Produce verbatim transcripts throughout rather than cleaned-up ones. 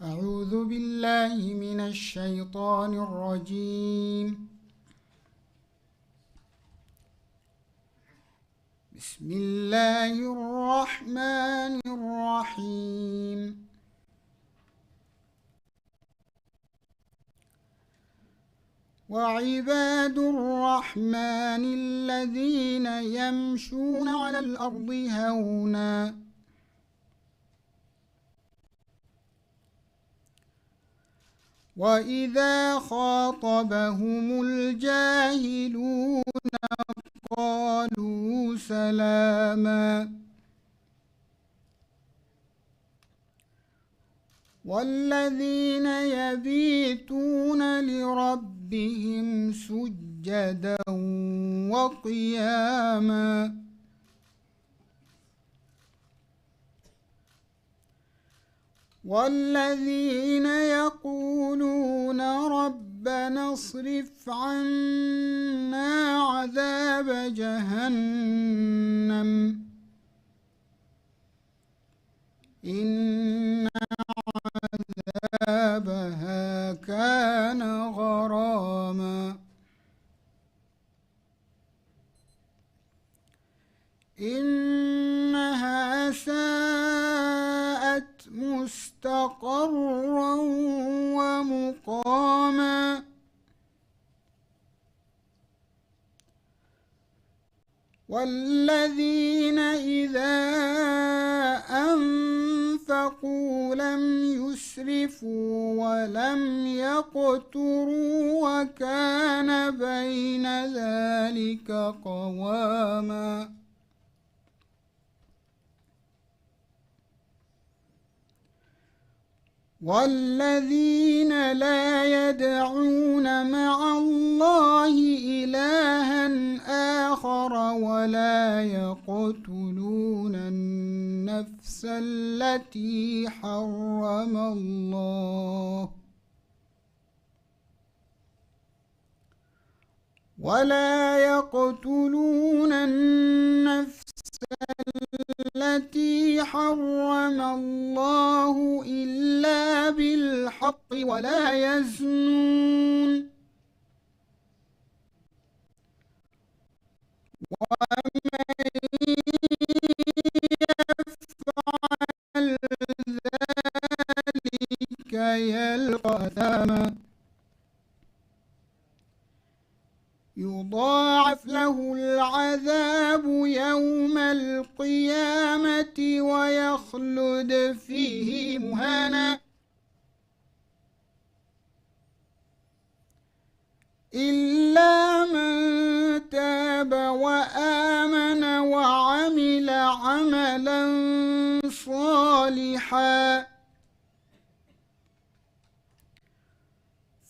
أعوذ بالله من الشيطان الرجيم. بسم الله الرحمن الرحيم. وعباد الرحمن الذين يمشون على الأرض هونا وإذا خاطبهم الجاهلون قالوا سلاما. والذين يبيتون لربهم سجدا وقياما. والذين يقولون ربنا اصرف عنا عذاب جهنم إن عذابها كان غراما. إنها ساءت مستقرا ومقاما. والذين إذا أنفقوا لم يسرفوا ولم يقتروا وكان بين ذلك قواما. والذين لا يدعون مع الله إلها آخر ولا يقتلون النفس التي حرم الله ولا يقتلون النفس التي حرم الله إلا بالحق ولا يزنون ومن يفعل ذلك يلق أثاما يضاعف له العذاب يوم القيامة ويخلد فيه مهانا إلا من تاب وآمن وعمل عملا صالحا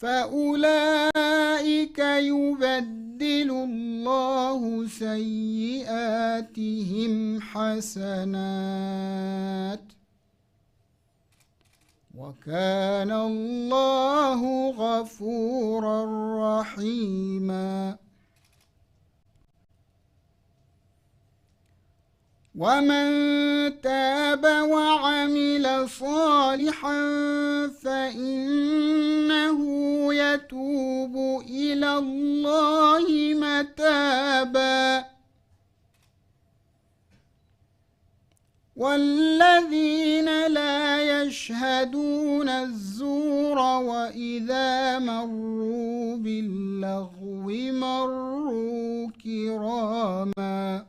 فأولئك يبدل الله سيئاتهم حسنات وكان الله غفورا رحيما. ومن تاب وعمل صالحا فإنه يتوب إلى الله متابا. والذين لا يشهدون الزور وإذا مروا باللغو مروا كراما.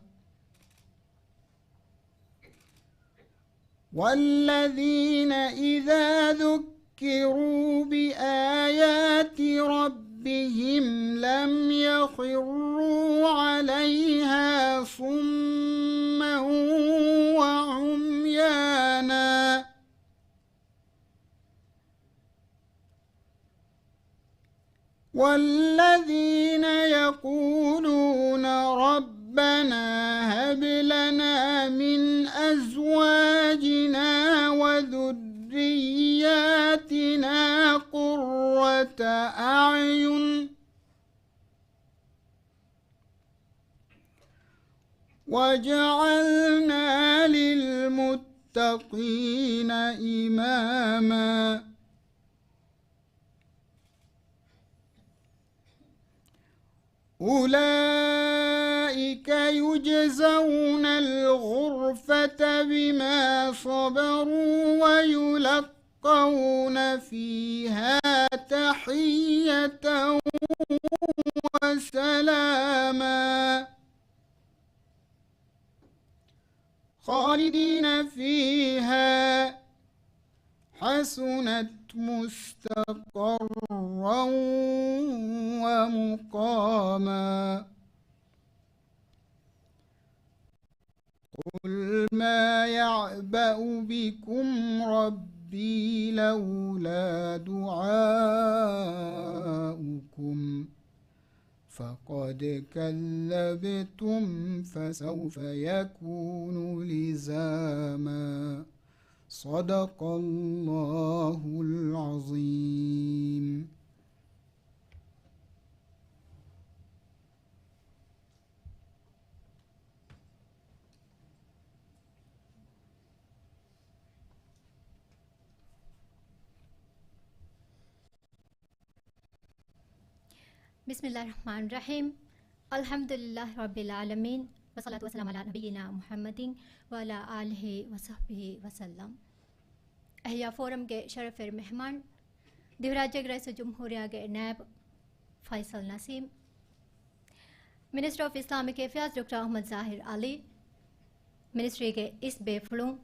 والذين إذا ذكروا بآيات ربهم لم يخروا عليها صما وعميانا. والذين يقولون ربنا هب لنا من أزواجنا وذرياتنا قرة أعين واجعلنا للمتقين إماما. أولئك يجزون الغرفة بما صبروا ويلقون فيها تحية وسلاما. خالدين فيها حسنت مستقرا ومقاما. قل ما يعبأ بكم ربي لولا دعاؤكم فقد كذبتم فسوف يكون لزاما. صدق الله العظيم. بسم الله الرحمن الرحيم. الحمد لله رب العالمين، والصلاة والسلام على نبينا محمد وعلى آله وصحبه وسلم. އެހިޔާ ފޯރަމްގެ ޝަރަފްވެރި މެހްމާން، ދިވެހިރާއްޖޭގެ ރައީސުލްޖުމްހޫރިއްޔާގެ ނައިބު ފައިސަލް ނަސީމް، މިނިސްޓަރ އޮފް އިސްލާމިކް އެފެއާޒް ޑޮކްޓަރ އަޙްމަދު ޒާހިރު ޢަލީ، މިނިސްޓްރީގެ އިސް ބޭފުޅުން،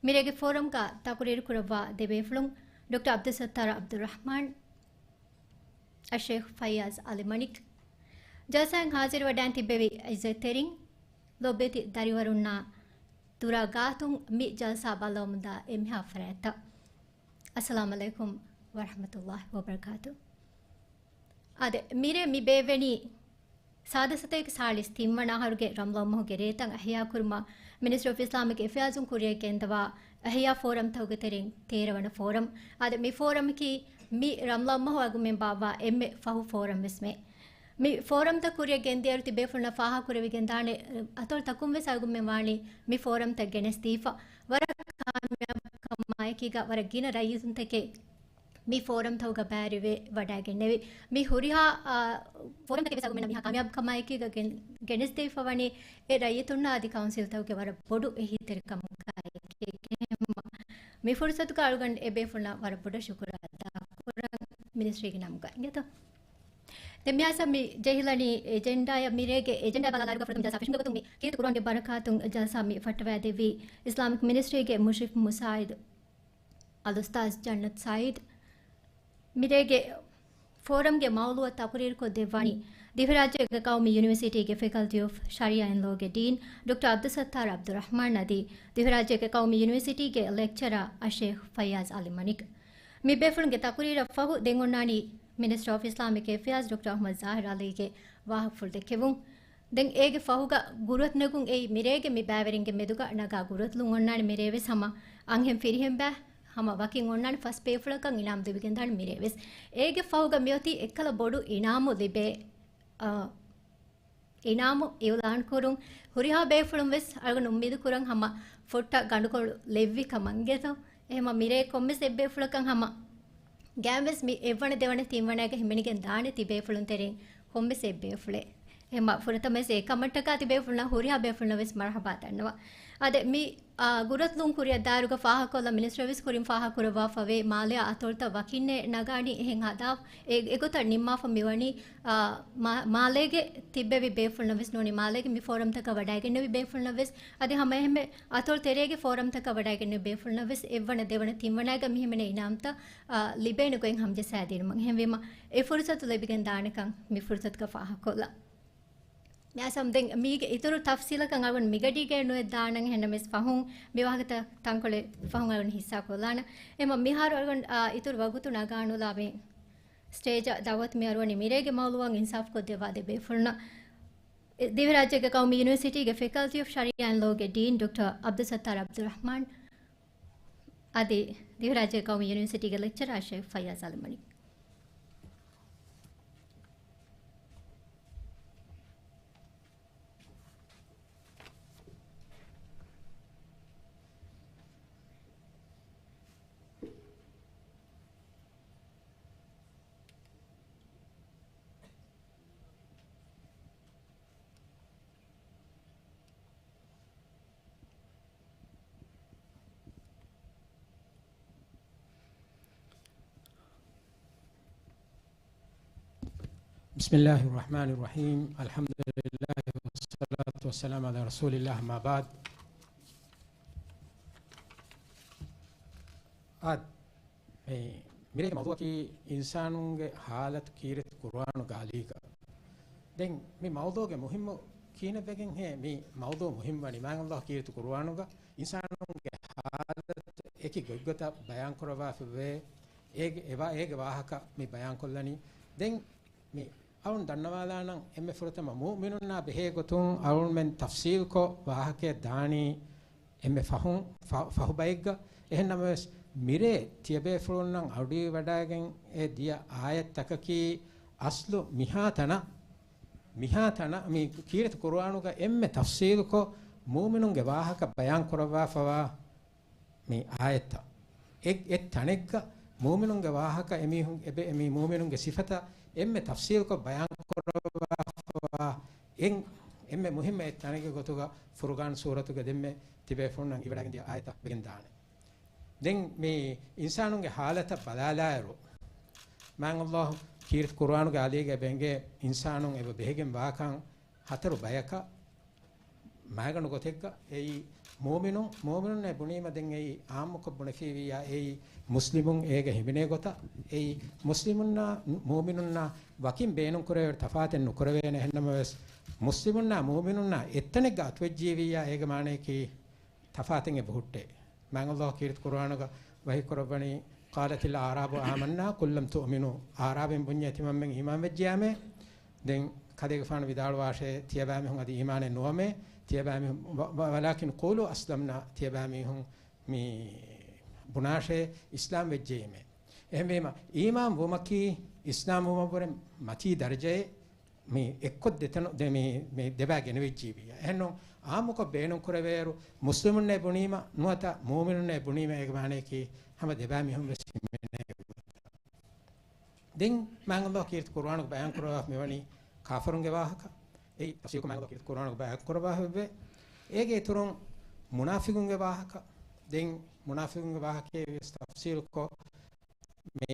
މިރޭގެ ފޯރަމްގަ ތަޤުރީރު ކުރައްވާ ދެ ބޭފުޅުން، ޑޮކްޓަރ ޢަބްދުއްސައްތާރު ޢަބްދުއްރަޙްމާން، އައްޝޭޚް ފައްޔާޒް ޢަލީ މަނިކް. ޖަލްސާއިން ޙާޟިރުވެވަޑައިން ތިއްބެވި ޢިއްޒަތްތެރިން، ލޯބިވެތި ދަރިވަރުންނާ ދުރާ ގާތުން މި ޖަލްސާ ބައްލަވަމުންދާ އެންމެހާ ފަރާތްތައް. އައްސަލާމް ޢަލައިކުމް ވަރަޙްމަތުﷲި ވަބަރަކާތު. އާދެ، މިރޭ މި ބޭއްވެނީ ސާދަ ސަތޭކަ ސާޅީސް ތިން ވަނަ އަހަރުގެ ރަމަޟާން މަހުގެ ރޭތައް އަހްޔާކުރުމަށް މިނިސްޓްރީ އޮފް އިސްލާމިކް އެފެއާޒުން ކުރިއަށް ގެންދަވާ އަހްޔާ ފޯރަމްތަކުގެ ތެރެއިން ތޭރަ ވަނަ ފޯރަމް. އާދެ، މި ފޯރަމަކީ މި ރަމަޟާން މަހު އަގުމެން ބާއްވާ އެންމެ ފަހު ފޯރަމް ވެސްމެ. މި ފޯރަމްތައް ކުރިއަށް ގެންދިޔައިރު ތި ބޭފުޅުންނަށް ފާހަގަކުރެވިގެންދާނެ، އަތޮޅު ތަކުން ވެސް އަގުމެން ވާނީ މި ފޯރަމްތައް ގެނެސްދީފަ. ވަރަށް ކާމިޔާބު ކަމާއެކީގަ ވަރަށް ގިނަ ރައްޔިތުންތަކެއް މި ފޯރަމްތަކުގަ ބައިވެރިވެ ވަޑައިގެންނެވި. މި ހުރިހާ، އާ، ފޯރަމްތަކެއް ވެސް އަގުމެންނަށް މިހާ ކާމިޔާބު ކަމާއެކީގަ ގެން-، ގެނެސްދީފަ ވަނީ އެ ރައްޔިތުންނާ އަދި ކައުންސިލްތަކުގެ ވަރަށް ބޮޑު އެހީތެރިކަމުގައި. މި ފުރުސަތުގަ އަޅުގަނޑު އެ ބޭފުޅުންނަށް ވަރަށް ބޮޑަށް ޝުކުރު އަދާކުރަން މިނިސްޓްރީގެ ނަމުގަ. އިނގޭތޯ؟ ދެން މިއަސް މި ޖެހިލަނީ އެޖެންޑާއަށް. މިރޭގެ އެޖެންޑާ ބަލާލާއިރުގަ ފުރަތަމަ ޖަލްސާ ފެށުމުގެ ގޮތުން މި ކީރިތި ޤުރުއާންގެ ބަރަކާތުން ޖަލްސާ މި ފައްޓަވައިދެއްވީ އިސްލާމިކް މިނިސްޓްރީގެ މުޝްރިފް މުސާއިދު އަލްއުސްތާޛް ޖަންނަތް ސައީދު. މިރޭގެ ފޯރަމްގެ މައުޟޫޢަށް ތަޤުރީރުކޮށްދެއްވަނީ ދިވެހިރާއްޖޭގެ ޤައުމީ ޔުނިވަރސިޓީގެ ފެކަލްޓީ އޮފް ޝަރީޢާ އެންޑް ލޯގެ ޑީން ޑޮކްޓަރ ޢަބްދުއްސައްތާރު ޢަބްދުއްރަޙްމާން އަދި ދިވެހިރާއްޖޭގެ ޤައުމީ ޔުނިވަރސިޓީގެ ލެކްޗަރަރ އައްޝޭޚް ފައްޔާޒް ޢަލީ މަނިކް. މި ބޭފުޅުންގެ ތަޤުރީރަށް ފަހު ދެން އޮންނާނީ މިނިސްޓަރ އޮފް އިސްލާމިކް އެފެއާޒް ޑޮކްޓަރ އަޙްމަދު ޒާހިރު ޢަލީގެ ވާހަކަފުޅު ދެއްކެވުން. ދެން އޭގެ ފަހުގަ ގުރުއަތު ނެގުން އެއީ މިރޭގެ މި ބައިވެރިންގެ މެދުގަ ނަގާ ގުރުއަތުލުން އޮންނާނެ މިރޭ ވެސް ހަމަ އަންހެން ފިރިހެން ބައި ހަމަ ވަކިން އޮންނާނެ ފަސް ބޭފުޅަކަށް އިނާމް ލިބިގެންދާނެ މިރޭ ވެސް. އޭގެ ފަހުގަ މިއޮތީ އެއްކަލަ ބޮޑު އިނާމު ލިބޭ، އަ، އިނާމު އިއުލާން ކުރުން. ހުރިހާ ބޭފުޅުން ވެސް އަޅުގަނޑު އުއްމީދު ކުރަން ހަމަ ފުއްޓަށް ގަނޑުކޮޅު ލެއްވި ކަމަށް އިނގޭތޯ. އެހެމަ މިރޭ ކޮންމެސް އެއްބޭފުޅަކަށް ހަމަ ގާތްވެސް މި އެއްވަނަ ދެވަނަ ތިންވަނައިގަ ހިމެނިގެން ދާނެ ތި ބޭފުޅުން ތެރެއިން ކޮންމެސް އެއްބޭފުޅެއް. އެހެމަ ފުރަތަމަވެސް އެ ކަމަށްޓަކާ ތި ބޭފުޅުންނަށް ހުރިހާ ބޭފުޅުންނަށް ވެސް މަރުޙަބާ ދަންނަވަން. އާދެ، މި އާ، ގުރުއަތުލުން ކުރިއަށް ދާއިރުގަ ފާހަގަކޮށްލަން މިނިސްޓަރ ވެސް ކުރިން ފާހަގަކުރައްވާފަވޭ، މާލެއާ އަތޮޅުތައް ވަކިންނޭ ނަގާނީ އެހެން ހަދާ، އެ، އެގޮތަށް ނިންމާފަ މިވަނީ، އާ، މާ-، މާލޭގެ ތިއްބެވި ބޭފުޅުންނަށް ވެސް ނޫނީ، މާލޭގެ މި ފޯރަމްތަކަށް ވަޑައިގެންނެވި ބޭފުޅުންނަށް ވެސް، އަދި ހަމަ އެހެންމެ އަތޮޅު ތެރޭގެ ފޯރަމްތަކަށް ވަޑައިގެންނެވި ބޭފުޅުންނަށް ވެސް އެއްވަނަ ދެވަނަ ތިންވަނައިގަ މިހިމެނޭ އިނާމްތައް، އާ، ލިބޭނެ ގޮތް ހަމަޖައްސާދިނުމަށް. އެހެންވީމަ، އެ ފުރުސަތު ލިބިގެން ދާނެކަން މި ފުރުސަތުގަ ފާހަގަކޮށްލަން. މިއަސް ދެން މީގެ އިތުރު ތަފްސީލަކަށް އަޅުގަނޑު މިގަޑީގައި ނުއެއް ދާނަން، އެހެންނަމަވެސް ފަހުން މި ވާހަކަތައް ތަންކޮޅެއް ފަހުން އަޅުގަނޑު ހިއްސާ ކޮށްލާނަން. އެމަ މިހާރު އަޅުގަނޑު، އާ، އިތުރު ވަގުތު ނަގާނުލާ މި ސްޓޭޖަށް ދައުވަތު މި އަރުވަނީ މިރޭގެ މައުޟޫޢަށް އިންސާފު ކޮށްދެއްވާ ދެ ބޭފުޅުންނަށް. ދިވެހިރާއްޖޭގެ ޤައުމީ ޔުނިވަރސިޓީގެ ފެކަލްޓީ އޮފް ޝަރީޢާ އެންޑް ލޯގެ ޑީން ޑޮކްޓަރ ޢަބްދުއްސައްތާރު ޢަބްދުއްރަޙްމާން އަދި ދިވެހިރާއްޖޭގެ ޤައުމީ ޔުނިވަރސިޓީގެ ލެކްޗަރަރ ޝޭޚް ފައްޔާޒް އަލީ މަނިކް. بسم الله الرحمن الرحيم. الحمد لله والصلاة والسلام على رسول الله، أما بعد. އާދެ، މި މިރޭ މައުޟޫޢަކީ އިންސާނުންގެ ޙާލަތު ކީރިތި ޤުރުއާނުގެ އަލީގަ. ދެން މި މައުޟޫޢުގެ މުހިއްމު ކިހިނެއްވެގެންހޭ މި މައުޟޫޢު މުހިންމުވަނީ؟ މާތް ﷲ ކީރިތި ޤުރުއާނުގަ އިންސާނުންގެ ޙާލަތު އެކި ގޮތްގޮތަށް ބަޔާންކުރައްވާފައިވޭ. އޭގެ، އެވާ، އޭގެ ވާހަކަ މި ބަޔާންކޮށްލަނީ. ދެން މި އަޅުން ދަންނަވާލާނަން، އެންމެ ފުރަތަމަ މުއުމިނުންނާ ބެހޭ ގޮތުން އަޅުންމެން ތަފްޞީލްކޮށް ވާހަކައެއް ދާނީ އެންމެ ފަހުން، ފަ-، ފަހު ބައެއްގަ. އެހެން ނަމަވެސް، މިރޭ ތިޔަބޭފުޅުންނަށް އަޑުއިވިވަޑައިގެން އެ ދިޔަ އާޔަތްތަކަކީ އަސްލު މިހާ ތަނަށް، މިހާ ތަނަށް މި ކީރިތި ޤުރުއާނުގަ އެންމެ ތަފްޞީލްކޮށް މުއުމިނުންގެ ވާހަކަ ބަޔާން ކުރައްވާފަވާ މި އާޔަތްތައް. އެ، އެ ތަނެއްގަ މުއުމިނުންގެ ވާހަކަ އެމީހުން އެބެ، އެ މި މުއުމިނުންގެ ސިފަތައް އެންމެ ތަފްޞީލްކޮށް ބަޔާން ކުރައްވާފަވާ އެން، އެންމެ މުހިއްމު އެއް ތަނެއްގެ ގޮތުގަ ފުރުޤާން ސޫރަތުގެ ދެންމެ ތިބޭފުޅުންނަށް އިވިވަޑައިގެން ދިޔަ އާޔަތްތައް ވެގެން ދާނެ. ދެން މި އިންސާނުންގެ ޙާލަތަށް ބަލާލާއިރު، މާތް ﷲ ކީރިތި ޤުރުއާނުގެ އަލީގަ އެބަ އެނގޭ އިންސާނުން އެބަ ބެހިގެން ވާކަން ހަތަރު ބަޔަކަށް. މައިގަނޑު ގޮތެއްގަ އެއީ މުއުމިނުން، މުއުމިނުންނޭ ބުނީމަ ދެން އެއީ ޢާއްމުކޮށް ބުނެފީވިއްޔާ އެއީ މުސްލިމުން އޭގަ ހިމެނޭ ގޮތަށް، އެއީ މުސްލިމުންނާ މުއުމިނުންނާ ވަކިން ބޭނުންކުރެވޭ ތަފާތެއް ނުކުރެވޭނެ. އެހެންނަމަވެސް، މުސްލިމުންނާ މުއުމިނުންނާ އެއްތަނެއްގަ އަތުވެއްޖީވިއްޔާ އޭގެ މާނަޔަކީ ތަފާތެއް އެބަ ހުއްޓޭ. މާތް ﷲ ކީރިތި ޤުރުއާނުގަ ވަޙީ ކުރައްވަނީ، "قالت الأعراب آمنا قل لم تؤمنوا." އަޢުރާބުން ބުންޏޭ ތިމަންމެން އީމާން ވެއްޖެއާމޭ. ދެން ކަލޭގެފާނު ވިދާޅުވާށޭ، ތިޔަބައިމީހުން އަދި އީމާނެއް ނުވަމޭ. ތިޔަބައިމީހުން، ވަ-، ވަ-، "ولكن قولوا أسلمنا." ތިޔަބައިމީހުން މި ބުނާށޭ، އިސްލާމް ވެއްޖެއީމޭ. އެހެންވީމަ، އީމާން ވުމަކީ އިސްލާމް ވުމަށްވުރެ މަތީ ދަރަޖައެއް. މި އެއްކޮށް ދެތަނު-، ދެ-، މި، މި ދެބައި ގެނެވިއްޖީވިއްޔާ. އެހެންނޫން، ޢާއްމުކޮށް ބޭނުންކުރެވޭއިރު، މުސްލިމުންނޭ ބުނީމަ ނުވަތަ މުއުމިނުންނޭ ބުނީމަ އޭގެ މާނަޔަކީ ހަމަ ދެބައިމީހުން ވެސް ހިމެނޭ. ދެން މާތް ﷲ ކީރިތި ޤުރުއާނުގަ ބަޔާން ކުރައްވާފަ މިވަނީ ކާފަރުންގެ ވާހަކަ. އެއީ ތަފްސީލްކޮށް މާތް ﷲ ކީރިތި ޤުރުއާނުގަ ބަޔާން ކުރައްވާފައިވޭ. އޭގެ އިތުރުން މުނާފިޤުންގެ ވާހަކަ. ދެން މުނާފިޤުންގެ ވާހަކައެއް ވެސް ތަފްސީލްކޮށް، މި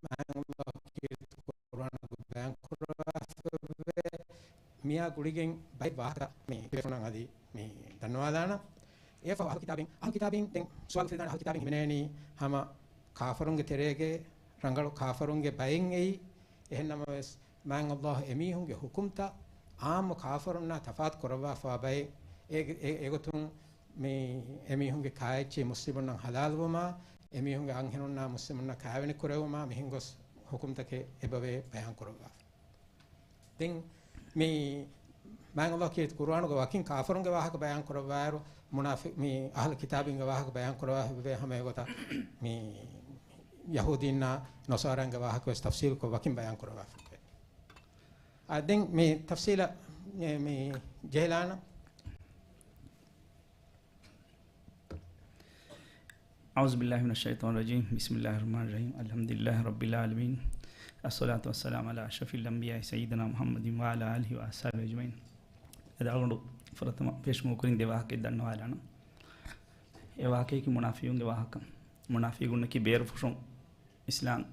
މާތް ﷲ ކީރިތި ޤުރުއާނުގަ ބަޔާން ކުރައްވާފައިވޭ. މިއާ ގުޅިގެން ބައެއް ވާހަކަ މި ބޭފުޅުންނަށް އަދި މި ދަންނަވާލާނަން. އެއަށްފަހު އަހްލު ކިތާބީން، އަހްލު ކިތާބީން ދެން ސުވާލު ފެދާނެ، އަހްލު ކިތާބީން ހިމެނޭނީ ހަމަ ކާފަރުންގެ ތެރޭގެ ރަނގަޅު ކާފަރުންގެ ބައެއް އެއީ. އެހެން ނަމަވެސް، މާތް ﷲ އެމީހުންގެ ޙުކުމްތައް ޢާއްމު ކާފަރުންނާ ތަފާތު ކުރައްވާފަވާ ބައެއް. އެ، އެ، އެގޮތުން މި އެމީހުންގެ ކާއެއްޗެހި މުސްލިމުންނަށް ޙަލާލުވުމާ، އެމީހުންގެ އަންހެނުންނާ މުސްލިމުންނަށް ކާވެނި ކުރެވުމާ މިހެން ގޮސް ޙުކުމްތަކެއް އެބަވޭ ބަޔާން ކުރައްވާފަ. ދެން މި މާތް ﷲ ކީރިތި ޤުރުއާނުގަ ވަކިން ކާފަރުންގެ ވާހަކަ ބަޔާން ކުރައްވާއިރު، މުނާފި-، މި އަހްލު ކިތާބީންގެ ވާހަކަ ބަޔާން ކުރައްވާފައިވޭ ހަމަ އެގޮތަށް މި ޔަހޫދީންނާ ނަޞާރާންގެ ވާހަކަ ވެސް ތަފްސީލްކޮށް ވަކިން ބަޔާން ކުރައްވާފައިވޭ. އާ، ދެން މި ތަފްސީލަށް މި، މި ޖެހިލާނަން. أعوذ بالله من الشيطان الرجيم. بسم الله الرحمن الرحيم. الحمد لله رب العالمين. الصلاة والسلام على أشرف الأنبياء سيدنا محمد وعلى آله وأصحابه أجمعين. އެދާގުނޑު ފުރަތަމަ ފެށުމު ކުރިން ދެ ވާހަކައެއް ދަންނަވާލާނަން. އެ ވާހަކައަކީ މުނާފިޤުންގެ ވާހަކަ. މުނާފިޤުންނަކީ ބޭރުފުށުން އިސްލާމް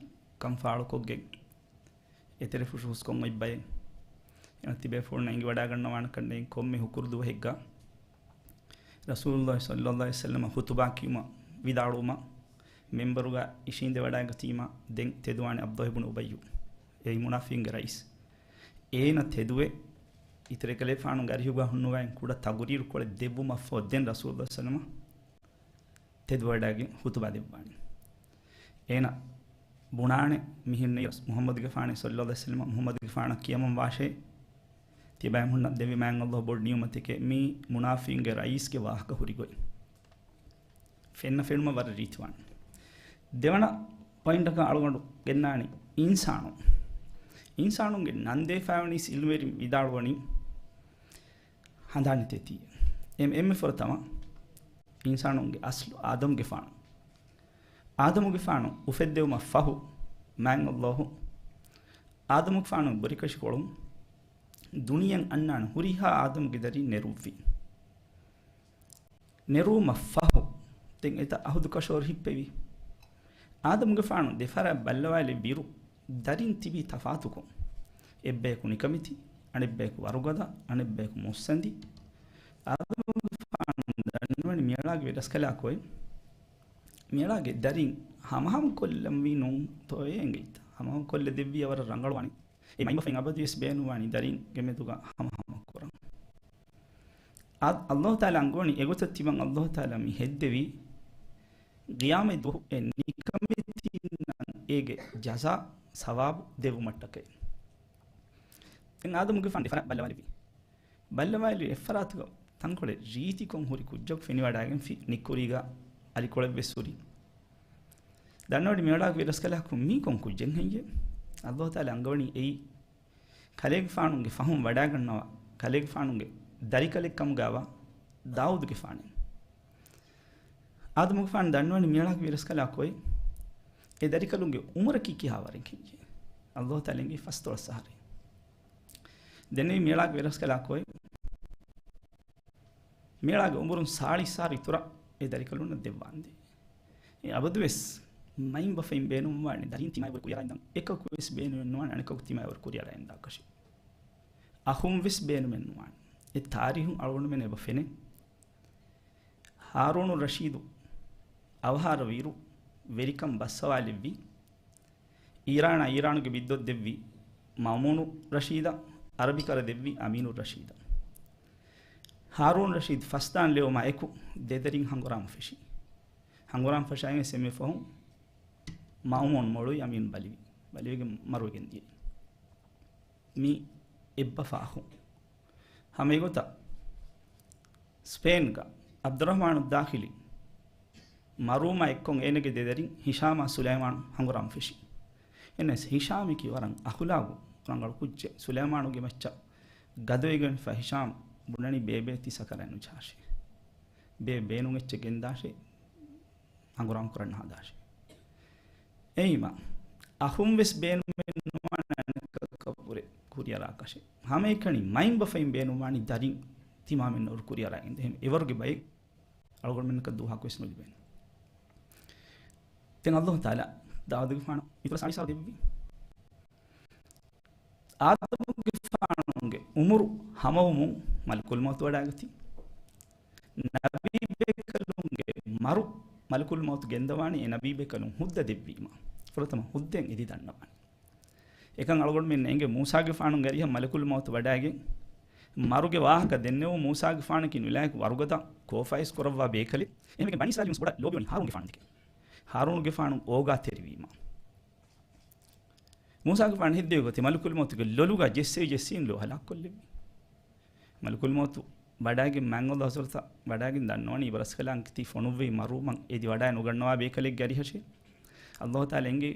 ކަން ފާޅުކޮށްގެން އެތެރެފުށު ހުސްކޮށް އޮތް ބައެއް. އޭނަ ތިބޭފުޅުންނަށް އެނގިވަޑައިގަންނަވާނެ ކަންނޭނގެ ކޮންމެ ހުކުރު ދުވަހެއްގަ ރަސޫލުﷲ ޞައްލަﷲ ޢަލައިހި ވަސައްލަމަ ޚުޠުބާ ކިޔުމަށް ވިދާޅުވުމަށް މިންބަރުގަ އިށީނދެވަޑައިގަތީމަ ދެން ތެދުވާނެ ޢަބްދުﷲ ބުނު އުބައްޔު. އެއީ މުނާފިޤުންގެ ރައީސް. އޭނަ ތެދުވެ އިތުރު އެކަލޭފާނުގެ އަރިހުގަ ހުންނަވައި ކުޑަ ތަޤުރީރު ކޮޅެއް ދެއްވުމަށްފަހު ދެން ރަސޫލުﷲ ޞައްލަﷲ ޢަލައިހި ވަސައްލަމަ ތެދުވަޑައިގެން ޚުޠުބާ ދެއްވާނެ. އޭނަ ބުނާނެ މިހެން ނެތް މުޙައްމަދުގެފާނޭ ޞައްލަﷲ ޢަލައިހި ވަސައްލަމަ، މުޙައްމަދުގެފާނަށް ކިޔަމަން ވާށޭ. ތިބާމީހުންނަށް ދެއްވި މާތް ﷲ ބޮޑު ނިޢުމަތެކޭ. މީ މުނާފިޤުންގެ ރައީސްގެ ވާހަކަ ހުރި ގޮތް. ފެންނަ ފެނުމަށް ވަރަށް ރީތިވާނެ. ދެވަނަ ޕޮއިންޓަކަށް އަޅުގަނޑު ގެންނާނީ އިންސާނުން. އިންސާނުންގެ ނަން ދޭފައިވަނީސް ޢިލްމުވެރިން ވިދާޅުވަނީ ހަނދާން ނެތޭތީ. އެ-، އެންމެ ފުރަތަމަ އިންސާނުންގެ އަސްލު އާދަމުގެފާނު. އާދަމުގެފާނު އުފެއްދެވުމަށް ފަހު، މާތް ﷲ އާދަމުގެފާނު ބުރިކަށިކޮޅުން ދުނިޔެއަށް އަންނާނެ ހުރިހާ އާދަމުގެ ދަރިން ނެރުއްވި. ނެރުވުމަށް ފަހު، ދެން އެތައް އަހުދު ކަށަވަރު ހިއްޕެވި. އާދަމުގެފާނު ދެފަރާތް ބައްލަވާލެއްވިއިރު، ދަރިން ތިބީ ތަފާތުކޮށް. އެއްބަޔަކު ނިކަމެތި، އަނެއްބަޔަކު ވަރުގަދަ، އަނެއްބަޔަކު މުއްސަނދި. އާދަމުގެފާނު ދަންނަވަނީ މިއަޅާގެ ވެރަސްކަލާކޮއެ، މިއަޅާގެ ދަރިން ހަމަހަމަ ކޮށްލަންވީ ނޫންތޯއޭ އެނގެއިތަ؟ ހަމަހަމަ ކޮށްލަ ދެއްވީ ވަރަށް ރަނގަޅުވާނެ. އެ މައިންބަފައިން އަބަދުވެސް ބޭނުންވާނީ ދަރިންގެ މެދުގަ ހަމަހަމަ ކުރަން. އާ، އައްލާހު ތަޢާލާ އަންގަވަނީ އެގޮތަށް ތިމަން އައްލާހު ތަޢާލާ މި ހެއްދެވީ ގިޔާމަތް ދުވަހު އެ ނިކަމެތީންނަށް އޭގެ ޖަޒާ ސަވާބު ދެއްވުމަށްޓަކައި. ދެން އާދަމުގެފާނު ދެފަރާތް ބައްލަވާލެއްވި. ބައްލަވާލި އެއްފަރާތުގަ ތަންކޮޅެއް ރީތިކޮށް ހުރި ކުއްޖަކު ފެނިވަޑައިގެންފި ނިއްކުރީގަ އަލިކޮޅެއްވެސް ހުރި. ދަންނަވަނީ މިއަޅާގެ ވެރަސްކަލާކޮ މީ ކޮން ކުއްޖެއް ހެއްޔޭ؟ އައްލާހު ތަޢާލާ އަންގަވަނީ އެއީ ކަލޭގެފާނުގެ ފަހުން ވަޑައިގަންނަވާ ކަލޭގެފާނުގެ ދަރިކަލެއް ކަމުގައިވާ ދާއޫދުގެފާނެއް. އާދަމުގެފާނު ދަންނަވަނީ މިއަޅާގެ ވެރަސްކަލާކޮއެ އެ ދަރިކަލުންގެ އުމުރަކީ ކިހާވަރެއް ހެއްޔޭ؟ އައްލާހު ތަޢާލާ އެނގޭ ފަސްދޮޅަސް އަހަރެއް. ދެންނެވި މިއަޅާގެ ވެރަސްކަލާކޮއެ މިއަޅާގެ އުމުރުން ސާޅީސް އަހަރު އިތުރަށް އެ ދަރިކަލުންނަށް ދެއްވާނދޭ. އެ އަބަދުވެސް މައިންބަފައިން ބޭނުންވާނެ ދަރިން ތިމާވެރި ކުރިއަރައިންދަން އެކަކުވެސް ބޭނުމެއް ނުވާނެ އަނެކަކު ތިމާވެރި ކުރިއަރައިންދާކަށެއް. އަޚުން ވެސް ބޭނުމެއް ނުވާނެ. އެ ތާރީހުން އަޅުގަނޑުމެން އެބަ ފެނޭ. ހާރޫނު ރަޝީދު އަވަހާރަވިއިރު ވެރިކަން ބައްސަވާލެއްވި. އީރާނާ އީރާނުގެ ބިއްދޮށް ދެއްވި މައުމޫނު ރަޝީދަށް، އަރަބިކަރަ ދެއްވި އަމީނު ރަޝީދަށް. ހާރޫން ރަޝީދު ފަސްދާން ލެވުމާ އެކު ދެދަރިން ހަނގުރާމަ ފެށި. ހަނގުރާމަ ފަށައިގެން އެންމެ ފަހުން މައުމޫން މޮޅުވި އަމީން ބަލިވި. ބަލިވެގެން މަރުވެގެން ދިޔައީ. މި އެއްބަފާ އަޚުން. ހަމަ އެގޮތަށް ސްޕޭންގަ އަބްދުއްރަޙްމާނު ދާޚިލީ މަރުވުމާ އެއްކޮށް އޭނަގެ ދެދަރިން ހިޝާމާ ސުލައިމާނު ހަނގުރާމަ ފެށި. އެންނަސް ހިޝާމަކީ ވަރަށް އަޚުލާގު ރަނގަޅު ކުއްޖެއް. ސުލައިމާނުގެ މައްޗަށް ގަދަވެގެންފަ ހިޝާމް ބުނަނީ ބޭބޭ ތި ސަކަރާތް ނުޖަހާށޭ. ބޭ ބޭނުން އެއްޗެއް ގެންދާށޭ. ހަނގުރާމަ ކުރަން ހަދާށޭ. އެއީމަ، އަޚުން ވެސް ބޭނުމެއް ނުވާނެ އަނެކަކަށްވުރެ ކުރިއަރާކަށެއް. ހަމައެކަނި މައިންބަފައިން ބޭނުންވާނީ ދަރިން ތިމާމެންނަށް ވުރެ ކުރިއަރާ އިނދެ. އެހެން އެވަރުގެ ބައެއް އަޅުގަނޑުމެންނަކަށް ދުވަހަކުވެސް ނުލިބޭނެ. ދެން އައްލާހު ތަޢާލާ ދާއޫދުގެފާނަށް އިތުރަށް ސާޅީސް އަހަރު ދެއްވި. އާދަމުގެފާނުގެ އުމުރު ހަމަވުމުން މަލަކުލް މައުތު ވަޑައިގަތީ. ނަބީބޭކަލުންގެ މަރު މަލަކުލް މައުތު ގެންދަވާނީ އެ ނަބީބޭކަލުން ހުއްދަ ދެއްވީމަ. ފުރަތަމަ ހުއްދައިން އެދި ދަންނަވާނީ. އެކަން އަޅުގަނޑުމެން އެނގޭ މޫސާގެފާނުގެ އަރިހަށް މަލަކުލް މައުތު ވަޑައިގެން މަރުގެ ވާހަކަ ދެންނެވުން މޫސާގެފާނަކީ ނުލާހިކު ވަރުގަދަ ކޯފާއިސް ކުރައްވާ ބޭކަލެއް. އެހެންވެގެން ބަނީ އިސްރާއީލުން ބޮޑަށް ލޯބިވަނީ ހާރޫންގެފާނު ދެކެ. ހާރޫނުގެފާނު އޯގާތެރިވީމަ. މޫސާގެފާނު ހެއްދެވި ގޮތެއް މަލަކުލް މައުތުގެ ލޮލުގަ ޖެއްސެވި ޖެއްސިން ލޯ ހަލާކުކޮށްލެއްވި. މަލަކުލް މައުތު ވަޑައިގެން މާތް ﷲ ޙަޟްރަތަށް ވަޑައިގެން ދަންނަވަނީ އިބަރަސްކަލާނގެ ތި ފޮނުއްވި މަރުވުމަށް އެދި ވަޑައި ނުގަންނަވާ ބޭކަލެއްގެ އަރިހަށޭ. ﷲ ތަޢާލާ އެނގޭ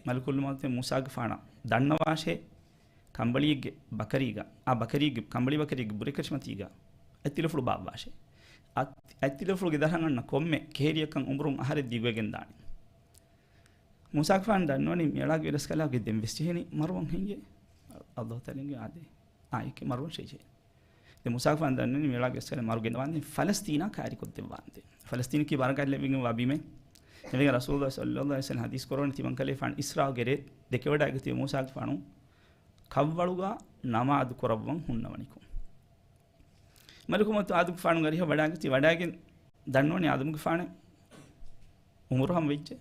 މަލަކުލް މައުތު މޫސާގެފާނަށް ދަންނަވާށޭ ކަނބަޅިއެއްގެ ބަކަރީގަ، އާ ބަކަރީގެ، ކަނބަޅި ބަކަރީގެ ބުރެކަށިމަތީގަ އަތްތިލަފުޅު ބާއްވާށޭ. އަތް-، އަތްތިލަފުޅުގެ ދަށަށް އަންނަ ކޮންމެ ކެހެރިއަކަށް އުމުރުން އަހަރެއް ދިގުވެގެން ދާނެ. މޫސާގެފާނު ދަންނަވަނީ މިއަޅާގެ ވެރަސްކަލާގެ ދެން ވެސް ޖެހެނީ މަރުވަން ހެއްޔޭ؟ ﷲ ތަޢާލާ އެނގޭ އާދެ. އާ އެކެ މަރުވަން ޝޭޖޭ. ދެން މޫސާގެފާނު ދަންނަވަނީ މިއަޅާގެ ވެރަސްކަލާ މަރު ގެންދަވާންދެން ފަލަސްތީނާ ކައިރިކޮށްދެއްވާންދޭ. ފަލަސްތީނަކީ ބަރަކާތް ލެއްވިގެންވާ ބިމެއް. އެމީގަ ރަސޫލުﷲ ޞައްލަﷲ ޢަލައިހި ވަސައްލަމަ ޙަދީޘް ކުރައްވަނީ ތިމަން ކަލޭގެފާނު އިސްރާގެ ރޭ ދެކެވަޑައިގަތީ މޫސާގެފާނު ކަށްވަޅުގަ ނަމާދު ކުރައްވަން ހުންނަވަނިކޮށް. މަލަކުލް މައުތު އާދަމުގެފާނުގެ އަރިހަށް ވަޑައިގަތީ ވަޑައިގެން ދަންނަވަނީ އާދަމުގެފާނަށް އުމުރު ހަމަ ވެއްޖެ.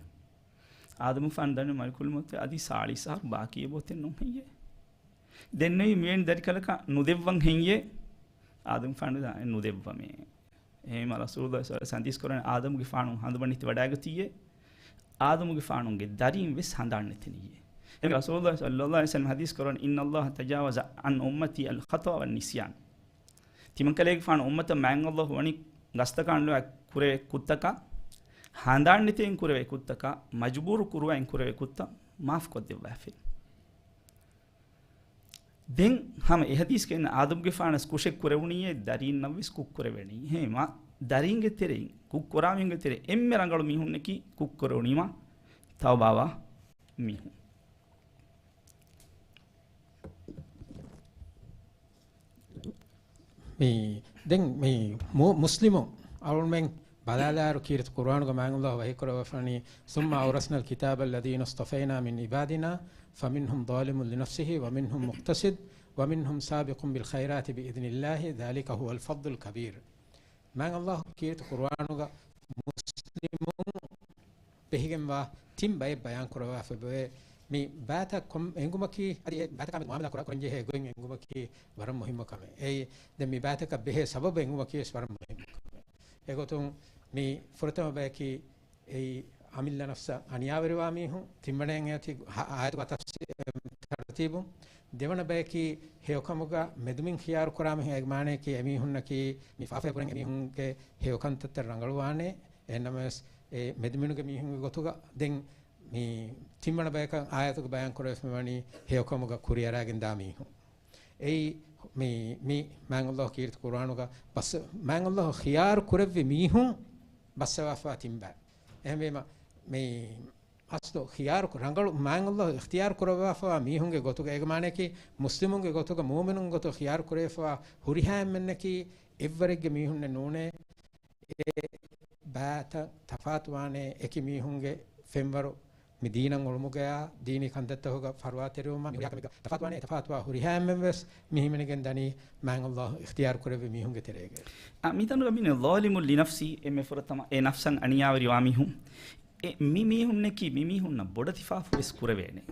އާދަމުގެފާނު ދަންނަވަނީ މަލަކުލް މައުތު އަދި ސާޅީސް އަހަރު ބާކީ އެބައޮތެއް ނޫން ހެއްޔޭ؟ ދެންނެވި މިވެނި ދަރިކަލަކަށް ނުދެއްވަން ހެއްޔޭ؟ އާދަމުގެފާނު ދާ ނުދެއްވަމޭ. އެހެންވީމަ ރަސޫލުﷲ ޞައްލަﷲ ޢަލައިހި ވަސައްލަމަ ޙަދީޘް ކުރައްވަނީ އާދަމުގެފާނު ހަނދުމަނިތި ވަޑައިގަތީއޭ. އާދަމުގެފާނުގެ ދަރީން ވެސް ހަނދާން ނެތެނީއޭ. އެހެންވީމަ ރަސޫލުﷲ ޞައްލަﷲ ޢަލައިހި ވަސައްލަމަ ޙަދީޘް ކުރައްވަނީ، إن الله تجاوز عن أمتي الخطأ والنسيان. ތިމަން ކަލޭގެފާނު އުއްމަތަށް މާތް ﷲ ވަނީ ގަސްތަކާން ލުވާ ކުރެވޭ ކުށްތަކާ، ހަނދާން ނެތިގެން ކުރެވޭ ކުށްތަކާ، މަޖުބޫރު ކުރުވާއިން ކުރެވޭ ކުށްތައް މާފު ކޮށްދެއްވާފި. ދެން ހަމަ އެ ޙަދީޘްގައި އިންނަ އާދަމުގެފާނަށް ކުށެއް ކުރެވުނީއޭ، ދަރީންނަށް ވެސް ކުށް ކުރެވެނީ. އެހެންވީމަ ދަރީންގެ ތެރެއިން، ކުށް ކުރާ މީހުންގެ ތެރެއިން އެންމެ ރަނގަޅު މީހުންނަކީ ކުށް ކުރެވުނީމަ ތައުބާވާ މީހުން. މި، ދެން މި މު-، މުސްލިމު އަޅުމެން ބަލާލާއިރު ކީރިތި ޤުރުއާނުގަ މާތް ﷲ ވަޙީކުރައްވަފަނީ، ثم أورثنا الكتاب الذين اصطفينا من عبادنا فمنهم ظالم لنفسه ومنهم مقتصد ومنهم سابق بالخيرات بإذن الله ذلك هو الفضل الكبير. މާތް ﷲ ކީރިތި ޤުރުއާނުގަ މުސްލިމުން ބެހިގެންވާ ތިން ބައެއް ބަޔާން ކުރައްވާފައި ބެހޭ. މި ބައިތައް ކޮން އެނގުމަކީ، އަދި އެ ބައިތަކާ މެދު މުއާމަލާ ކުރާ، ކުރަންޖެހޭ ގޮތް އެނގުމަކީ ވަރަށް މުހިއްމު ކަމެއް. އެއީ، ދެން މި ބައިތަކަށް ބެހޭ ސަބަބު އެނގުމަކީ ވެސް ވަރަށް މުހިއްމު ކަމެއް. އެގޮތުން މި ފުރަތަމަ ބަޔަކީ އެއީ، އަމިއްލަ ނަފްސަށް އަނިޔާވެރިވާ މީހުން. ތިންވަނައަށް އޭތި ހަ-، އާޔަތުގަ ތަފްސީ-، ތަރުތީބު. ދެވަނަ ބަޔަކީ ހެޔޮކަމުގަ މެދުމިން ޚިޔާރު ކުރާ މީހުން. އޭގެ މާނަޔަކީ އެމީހުންނަކީ މި ފާފައެއް ކުރަން އެމީހުންގެ ހެޔޮކަންތައްތައް ރަނގަޅުވާނެ. އެހެންނަމަވެސް އެ މެދުމިނުގެ މީހުންގެ ގޮތުގަ ދެން މި ތިންވަނަ ބަޔަކަށް އާޔަތުގަ ބަޔާން ކުރެވިފައިވަނީ ހެޔޮކަމުގަ ކުރިއަރާގެންދާ މީހުން. އެއީ މި، މި މާތް ﷲ ކީރިތި ޤުރުއާނުގަ ބަސް، މާތް ﷲ ޚިޔާރު ކުރެއްވި މީހުން ބައްސަވާފައިވާ ތިން ބައި. އެހެންވީމަ، މި އަސްލު ޚިޔާރު ކު-، ރަނގަޅު މާތް ﷲ އިޚްތިޔާރު ކުރައްވާފައިވާ މީހުންގެ ގޮތުގަ، އޭގެ މާނަޔަކީ މުސްލިމުންގެ ގޮތުގަ މުއުމިނުން ގޮތުގަ ޚިޔާރު ކުރެވިފައިވާ ހުރިހާ އެންމެންނަކީ އެއްވަރެއްގެ މީހުންނެއް ނޫނޭ. އެ ބައިތައް ތަފާތުވާނޭ އެކި މީހުންގެ ފެންވަރު މި ދީނަށް އުޅުމުގަޔާ، ދީނީ ކަންތައްތަކުގަ ފަރުވާތެރިވުމާ މި ހުރިހާ ކަމެއްގަ ތަފާތުވާނޭ. ތަފާތުވާ ހުރިހާ އެންމެން ވެސް މި ހިމެނިގެން ދަނީ މާތް ﷲ އިޚްތިޔާރު ކުރެއްވި މީހުންގެ ތެރޭގައި. އާ، މިތަނުގަ މިން ޒާލިމުން ލިނަފްސިހި، އެންމެ ފުރަތަމަ އެ ނަފްސަށް އަނިޔާވެރިވާ މީހުން. އެ މި މީހުންނަކީ މި މީހުންނަށް ބޮޑަތި ފާފަ ވެސް ކުރެވޭނެ.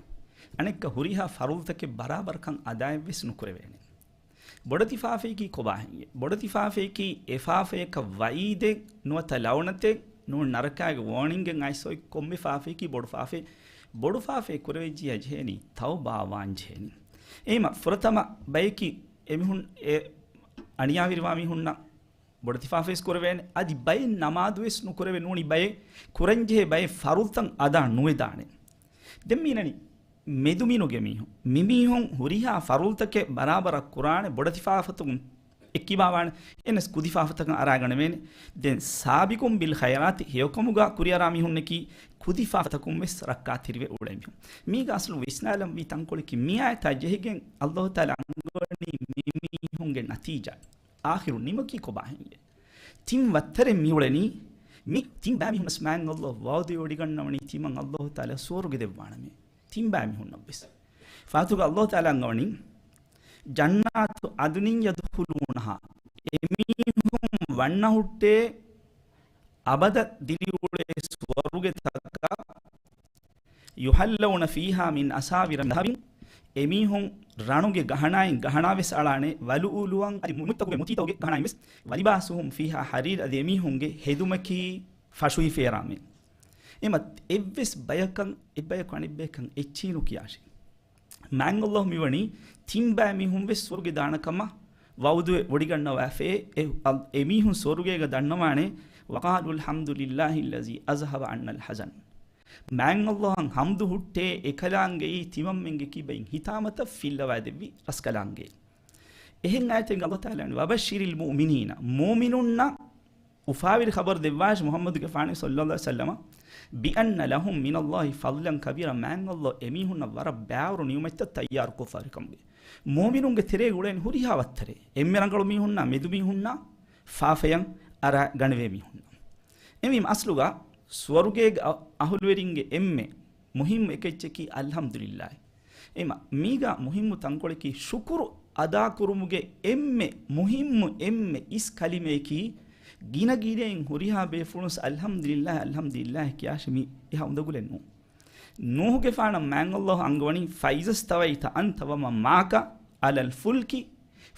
އަނެއްކާ ހުރިހާ ފަރުޟުތަކެއް ބަރާބަރަކަށް އަދާއެއް ވެސް ނުކުރެވޭނެ. ބޮޑަތި ފާފައަކީ ކޮބާހެއްޔޭ؟ ބޮޑަތި ފާފައަކީ އެ ފާފަޔަކަށް ވައީދެއް ނުވަތަ ލައުނަތެއް ނޫން ނަރަކާގެ ވޯނިންގެއް އައިސް އޮތް ކޮންމެ ފާފައަކީ ބޮޑު ފާފައެއް. ބޮޑު ފާފައެއް ކުރެވިއްޖިއްޔާ ޖެހޭނީ ތައުބާވާން ޖެހޭނީ. އެހެންވީމަ ފުރަތަމަ ބަޔަކީ އެމީހުން އެ އަނިޔާވެރިވާ މީހުންނަށް ބޮޑަތި ފާފަވެސް ކުރެވޭނެ. އަދި ބައެއް ނަމާދުވެސް ނުކުރެވޭ ނޫނީ ބައެއް ކުރަންޖެހޭ ބައެއް ފަރުޟުތައް އަދާ ނުވެދާނެ. ދެން މީނަނީ މެދުމިނުގެ މީހުން. މިމީހުން ހުރިހާ ފަރުޟުތަކެއް ބަރާބަރަށް ކުރާނެ، ބޮޑަތި ފާފަތަކުން އެއްކިބާވާނެ. އެނަސް ކުދި ފާފަތަކަށް އަރާގަނެވޭނެ. ދެން ސާބިޤުން ބިލް ޚައިރާތި ހެޔޮކަމުގަ ކުރިއަރާ މީހުންނަކީ ކުދި ފާފަތަކުން ވެސް ރައްކާތެރިވެ އުޅޭ މީހުން. މީގަ އަސްލު ވިސްނާލަން ވީ ތަންކޮޅަކީ މި އާޔަތާ ޖެހިގެން ﷲ ތަޢާލާ އަންގަވަނީ މި މީހުންގެ ނަތީޖާ. އާޚިރު ނިމަކީ ކޮބާހެން؟ ތިން ވައްތަރެއް މިއުޅެނީ. މި ތިން ބައިމީހުންނަސް މާތް ﷲ ވަޢުދުވެވޮޑިގަންނަވަނީ ތިމަން ﷲ ތަޢާލާ ސުވަރުގެ ދެއްވާނަމޭ. ތިން ބައިމީހުންނަށްވެސް. ފާތުގަ ﷲ ތަޢާލާ އަންގަވަނީ، ޖަނާތު ޢަދުނިން ޔަދުޚުލޫނަހާ، އެމީހުން ވަންނަ ހުއްޓޭ އަބަދަށް ދިރިއުޅޭ ސުވަރުގެތަކަށް. ޔުޙައްލަވްނަ ފީހާ މިން އަސާވިރަ މިން ޛަހަބިން، އެމީހުން ރަނުގެ ގަހަނާއިން ގަހަނާވެސް އަޅާނެ، ވަލުއުލުއަން އަދި މު-، މުތައްގު މުތީތަކުގެ ގަހަނާއިން ވެސް، ވަލިބާސުހުމް ފީހާ ޙަރީރް، އަދި އެމީހުންގެ ހެދުމަކީ ފަށުވި ފޭރާމެ. އެމަ އެއްވެސް ބަޔަކަށް އެއްބަޔަކު އަނެއްބަޔަކަށް އެއްޗެހި ނުކިޔާށި. މާތް ﷲ މިވަނީ ތިން ބައި މީހުން ވެސް ސުވަރުގެ ދާނަކަމަށް ވަޢުދުވެ ވޮޑިގަންނަވާފައޭ. އެ، އަ، އެމީހުން ސުވަރުގޭގަ ދަންނަވާނެ، وَقَالُوا الْحَمْدُ لِلَّهِ الَّذِي أَذْهَبَ عَنَّا الْحَزَنَ. މާތް ﷲ އަށް ޙަމްދު ހުއްޓޭ އެކަލާނގެއީ ތިމަންމެންގެ ކިބައިން ހިތާމަތައް ފިއްލަވާދެއްވި ރަސްކަލާނގެ. އެހެން އާޔަތެއްގަ ﷲ ތަޢާލާ ވަނީ، وَبَشِّرِ الْمُؤْمِنِينَ، މުއުމިނުންނަށް އުފާވެރި ޚަބަރު ދެއްވާށި މުޙައްމަދުގެފާނު ޞައްލައްލާހު ޢަލައިހި ވަސައްލަމަ، بِأَنَّ لَهُم مِّنَ اللَّهِ فَضْلًا كَبِيرًا، މާތް ﷲ އެމީހުންނަށް ވަރަށް ބާވަރު ނިޢުމަތްތައް ތައްޔާރުކޮށްފައި ކަމުގެ. މުއުމިނުންގެ ތެރޭގަ އުޅޭނެ ހުރިހާ ވައްތަރެއް، އެންމެ ރަނގަޅު މީހުންނާ، މެދު މީހުންނާ، ފާފަޔަށް އަރާ ގަނެވޭ މީހުންނަށް. އެހެންވީމަ އަސްލުގަ ސުވަރުގޭގެ އަ-، އަހުލުވެރިންގެ އެންމެ މުހިއްމު އެކައްޗަކީ އަލްޙަމްދުލިއްލާހި. އެމަ، މީގަ މުހިއްމު ތަންކޮޅަކީ ޝުކުރު އަދާކުރުމުގެ އެންމެ މުހިއްމު އެންމެ އިސް ކަލިމަޔަކީ، ގިނަ ގިނައިން ހުރިހާ ބޭފުޅުން އަލްޙަމްދުލިއްލާހި، އަލްޙަމްދުލިއްލާހި ކިޔާށި މި އެހާ އުނދަގުލެއް ނޫން. ނޫޙުގެފާނަށް މާތް ﷲ އަންގަވަނީ، فَإِذَا اسْتَوَيْتَ أَنْتَ وَمَنْ مَعَكَ عَلَى الْفُلْكِ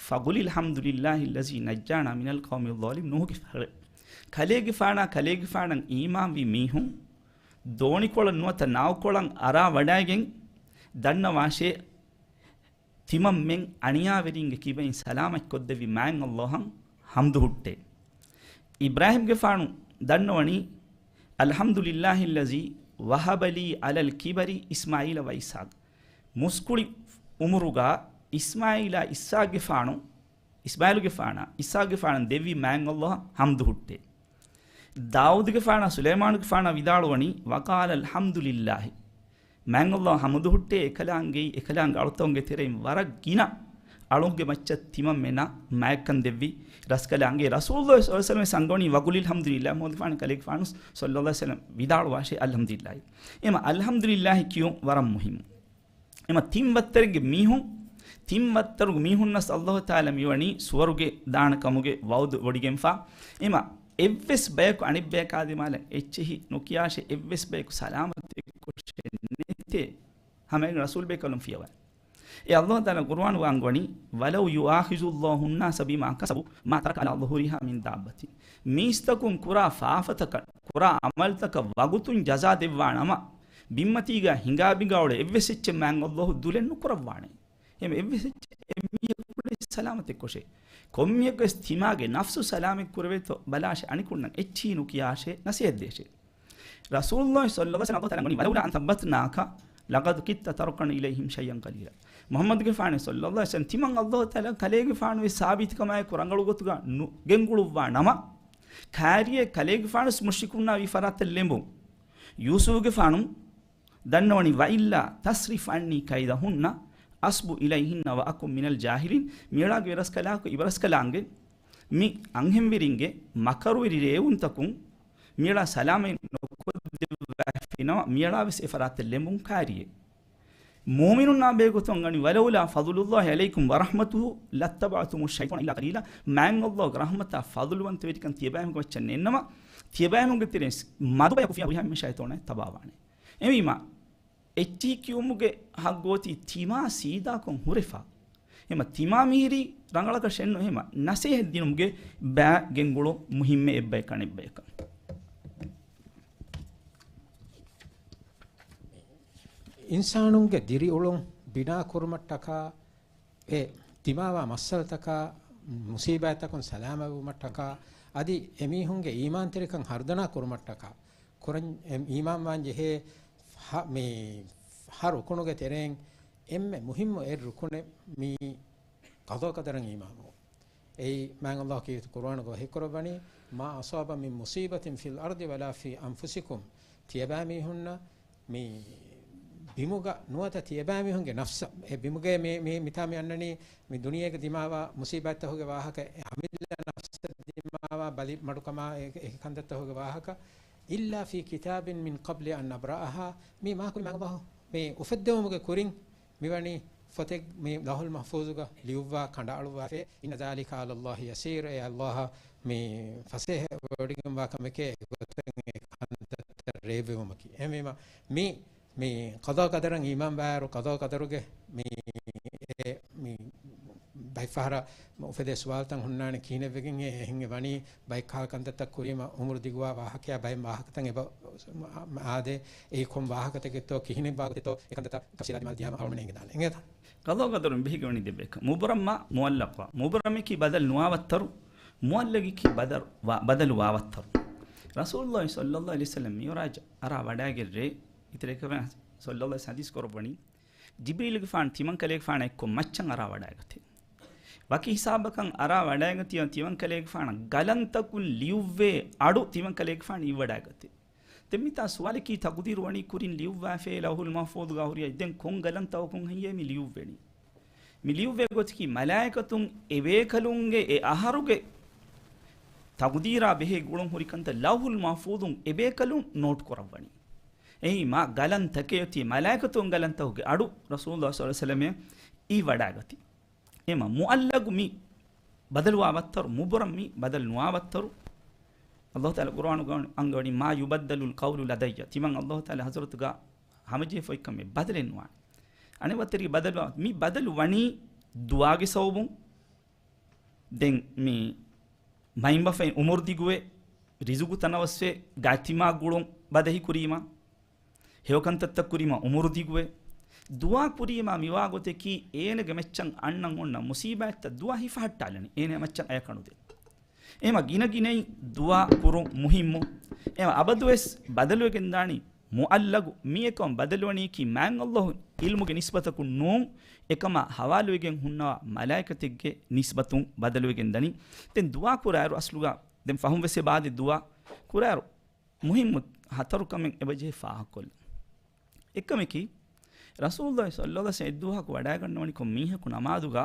فَقُلِ الْحَمْدُ لِلَّهِ الَّذِي نَجَّانَا مِنَ الْقَوْمِ الظَّالِمِينَ. ނޫޙުގެފާނަށް، ކަލޭގެފާނާ، ކަލޭގެފާނަށް އީމާންވި މީހުން ދޯނިކޮޅަށް ނުވަތަ ނާއުކޮޅަށް އަރާ ވަޑައިގެން ދަންނަވާށޭ، ތިމަންމެން އަނިޔާވެރިންގެ ކިބައިން ސަލާމަތްކޮށްދެއްވި މާތް ﷲ އަށް ޙަމްދު ހުއްޓޭ. އިބްރާހީމްގެފާނު ދަންނަވަނީ، الْحَمْدُ لِلَّهِ الَّذِي وَهَبَ لِي عَلَى الْكِبَرِ إِسْمَاعِيلَ وَإِسْحَاقَ. މުސްކުޅި އުމުރުގަ އިސްމާޢީލާ އިސްޙާޤުގެފާނު، އިސްމާޢީލުގެފާނާ އިސްޙާޤުގެފާނަށް ދެއްވި މާތް ﷲ އަށް ޙަމްދު ހުއްޓޭ. ދާއޫދުގެފާނާ ސުލައިމާނުގެފާނާ ވިދާޅުވަނީ، وَقَالَ الْحَمْدُ لِلَّهِ. މާތް ﷲ އަށް ޙަމްދު ހުއްޓޭ އެކަލާނގެއީ، އެކަލާނގެ އަޅުތަކުންގެ ތެރެއިން ވަރަށް ގިނަ އަޅުންގެ މައްޗަށް ތިމަންމެންނަށް މާތްކަން ދެއްވި ރަސްކަލާނގެ. ރަސޫލުﷲ ޞައްލަﷲު ޢަލައިހި ވަސައްލަމަ އަންގަވަނީ، وَقُلِ الْحَمْدُ لِلَّهِ، މުޙައްމަދުގެފާނު ކަލޭގެފާނު ޞައްލަﷲު ޢަލައިހި ވަސައްލަމަ ވިދާޅުވާށޭ، އަލްޙަމްދުލިއްލާހި. އެމަ އަލްޙަމްދުލިއްލާހި ކިޔުން ވަރަށް މުހިއްމު. އެމަ ތިން ވައްތަރެއްގެ މީހުން، ތިން ވައްތަރުގެ މީހުންނަސް އައްލާހު ތަޢާލާ މިވަނީ ސުވަރުގެ ދާނެ ކަމުގެ ވަޢުދު ވޮޑިގެންފާ. އެމަ އެއްވެސް ބަޔަކު އަނެއްބަޔަކާ ދިމާލަށް އެއްޗެހި ނުކިޔާށޭ، އެއްވެސް ބަޔަކު ސަލާމަތެއްކޮށޭ ނެތޭ. ހަމައެކަނި ރަސޫލް ބޭކަލުން ފިޔަވަން. އެ އައްލާހު ތަޢާލާ ޤުރުއާނުގަ އަންގަވަނީ، "وَلَوْ يُؤَاخِذُ اللَّهُ النَّاسَ بِمَا كَسَبُوا مَا تَرَكَ عَلَى ظُهُورِهَا مِنْ دَابَّةٍ." މީސްތަކުން ކުރާ ފާފަތަކަށް، ކުރާ ޢަމަލުތަކަށް ވަގުތުން ޖަޒާ ދެއްވާނަމަ، ބިންމަތީގަ ހިނގާބިނގާ އުޅޭ އެއްވެސް އެއްޗެއް މާތް އައްލާހު ދުލެއް ނުކުރައްވާނެ. އެހެން އެއްވެސް އެއްޗެއް އެ މީހަކު ސަލާމަތެއްކޮށޭ. ކޮންމީހަކުވެސް ތިމާގެ ނަފްސު ސަލާމަތް ކުރެވޭތޯ ބަލާށޭ، އަނެކުންނަށް އެއްޗިހި ނުކިޔާށޭ، ނަސޭހަތްދޭށޭ. ރަސޫލުﷲ ޞައްލަﷲ ޢަލައިހި ވަސައްލަމަ އައްލާހު ތަޢާލާ އަންގަވަނީ، "وَلَوْلَا أَنْ ثَبَّتْنَاكَ لَقَدْ كِدْتَ تَرْكَنُ إِلَيْهِمْ شَيْئًا قَلِيلًا." މުޙައްމަދުގެފާނު ޞައްލަﷲ ޢަލައިހި ވަސައްލަމަ، ތިމަން އައްލާހު ތަޢާލާ ކަލޭގެފާނުވެސް ސާބިތުކަމާއެކު ރަނގަޅު ގޮތުގަ ނު-، ގެންގުޅުއްވާ ނަމަ، ކާރިއެއް ކަލޭގެފާނުވެސް މުޝްރިކުންނާ ވީ ފަރާތަށް ލެނބުން. ޔޫސުފުގެފާނު ދަންނަވަނީ، "وَإِلَّا تَصْرِفْ عَنِّي كَيْدَهُنَّ أَصْبُ إِلَيْهِنَّ وَأَكُنْ مِنَ الْجَاهِلِينَ." މިއަޅާގެ އިބަރަސްކަލާކޮ، އިބަރަސްކަލާނގެ މި އަންހެންވެރިންގެ މަކަރުވެރި ރޭވުންތަކުން މިއަޅާ ސަލާމަތް ނުކޮށްދެއްވާފިނަމަ، މިއަޅާވެސް އެ ފަރާތަށް ލެނބުން ކާރިއެއް. މުއުމިނުންނާ ބެހޭގޮތުން އަންގަނީ، "وَلَوْلَا فَضْلُ اللَّهِ عَلَيْكُمْ وَرَحْمَتُهُ لَاتَّبَعْتُمُ الشَّيْطَانَ إِلَّا قَلِيلًا." މާތް އައްލާހުގެ ރަޙްމަތާ ފަޟްލުވަންތަވެރިކަން ތިޔަބައިމީހުންގެ މައްޗަށް ނެތްނަމަ، ތިޔަބައިމީހުންގެ ތެރެއިން މަދު ބަޔަކު ފިޔަވާ ހުރިހާ މީހުން ޝައިޠާނާ ތަބާވާނެ. އެހެންވީމާ، އެއްޗިހި ކިޔުމުގެ ޙައްޤު އޮތީ ތިމާ ސީދާކޮށް ހުރެފާ. އެހެމަ ތިމާ މިހިރީ ރަނގަޅަކަށެއްނު، އެހެމަ ނަސޭހަތް ދިނުމުގެ ބައި ގެންގުޅުން މުހިއްމޭ އެއްބަޔަކަށް އަނެއްބަޔަކަށް. އިންސާނުންގެ ދިރިއުޅުން ބިނާ ކުރުމަށްޓަކާ، އެ ދިމާވާ މައްސަލަތަކާ، މުސީބާތްތަކުން ސަލާމަތްވުމަށްޓަކާ، އަދި އެމީހުންގެ އީމާންތެރިކަން ހަރުދަނާ ކުރުމަށްޓަކާ، ކުރަން، އެ އީމާންވާން ޖެހޭ ހަ-، މި ހަ ރުކުނުގެ ތެރެއިން އެންމެ މުހިއްމު އެއް ރުކުނެއް މި ޤަޟާ ޤަދަރަށް އީމާންވުން. އެއީ މާތް ﷲ ކީރިތި ޤުރުއާނުގަ ވަޙީކުރައްވަނީ، "مَا أَصَابَ مِن مُّصِيبَةٍ فِي الْأَرْضِ وَلَا فِي أَنفُسِكُمْ." ތިޔަބައިމީހުންނަށް މި ބިމުގަ ނުވަތަ ތިޔަބައިމީހުންގެ ނަފްސަށް، އެ ބިމުގެ މި، މި، މިތާ މި އަންނަނީ މި ދުނިޔޭގަ ދިމާވާ މުސީބާތްތަކުގެ ވާހަކަ، އެ އަމިއްލަ ނަފްސަށް ދިމާވާ ބަލި މަޑުކަމާ އެ، އެ ކަންތައްތަކުގެ ވާހަކަ، "إِلَّا فِي كِتَابٍ مِّن قَبْلِ أَن نَّبْرَأَهَا." މި މާކުރި މާގަބަހު މި އުފެއްދެވުމުގެ ކުރިން މިވަނީ ފޮތެއް މި ލައުޙުލް މަޙްފޫޒުގަ ލިޔުއްވާ ކަނޑައަޅުއްވާފައި. "إِنَّ ذَٰلِكَ عَلَى اللَّهِ يَسِيرٌ." އެ ﷲ އަށް މި ފަސޭހަ ވޮޑިގެންވާ ކަމެކޭ، އެގޮތަށް އެ ކަންތައްތައް ރޭވެވުމަކީ. އެހެންވީމަ، މި، މި ޤަޟާ ޤަދަރަށް އީމާންވާއިރު، ޤަޟާ ޤަދަރުގެ މި، އެ، މި ބައެއް ފަހަރަށް އުފެދޭ ސުވާލުތައް ހުންނާނެ ކިހިނެއްވެގެން އެ އެހެން އެ ވަނީ، ބައެއް ކަހަލަ ކަންތައްތައް ކުރީމަ އުމުރު ދިގުވާ ވާހަކަޔާ ބައެއް ވާހަކަތައް އެބަ އާދޭ، އެއީ ކޮން ވާހަކަތަކެއްތޯ، ކިހިނެއް ވާގޮތެއްތޯ، އެ ކަންތައްތައް ތަފްޞީލާ ދިމާ ދިޔާމަ އަޅުމެން އެނގޭތަ؟ ޤަޟާ ޤަދަރުން ބެހިގެން ވަނީ ދެއްބަޔަކަށް. މުބުރަމް މާ މުޢައްލަޤު ވާ. މުބުރަމަކީ ބަދަލު ނުވާ ވައްތަރު، މުޢައްލަޤަކީ ބަދަރު ވާ، ބަދަލު ވާ ވައްތަރު. ރަސޫލުﷲ ޞައްލަﷲ ޢަލައިހި ވަސައްލަމަ މިޢުރާޖަށް އަރާ ވަޑައިގެން ރޭ، އިތުރަށް ކަމެއް ޞައްލަﷲ ޙަދީޘް ކުރައްވަނީ، ޖިބްރީލުގެފާނު ތިމަން ކަލޭގެފާނާ އެއްކޮށް މައްޗަށް އަރާ ވަޑައިގަތޭ. ވަކި ހިސާބަކަށް އަރާ ވަޑައިގަތީ ތިމަން ކަލޭގެފާނަށް ގަލަންތަކުން ލިޔުއްވޭ އަޑު ތިމަން ކަލޭގެފާނު އިވިވަޑައިގަތޭ. ދެން މިތާ ސުވާލަކީ، ތަޤުދީރު ވަނީ ކުރިން ލިޔުއްވާފައޭ ލައުޙުލް މަޙްފޫޡުގަ ހުރި އައި، ދެން ކޮން ގަލަންތަކަކުން ހެއްޔޭ މި ލިޔުއްވެނީ؟ މި ލިޔުއްވޭ ގޮތަކީ، މަލާއިކަތުން އެބޭކަލުންގެ އެ އަހަރުގެ ތަޤުދީރާ ބެހޭ ގުޅުން ހުރި ކަންތައް ލައުޙުލް މަޙްފޫޡުން އެބޭކަލުން ނޯޓު ކުރައްވަނީ. އެހީމާ ގަލަންތަކެއް އޮތީ މަލާއިކަތުން ގަލަންތަކުގެ އަޑު ރަސޫލުﷲ ޞައްލަﷲ ޢަލައިހި ވަސައްލަމަ އިވިވަޑައިގަތީ. އެމަ މުޢައްލަޤު މި ބަދަލުވާ ވައްތަރު، މުބުރަމް މި ބަދަލު ނުވާ ވައްތަރު. ﷲ ތަޢާލާ ޤުރުއާނުގަ އަންގަވަނީ، "مَا يُبَدَّلُ الْقَوْلُ لَدَيَّ." ތިމަން ﷲ ތަޢާލާ ޙަޟްރަތުގަ ހަމަޖެހިފައި ކަމެއް ބަދަލެއް ނުވާނެ. އަނެއް ވައްތަރެއް ބަދަލުވާ، މި ބަދަލު ވަނީ ދުޢާގެ ސަބަބުން. ދެން މި މައިންބަފައިން އުމުރު ދިގުވެ، ރިޒުގު ތަނަވަސްވެ، ގާތްތިމާ ގުޅުން ބަދަހި ކުރީމަ، ހެޔޮކަންތައްތައް ކުރީމަ އުމުރު ދިގުވެ، ދުޢާ ކުރީމަ މިވާ ގޮތަކީ އޭނަގެ މައްޗަށް އަންނަން އޮންނަ މުސީބާތްތައް ދުޢާ ހިފަހައްޓާލަނީ އޭނަ މައްޗަށް އަޔަކަނުދޭ. އެމަ ގިނަ ގިނައިން ދުޢާ ކުރުން މުހިއްމު. އެމަ އަބަދުވެސް ބަދަލުވެގެންދާނީ މުޢައްލަޤު މިއެކަމަށް ބަދަލުވަނީކީ މާތް ﷲ ޢިލްމުގެ ނިސްބަތަކުން ނޫން، އެކަމާ ޙަވާލުވެގެން ހުންނަވާ މަލާއިކަތެއްގެ ނިސްބަތުން ބަދަލުވެގެން ދަނީ. ދެން ދުޢާ ކުރާއިރު އަސްލުގަ ދެން ފަހުން ވެސް އެބައާދޭ ދުޢާ ކުރާއިރު މުހިއްމު ހަތަރު ކަމެއް އެބަޖެހޭ ފާހަގަކޮށްލަން. އެއްކަމަކީ، ރަސޫލުﷲ ޞައްލަﷲ ޢަލައިހި ވަސައްލަމަ އެއްދުވަހަކު ވަޑައިގަންނަވަނިކޮށް މީހަކު ނަމާދުގަ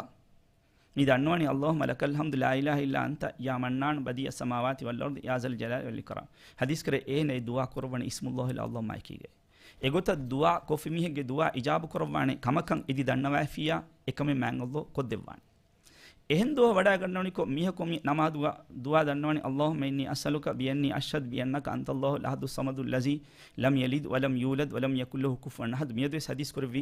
މި ދަންނަވަނީ، "اللهم لك الحمد لا إله إلا أنت يا منان بديع السماوات والأرض يا ذا الجلال والإكرام." ޙަދީޘް ކުރޭ އޭނަ އެ ދުޢާ ކުރައްވަނީ އިސްމުﷲ އަލްއަޢްޟަމާއެކީގައި. އެގޮތަށް ދުޢާ ކޮށްފި މީހެއްގެ ދުޢާ އިޖާބަ ކުރައްވާނެ ކަމަކަށް އެދި ދަންނަވައިފިއްޔާ، އެކަމެއް މާތް ﷲ ކޮށްދެއްވާނެ. އެހެން ދުޢާ ވަޑައިގަންނަވަނިކޮށް، މީހަކު މި ނަމާދުގަ ދުޢާ ދަންނަވަނީ، اللهم إني أسألك بأني أشهد بأنك أنت الله الأحد الصمد الذي لم يلد ولم يولد ولم يكن له كفوا أحد. މިއަދުވެސް ޙަދީޘް ކުރެއްވި،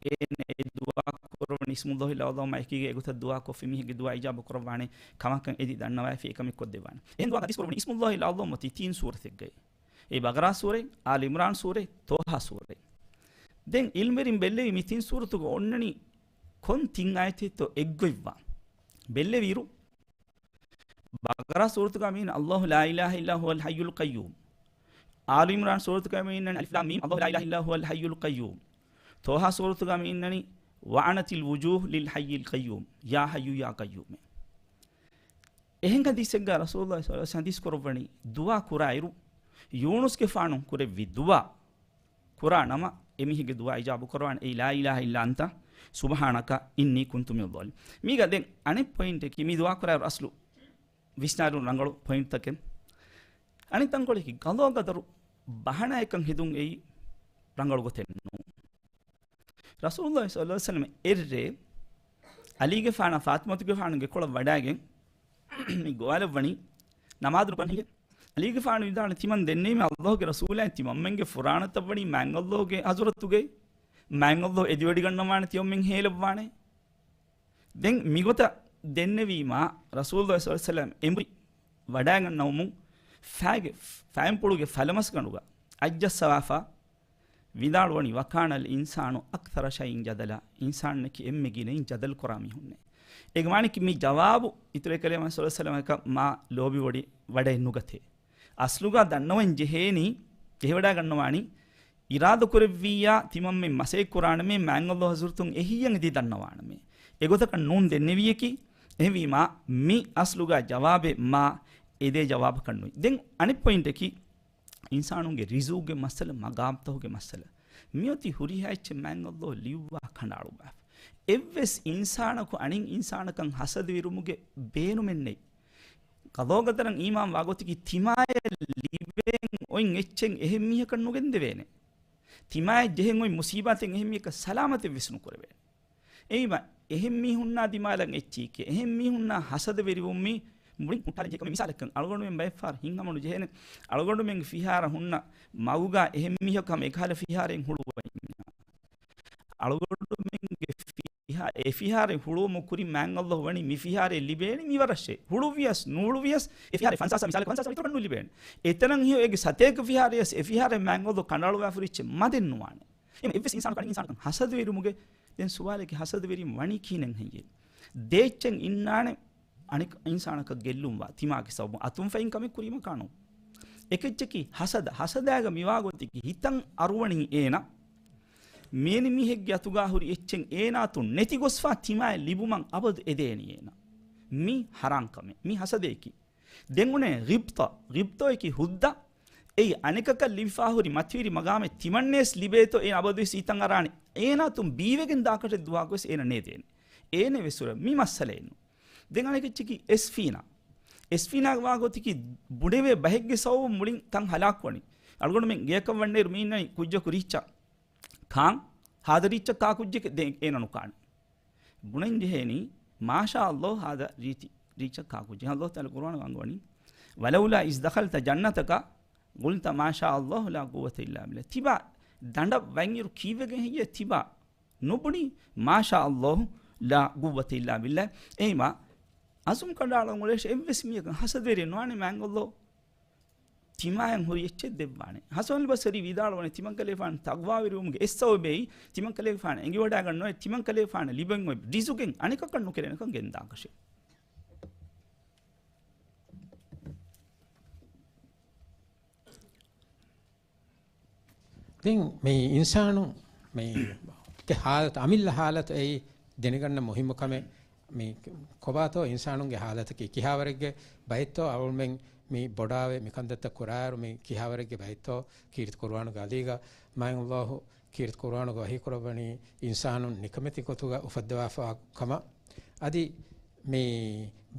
އޭނަ އެ ދުޢާ ކުރައްވަނީ اسم الله الأعظم އެކީގަ. އެގޮތަށް ދުޢާ ކޮށްފި މީހެއްގެ ދުޢާ އިޖާބަ ކުރައްވާނެ ކަމަކަށް އެދި ދަންނަވައިފި، އެކަމެއް ކޮށްދެއްވާނެ. އެހެން ދުޢާ ޙަދީޘް ކުރައްވަނީ اسم الله الأعظم ތި ތިން ސޫރަތެއްގައި. އެ ބަޤަރާ ސޫރަތް، އާލު ޢިމްރާން ސޫރަތް، ޠާހާ ސޫރަތް. ދެން ޢިލްމުވެރިން ބެއްލެވި މި ތިން ސޫރަތުގަ އޮންނަނީ ކޮން ތިން އާޔަތެއްތޯ އެއްގޮތްވާން. ބެއްލެވިއިރު، ބަޤަރާ ސޫރަތުގަ މިއިން الله لا إله إلا هو الحي القيوم. އާލު ޢިމްރާން ސޫރަތުގަ މިއިންނަނީ الم الله لا إله إلا هو الحي القيوم. ޠާހާ ސޫރަތުގަ މިއިންނަނީ وعنت الوجوه للحي القيوم، يا حي يا قيوم. އެހެން ޙަދީޘެއްގަ ރަސޫލުﷲ ޞައްލަﷲ ޢަލައިހި ވަސައްލަމަ ޙަދީޘް ކުރައްވަނީ، ދުޢާ ކުރާއިރު، ޔޫނުސްގެފާނު ކުރެއްވި ދުޢާ ކުރާ ނަމަ، އެމީހެއްގެ ދުޢާ އިޖާބަ ކުރަވާނެ، އެއީ لا إله إلا أنت سبحانك إني كنت من الظالمين. މީގަ ދެން އަނެއް ޕޮއިންޓަކީ، މި ދުޢާ ކުރާއިރު އަސްލު ވިސްނާލުން ރަނގަޅު ޕޮއިންޓްތަކެއް. އަނެއް ތަންކޮޅަކީ، ޤަޟާ ޤަދަރު ބަހަނާއެއްކަން ހެދުން އެއީ ރަނގަޅު ގޮތެއް ނޫން. ރަސޫލުﷲ ޞައްލަﷲ ޢަލައިހި ވަސައްލަމަ އެއްރޭ ޢަލީގެފާނާ ފާޠިމަތުގެފާނުގެ ކޮޅަށް ވަޑައިގެން މި ގޮވާލައްވަނީ ނަމާދު ނުކުރަން ހިނގޭ. ޢަލީގެފާނު ވިދާޅުވި، ތިމަން ދެންނެވީމަ ﷲގެ ރަސޫލާއި ތިމަންމެންގެ ފުރާނަތައް ވަނީ މާތް ﷲގެ ޙަޟްރަތުގައި، މާތް ﷲ އެދިވަޑިގަންނަވާނެ، ތިމަންމެން ހޭލައްވާނެ. ދެން މިގޮތަށް ދެންނެވީމާ، ރަސޫލުﷲ ޞައްލަﷲ ޢަލައިހި ވަސައްލަމަ އެނބުރި ވަޑައިގަންނަވަމުން، ފައިގެ، ފައިންޕުޅުގެ ފަލަމަސްގަނޑުގަ އަތްޖައްސަވާފަ ވިދާޅުވަނީ، وكان الإنسان أكثر شيء جدلا، އިންސާނަކީ އެންމެ ގިނައިން ޖަދަލު ކުރާ މީހުންނޭ. އޭގެ މާނައަކީ މި ޖަވާބު އިތުރު ކަލޭމާ ޞައްލަﷲ ޢަލައިހި ވަސައްލަމަކަށް މާ ލޯބިވޮޑި ވަޑައެއްނުގަތޭ. އަސްލުގަ ދަންނަވަން ޖެހޭނީ، ޖެހިވަޑައިގަންނަވާނީ، އިރާދަކުރެއްވިއްޔާ ތިމަންމެން މަސައްކަތް ކުރާނަމޭ، މާތް ﷲ ޙަޟްރަތުން އެހީއަށް އެދި ދަންނަވާނަމޭ. އެގޮތަކަށް ނޫން ދެންނެވިޔަކީ. އެހެންވީމާ، މި އަސްލުގަ ޖަވާބެއް މާ އެދޭ ޖަވާބަކަށް ނުވި. ދެން އަނެއް ޕޮއިންޓަކީ، އިންސާނުންގެ ރިޒުގެ މައްސަލަ، މަގާމްތަކުގެ މައްސަލަ. މިއޮތީ ހުރިހާ އެއްޗެއް މާތް ﷲ ލިޔުއްވާ ކަނޑައަޅުއްވާފަ. އެއްވެސް އިންސާނަކު އަނެއް އިންސާނަކަށް ހަސަދަވެރިވުމުގެ ބޭނުމެއް ނެތް. ޤަޟާ ޤަދަރަށް އީމާން ވާގޮތަކީ، ތިމާޔަށް ލިބެން އޮތް އެއްޗެއް އެހެން މީހަކަށް ނުގެންދެވޭނެ. ތިމާޔަށް ޖެހެން އޮތް މުޞީބާތެއް އެހެން މީހަކަށް ސަލާމަތެއް ވެސް ނުކުރެވޭނެ. އެއީމަ، އެހެން މީހުންނާ ދިމާލަށް އެއްޗެކޭ، އެހެން މީހުންނާ ހަސަދަވެރިވުން މީ މުޅިން ހުއްޓާލަން ޖެހޭ ކަމެއް. މިސާލަކަށް، އަޅުގަނޑުމެން ބައެއް ފަހަރު ހިތްހަމަނުޖެހޭނެ، އަޅުގަނޑުމެންގެ ފިހާރަ ހުންނަ މަގުގަ އެހެން މީހަކު ހަމަ އެކަހަލަ ފިހާރައެއް ހުޅުވައި. އަޅުގަނޑުމެންގެ ފިހާ-، އެ ފިހާރައެއް ހުޅުވުމުގެ ކުރިން މާތް ﷲ ވަނީ މި ފިހާރައެއް ލިބޭނީ މިވަރަށޭ. ހުޅުވިޔަސް، ނުހުޅުވިޔަސް، އެ ފިހާރައެއް ފަންސާސް މިސާލަކަށް ފަންސާސް އިތުރަކަށް ނުލިބޭނެ. އެތަނަށް ހެޔޮ އޭގެ ސަތޭކަ ފިހާރަޔަސް އެ ފިހާރައެއް މާތް ﷲ ކަނޑައަޅުވާފަ ހުރި އެއްޗެއް މަދެއް ނުވާނެ. އެހެން އެއްވެސް އިންސާނަކަށް އަނެއް އިންސާނަކަށް ހަސަދަވެރިވުމުގެ، ދެން ސުވާލަކީ ހަސަދަވެރިން ވަނީ ކިހިނެއް ހެއްޔޭ؟ ދޭއްޗެއް އިންނާނެ އަނެއް އިންސާނަކަށް ގެއްލުންވާ ތިމާގެ ސަބަބުން. އަތުން ފައިން ކަމެއް ކުރީމަ ކާނު. އެކެއްޗަކީ ހަސަދަ. ހަސަދައިގަ މިވާގޮތަކީ ހިތަށް އަރުވަނީ އޭނަ މިއެނި މީހެއްގެ އަތުގާ ހުރި އެއްޗެއް އޭނާއަތުން ނެތިގޮސްފާ ތިމާޔަށް ލިބުމަށް އަބަދު އެދޭނީ އޭނަ. މި ހަރާން ކަމެއް. މި ހަސަދަޔަކީ. ދެން އުނޭ ޣިބްޠަ. ޣިބްޠައަކީ ހުއްދަ. އެއީ އަނެކަކަށް ލިބިފާ ހުރި މަތިވެރި މަގާމެއް ތިމަންނަޔަސް ލިބޭތޯ އޭނަ އަބަދުވެސް ހިތަށް އަރާނެ. އޭނާއަތުން ބީވެގެން ދާކަށެއް ދުވާކުވެސް އޭނަ ނޭދޭނެ. އޭނަ ވެސް ހުރެ މި މައްސަލައެއްނު. ދެން އަނެކެއްޗަކީ އެސްފީނާ. އެސްފީނާގެ ވާގޮތަކީ ބުނެވޭ ބަހެއްގެ ސަބަބުން މުޅިން ތަން ހަލާކުވަނީ. އަޅުގަނޑުމެން ގެޔަކަށް ވަންނައިރު މި އިންނަނީ ކުއްޖަކު ރީއްޗަށް. ކާން ހާދަ ރީއްޗަށް ކާ ކުއްޖެކޭ ދެން އޭނަ ނުކާނެ. ބުނަން ޖެހޭނީ، މާޝާ ﷲ ހާދަ ރީތި، ރީއްޗަށް ކާ ކުއްޖެ. ﷲ ތަޢާލާ ޤުރުއާނުގަ އަންގަވަނީ، ولولا إذ دخلت جنتك قلت ما شاء الله لا قوة إلا بالله. ތިބާ ދަނޑަށް ވަންއިރު ކީއްވެގެން ހެއްޔޭ ތިބާ ނުބުނީ، މާޝާ ﷲ ލާ ޤުއްވަތަ އިއްލާ ބިއްލާ. އެހިމާ، އަޒުމް ކަނޑައަޅަން އުޅޭށޭ، އެއްވެސް މީހަކަށް ހަސަދަވެރި ނުވާނެ މާތް ﷲ ތިމާޔަށް ހުރި އެއްޗެއް ދެއްވާނެ. ޙަސަނުލް ބަޞްރީ ވިދާޅުވަނީ، ތިމަންކަލޭގެފާނު ތަޤްވާވެރިވުމުގެ އެއްސަބަބެއް، ތިމަންކަލޭގެފާނު އެނގިވަޑައިގަންނަވަނީ، ތިމަންކަލޭގެފާނަށް ލިބެން އޮތް ރިޒުގެއް އަނެކަކަށް ނުކެރޭނެކަން ގެންދާކަށެއް. ދެން މި އިންސާނު މީގެ ޙާލަތު، އަމިއްލަ ޙާލަތު އެއީ ދެނެގަންނަ މުހިއްމު ކަމެއް. މި ކޮބާތޯ އިންސާނުންގެ ޙާލަތަކީ؟ ކިހާވަރެއްގެ ބައެއްތޯ އަޅުމެން މި ބޮޑާވެ މިކަންތައްތައް ކުރާއިރު، މި ކިހާވަރެއްގެ ބައެއްތޯ ކީރިތި ޤުރުއާނުގެ އަލީގަ މާތް ﷲ ކީރިތި ޤުރުއާނުގަ ވަޙީ ކުރައްވަނީ އިންސާނުން ނިކަމެތި ގޮތުގަ އުފައްދަވާފަ ކަމަށް. އަދި މި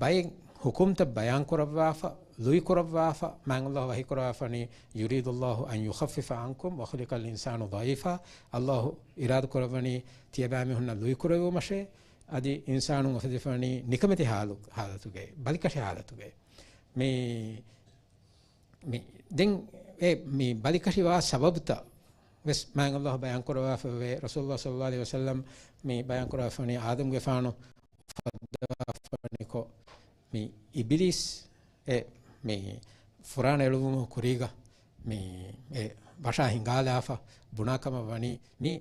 ބައެއް ޙުކުމްތައް ބަޔާން ކުރައްވާފަ، ލުއި ކުރައްވާފަ، މާތް ﷲ ވަޙީ ކުރައްވާފަނީ، "يريد الله أن يخفف عنكم وخلق الإنسان ضعيفا." ﷲ އިރާދަ ކުރައްވަނީ ތިޔަބައިމީހުންނަށް ލުއި ކުރެވުމަށޭ، އަދި އިންސާނުން އުފެދިފަނީ ނިކަމެތި ޙާލު، ޙާލަތުގައި، ބަލިކަށި ޙާލަތުގައި. މި، މި، ދެން އެ މި ބަލިކަށިވާ ސަބަބުތައް ވެސް މާތް ﷲ ބަޔާން ކުރައްވާފައެވެ. ރަސޫލުﷲ ޞައްލަﷲ ޢަލައިހި ވަސައްލަމް މި ބަޔާން ކުރައްވާފަނީ އާދަމްގެފާނު ފައްދަވާފަނިކޮށް، މި އިބިލީސް އެ މި ފުރާނަ އެޅުވުމުގެ ކުރީގަ މި އެ ވަށާ ހިނގާލާފަ ބުނާ ކަމަށް ވަނީ، މި،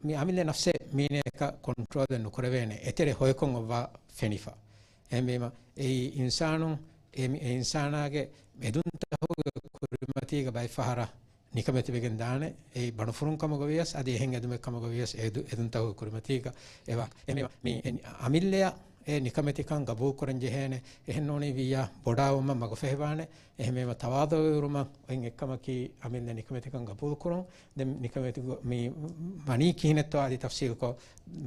މި އަމިއްލަ ނަފްސެއް މީނަޔަކަށް ކޮންޓްރޯލެއް ނުކުރެވޭނެ، އެތެރެ ހޮޔަކޮށް އޮއްވާ ފެނިފަ. އެހެންވީމަ، އެއީ އިންސާނުން އެ މި، އެ އިންސާނާގެ އެދުންތަކުގެ ކުރިމަތީގަ ބައެއްފަހަރަށް ނިކަމެތިވެގެން ދާނެ. އެއީ ބަނޑުފުރުން ކަމަށް ގޮވިޔަސް، އަދި އެހެން އެދުމެއް ކަމަށް ގޮވިޔަސް، އެދު-، އެދުންތަކުގެ ކުރިމަތީގަ އެވާ. އެހެންވީމަ، މި އެ އަމިއްލަޔަށް އެ ނިކަމެތިކަން ގަބޫލު ކުރަން ޖެހޭނެ. އެހެން ނޫނީ ވިއްޔާ ބޮޑާވުމަށް މަގުފަހިވާނެ. އެހެންވީމަ ތަވާޟުޢުވެރިވުމަށް އޮތް އެއްކަމަކީ އަމިއްލަ ނިކަމެތިކަން ގަބޫލުކުރުން. ދެން ނިކަމެތި ގޮ-، މި ވަނީ ކިހިނެއްތޯ އަދި ތަފްޞީލުކޮށް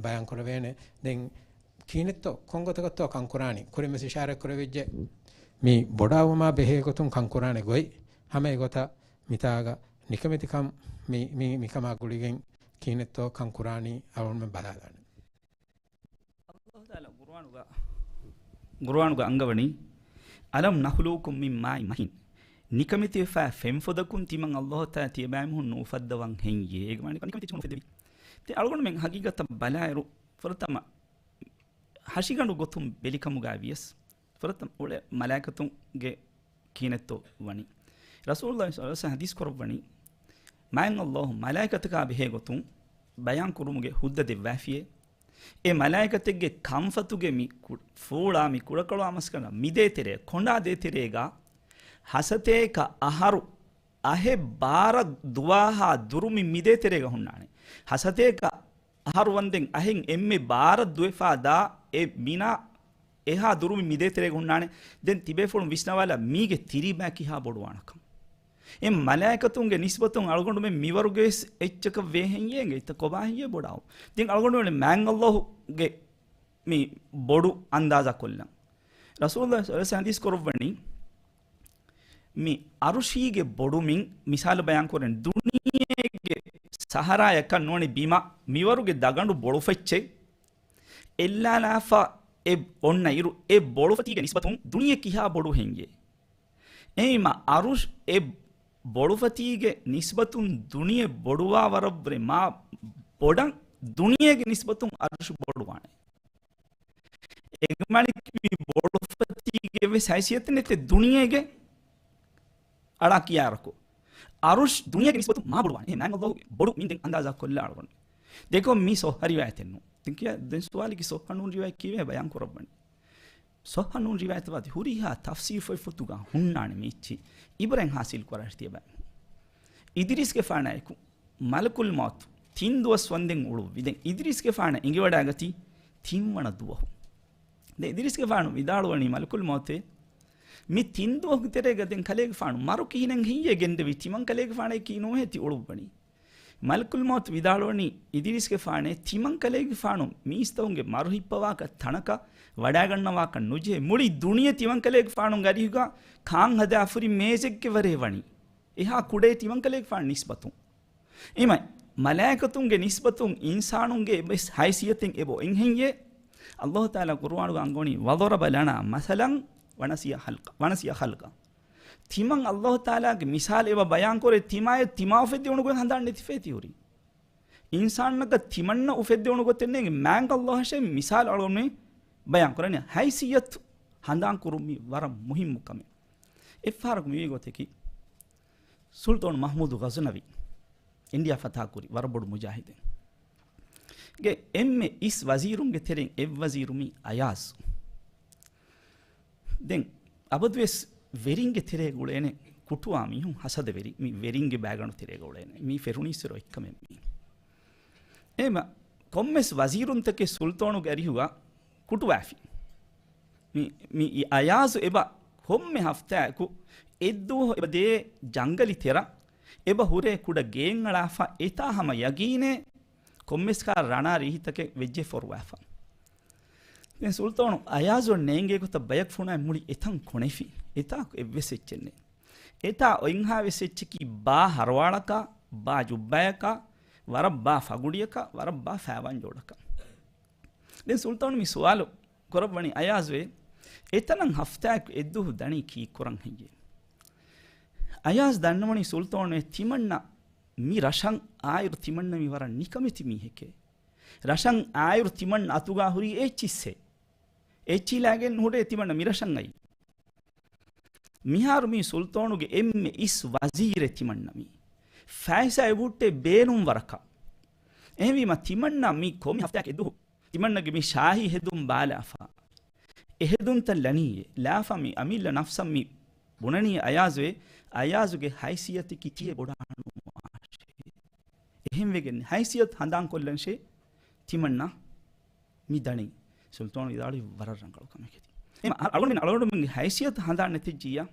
ބަޔާން ކުރެވޭނެ. ދެން ކިހިނެއްތޯ، ކޮން ގޮތަކަށްތޯ ކަން ކުރާނީ؟ ކުރިން ވެސް އިޝާރަތް ކުރެވިއްޖެ. މި ބޮޑާވުމާ ބެހޭ ގޮތުން ކަން ކުރާނެ ގޮތް. ހަމަ އެގޮތަށް މިތާގަ ނިކަމެތިކަން މި، މި، މިކަމާ ގުޅިގެން ކިހިނެއްތޯ ކަން ކުރާނީ އަޅުގަނޑުމެން ބަލާލާނެ. ﷲ ތަޢާލާ ޤުރުއާނުގަ، ޤުރުއާނުގަ އަންގަވަނީ، "ألم نخلقكم من ماء مهين." ނިކަމެތިވެފައި ފެންފޮދަކުން ތިމަން ﷲ ތަޢާލާ ތިޔަބައިމީހުން ނުއުފައްދަވަން ހެއްޔޭ؟ އޭގެ މާނަ ނިކަމެތި ނުއުފެއްދެވީ. ތި އަޅުގަނޑުމެން ހަގީގަތަށް ބަލާއިރު، ފުރަތަމަ ހަށިގަނޑު ގޮތުން ބެލިކަމުގައި ވިޔަސް، ފުރަތަމަ އުޅޭ މަލާއިކަތުންގެ ކިހިނެއްތޯ ވަނީ. ރަސޫލުﷲ ޞައްލަﷲ ޢަލައިހި ވަސައްލަމަ ޙަދީޘް ކުރައްވަނީ، މާތް ﷲ މަލާއިކަތަކާ ބެހޭ ގޮތުން ބަޔާން ކުރުމުގެ ހުއްދަ ދެއްވާފިޔޭ. އެ މަލާއިކަތެއްގެ ކަންފަތުގެ މި ކު-، ފޫޅާ މި ކުޑަކޮޅާ މަސްކަނޑަށް މި ދޭތެރޭ، ކޮނޑާ ދޭތެރޭގަ ހަސަތޭކަ އަހަރު އަހެއް ބާރަށް ދުވާހާ ދުރުމިން މި ދޭތެރޭގަ ހުންނާނެ. ހަސަތޭކަ އަހަރު ވަންދެން އަހެއް އެންމެ ބާރަށް ދުވެފާ ދާ އެ މިނާ އެހާ ދުރުމިން މި ދޭތެރޭގަ ހުންނާނެ. ދެން ތިބޭފުޅުން ވިސްނަވާލާ މީގެ ތިރީބާ ކިހާ ބޮޑުވާނެކަން. އެ މަލާއިކަތުންގެ ނިސްބަތުން އަޅުގަނޑުމެން މިވަރުގެ ވެސް އެއްޗަކަށް ވޭ ހެއްޔޭ އިނގޭތަ؟ ކޮބާ ހެއްޔޭ ބޮޑާވު؟ ދެން އަޅުގަނޑުމެން މާތް ﷲ ގެ މި ބޮޑު އަންދާޒާ ކޮށްލަން. ރަސޫލުﷲ ޞައްލަﷲ ޢަލައިހި ވަސައްލަމަ ޙަދީޘް ކުރައްވަނީ، މި އަރުޝީގެ ބޮޑުމިން މިސާލު ބަޔާން ކުރަން، ދުނިޔޭގެ ސަހަރާއަކަށް ނޫނީ ބިމަށް މިވަރުގެ ދަގަނޑު ބޮޑު ފެއްޗެއް އެއްލާލާފަ އެ އޮންނަ އިރު، އެ ބޮޑުފަތީގެ ނިސްބަތުން ދުނިޔެ ކިހާ ބޮޑު ހެއްޔޭ؟ އެހެންވީމަ އަރުޝް އެ ބޮޑުފަތީގެ ނިސްބަތުން ދުނިޔެ ބޮޑުވާ ވަރަށްވުރެ މާ ބޮޑަށް ދުނިޔޭގެ ނިސްބަތުން އަރުޝް ބޮޑުވާނެ. އެގެ މާނައަކީ މި ބޮޑުފަތީގެ ވެސް ހައިސިއްޔަތެއް ނެތޭ ދުނިޔޭގެ އަޅާ ކިޔާއިރަކު. އަރުޝް ދުނިޔޭގެ ނިސްބަތުން މާ ބޮޑުވާނެ. އެހެން މާތް ﷲ ގެ ބޮޑު މިން ދެން އަންދާޒާ ކޮށްލާ އަޅުގަނޑު. ދެކޮށް މި ޞައްޙަ ރިވާޔަތެއް ނޫން. ދެން ކިޔާ، ދެން ސުވާލަކީ ޞައްޙަ ނޫން ރިވާޔަތް ކީއްވެ ބަޔާން ކުރައްވަނީ؟ ޞައްޙަ ނޫން ރިވާޔަތަށް ވާތީ ހުރިހާ ތަފްސީރު ފޮތްފޮތުގަ ހުންނާނެ މި އެއްޗި. ޢިބްރަތް ޙާޞިލް ކުރާށޭ ތިޔަބައި. އިދްރީސްގެފާނާއެކު މަލަކުލް މައުތު ތިން ދުވަސް ވަންދެން އުޅުއްވި. ދެން އިދްރީސްގެފާނަށް އެނގިވަޑައިގަތީ ތިންވަނަ ދުވަހު. ދެން އިދްރީސްގެފާނު ވިދާޅުވަނީ މަލަކުލް މައުތޭ، މި ތިން ދުވަހުގެ ތެރޭގަ ދެން ކަލޭގެފާނު މަރު ކިހިނެއް ހެއްޔޭ ގެންދެވީ؟ ތިމަން ކަލޭގެފާނަކީ ނޫހޭ ތި އުޅުއްވަނީ. މަލަކުލް މައުތު ވިދާޅުވަނީ، އިދްރީސްގެފާނޭ، ތިމަން ކަލޭގެފާނު މީސްތަކުންގެ މަރު ހިއްޕަވާކަށް ތަނަކަށް ވަޑާގަންނަވާކަށް ނުޖެހޭ. މުޅި ދުނިޔެ ތިމަން ކަލޭގެފާނުގެ އަރިހުގަ ކާން ހަދާފަ ހުރި މޭޒެއްގެ ވަރޭ ވަނީ. އެހާ ކުޑައޭ ތިމަން ކަލޭގެފާނު ނިސްބަތުން. އެހެންވީމަ މަލާއިކަތުންގެ ނިސްބަތުން އިންސާނުންގެ އެއްވެސް ހައިސިއްޔަތެއް އެބަ އޮތް ހެއްޔޭ؟ ﷲ ތަޢާލާ ޤުރުއާނުގަ އަންގަވަނީ، "وضرب لنا مثلا ونسي خلقه، ونسي خلقه." ތިމަން ﷲ ތަޢާލާގެ މިސާލު އެބަ ބަޔާންކުރޭ، ތިމާއަށް ތިމާ އުފެއްދެވުނު ގޮތް ހަނދާން ނެތިފައި ތިހުރީ. އިންސާނަކަށް ތިމަންނަށް އުފެއްދެވުނު ގޮތެއް ނޭނގެ. މާތް ﷲ އަށޭ މިސާލު އަޅުގަނޑުމެން ބަޔާން ކުރަނީ. ހައިސިއްޔަތު ހަނދާން ކުރުން މީ ވަރަށް މުހިއްމު ކަމެއް. އެއްފަހަރަކު މިވީ ގޮތަކީ، ސުލްޠާނު މަޙްމޫދު ޣަޒުނަވީ، އިންޑިއާ ފަތާކުރި ވަރަށް ބޮޑު މުޖާހިދެއް، ގެ އެންމެ އިސް ވަޒީރުންގެ ތެރެއިން އެއް ވަޒީރު މީ އަޔާޒް. ދެން އަބަދުވެސް ވެރިންގެ ތެރޭގަ އުޅޭނެ ކުޓުވާ މީހުން، ހަސަދަވެރި، މި ވެރިންގެ ބާގަނޑު ތެރޭގަ އުޅޭނެ. މީ ފެރުނީއްސުރެ އޮތްކަމެއް މީ. އެހެންވީމަ ކޮންމެސް ވަޒީރުންތަކެއް ސުލްޠާނުގެ އަރިހުގަ ކުޓުވާފި. މި، މި އަޔާޒު އެބަ ކޮންމެ ހަފްތާއަކު އެއްދުވަހު އެބަ ދޭ ޖަންގަލި ތެރަށް އެބަ ހުރޭ ކުޑަ ގޭން އަޅާފަ އެތާ ހަމަ ޔަގީނޭ ކޮންމެސް ކާ ރަނާ ރީހިތަކެއް ވެއްޖެ ފޮރުވާފަ. ދެން ސުލްޠާނު އަޔާޒު ނޭނގޭ ގޮތަށް ބަޔަކު ފުނާ މުޅި އެތަން ކޮނެފި. އެތާކު އެއްވެސް އެއްޗެއް ނެތް. އެތާ އޮތްހާވެސް އެއްޗަކީ ބާ ހަރުވާޅަކާ، ބާ ޖުއްބާޔަކާ، ވަރަށް ބާ ފަގުޑިއަކާ، ވަރަށް ބާ ފައިވާން ޖޯޑަކާ. ދެން ސުލްޠާނު މި ސުވާލު ކުރައްވަނީ އަޔާޒުވެ، އެތަނަށް ހަފްތާއަކު އެއްދުވަހު ދަނީ ކީއްކުރަން ހެއްޔޭ؟ އަޔާޒް ދަންނަވަނީ ސުލްޠާނު ތިމަންނަ މި ރަށަށް އާއިރު ތިމަންނަ މި ވަރަށް ނިކަމެތި މީހެކޭ. ރަށަށް އާއިރު ތިމަން އަތުގާ ހުރީ އެއްޗިއްސޭ. އެއްޗިލާގެން ހުރޭ ތިމަންނަ މި ރަށަށް އައީ. މިހާރު މީ ސުލްޠާނުގެ އެންމެ އިސް ވަޒީރެއް ތިމަންނަ މީ. ފައިސާ އެބަހުއްޓޭ ބޭނުން ވަރަކަށް. އެހެންވީމަ ތިމަންނަ މީ ކޮން މި ހަފްތާއަކު އެއްދުވަހު ތިމަންނަގެ މި ޝާހީ ހެދުން ބާލާފަ. އެހެދުންތައް ލަނީއޭ. ލާފަ މި އަމިއްލަ ނަފްސަށް މި ބުނަނީ އަޔާޒުވެ، އަޔާޒުގެ ހައިސިއްޔަތަކީ ތިޔަ ބޮޑާނުވާށޭ. އެހެންވެގެން ހައިސިއްޔަތު ހަނދާންކޮށްލަންށޭ ތިމަންނަ މި ދަނީ. ސުލްޠާނު ވިދާޅުވީ ވަރަށް ރަނގަޅު ކަމެކޭ. އެމަ އަޅުގަނޑުމެން އަޅުގަނޑުމެންގެ ހައިސިއްޔަތު ހަނދާން ނެތިއްޖިއްޔާ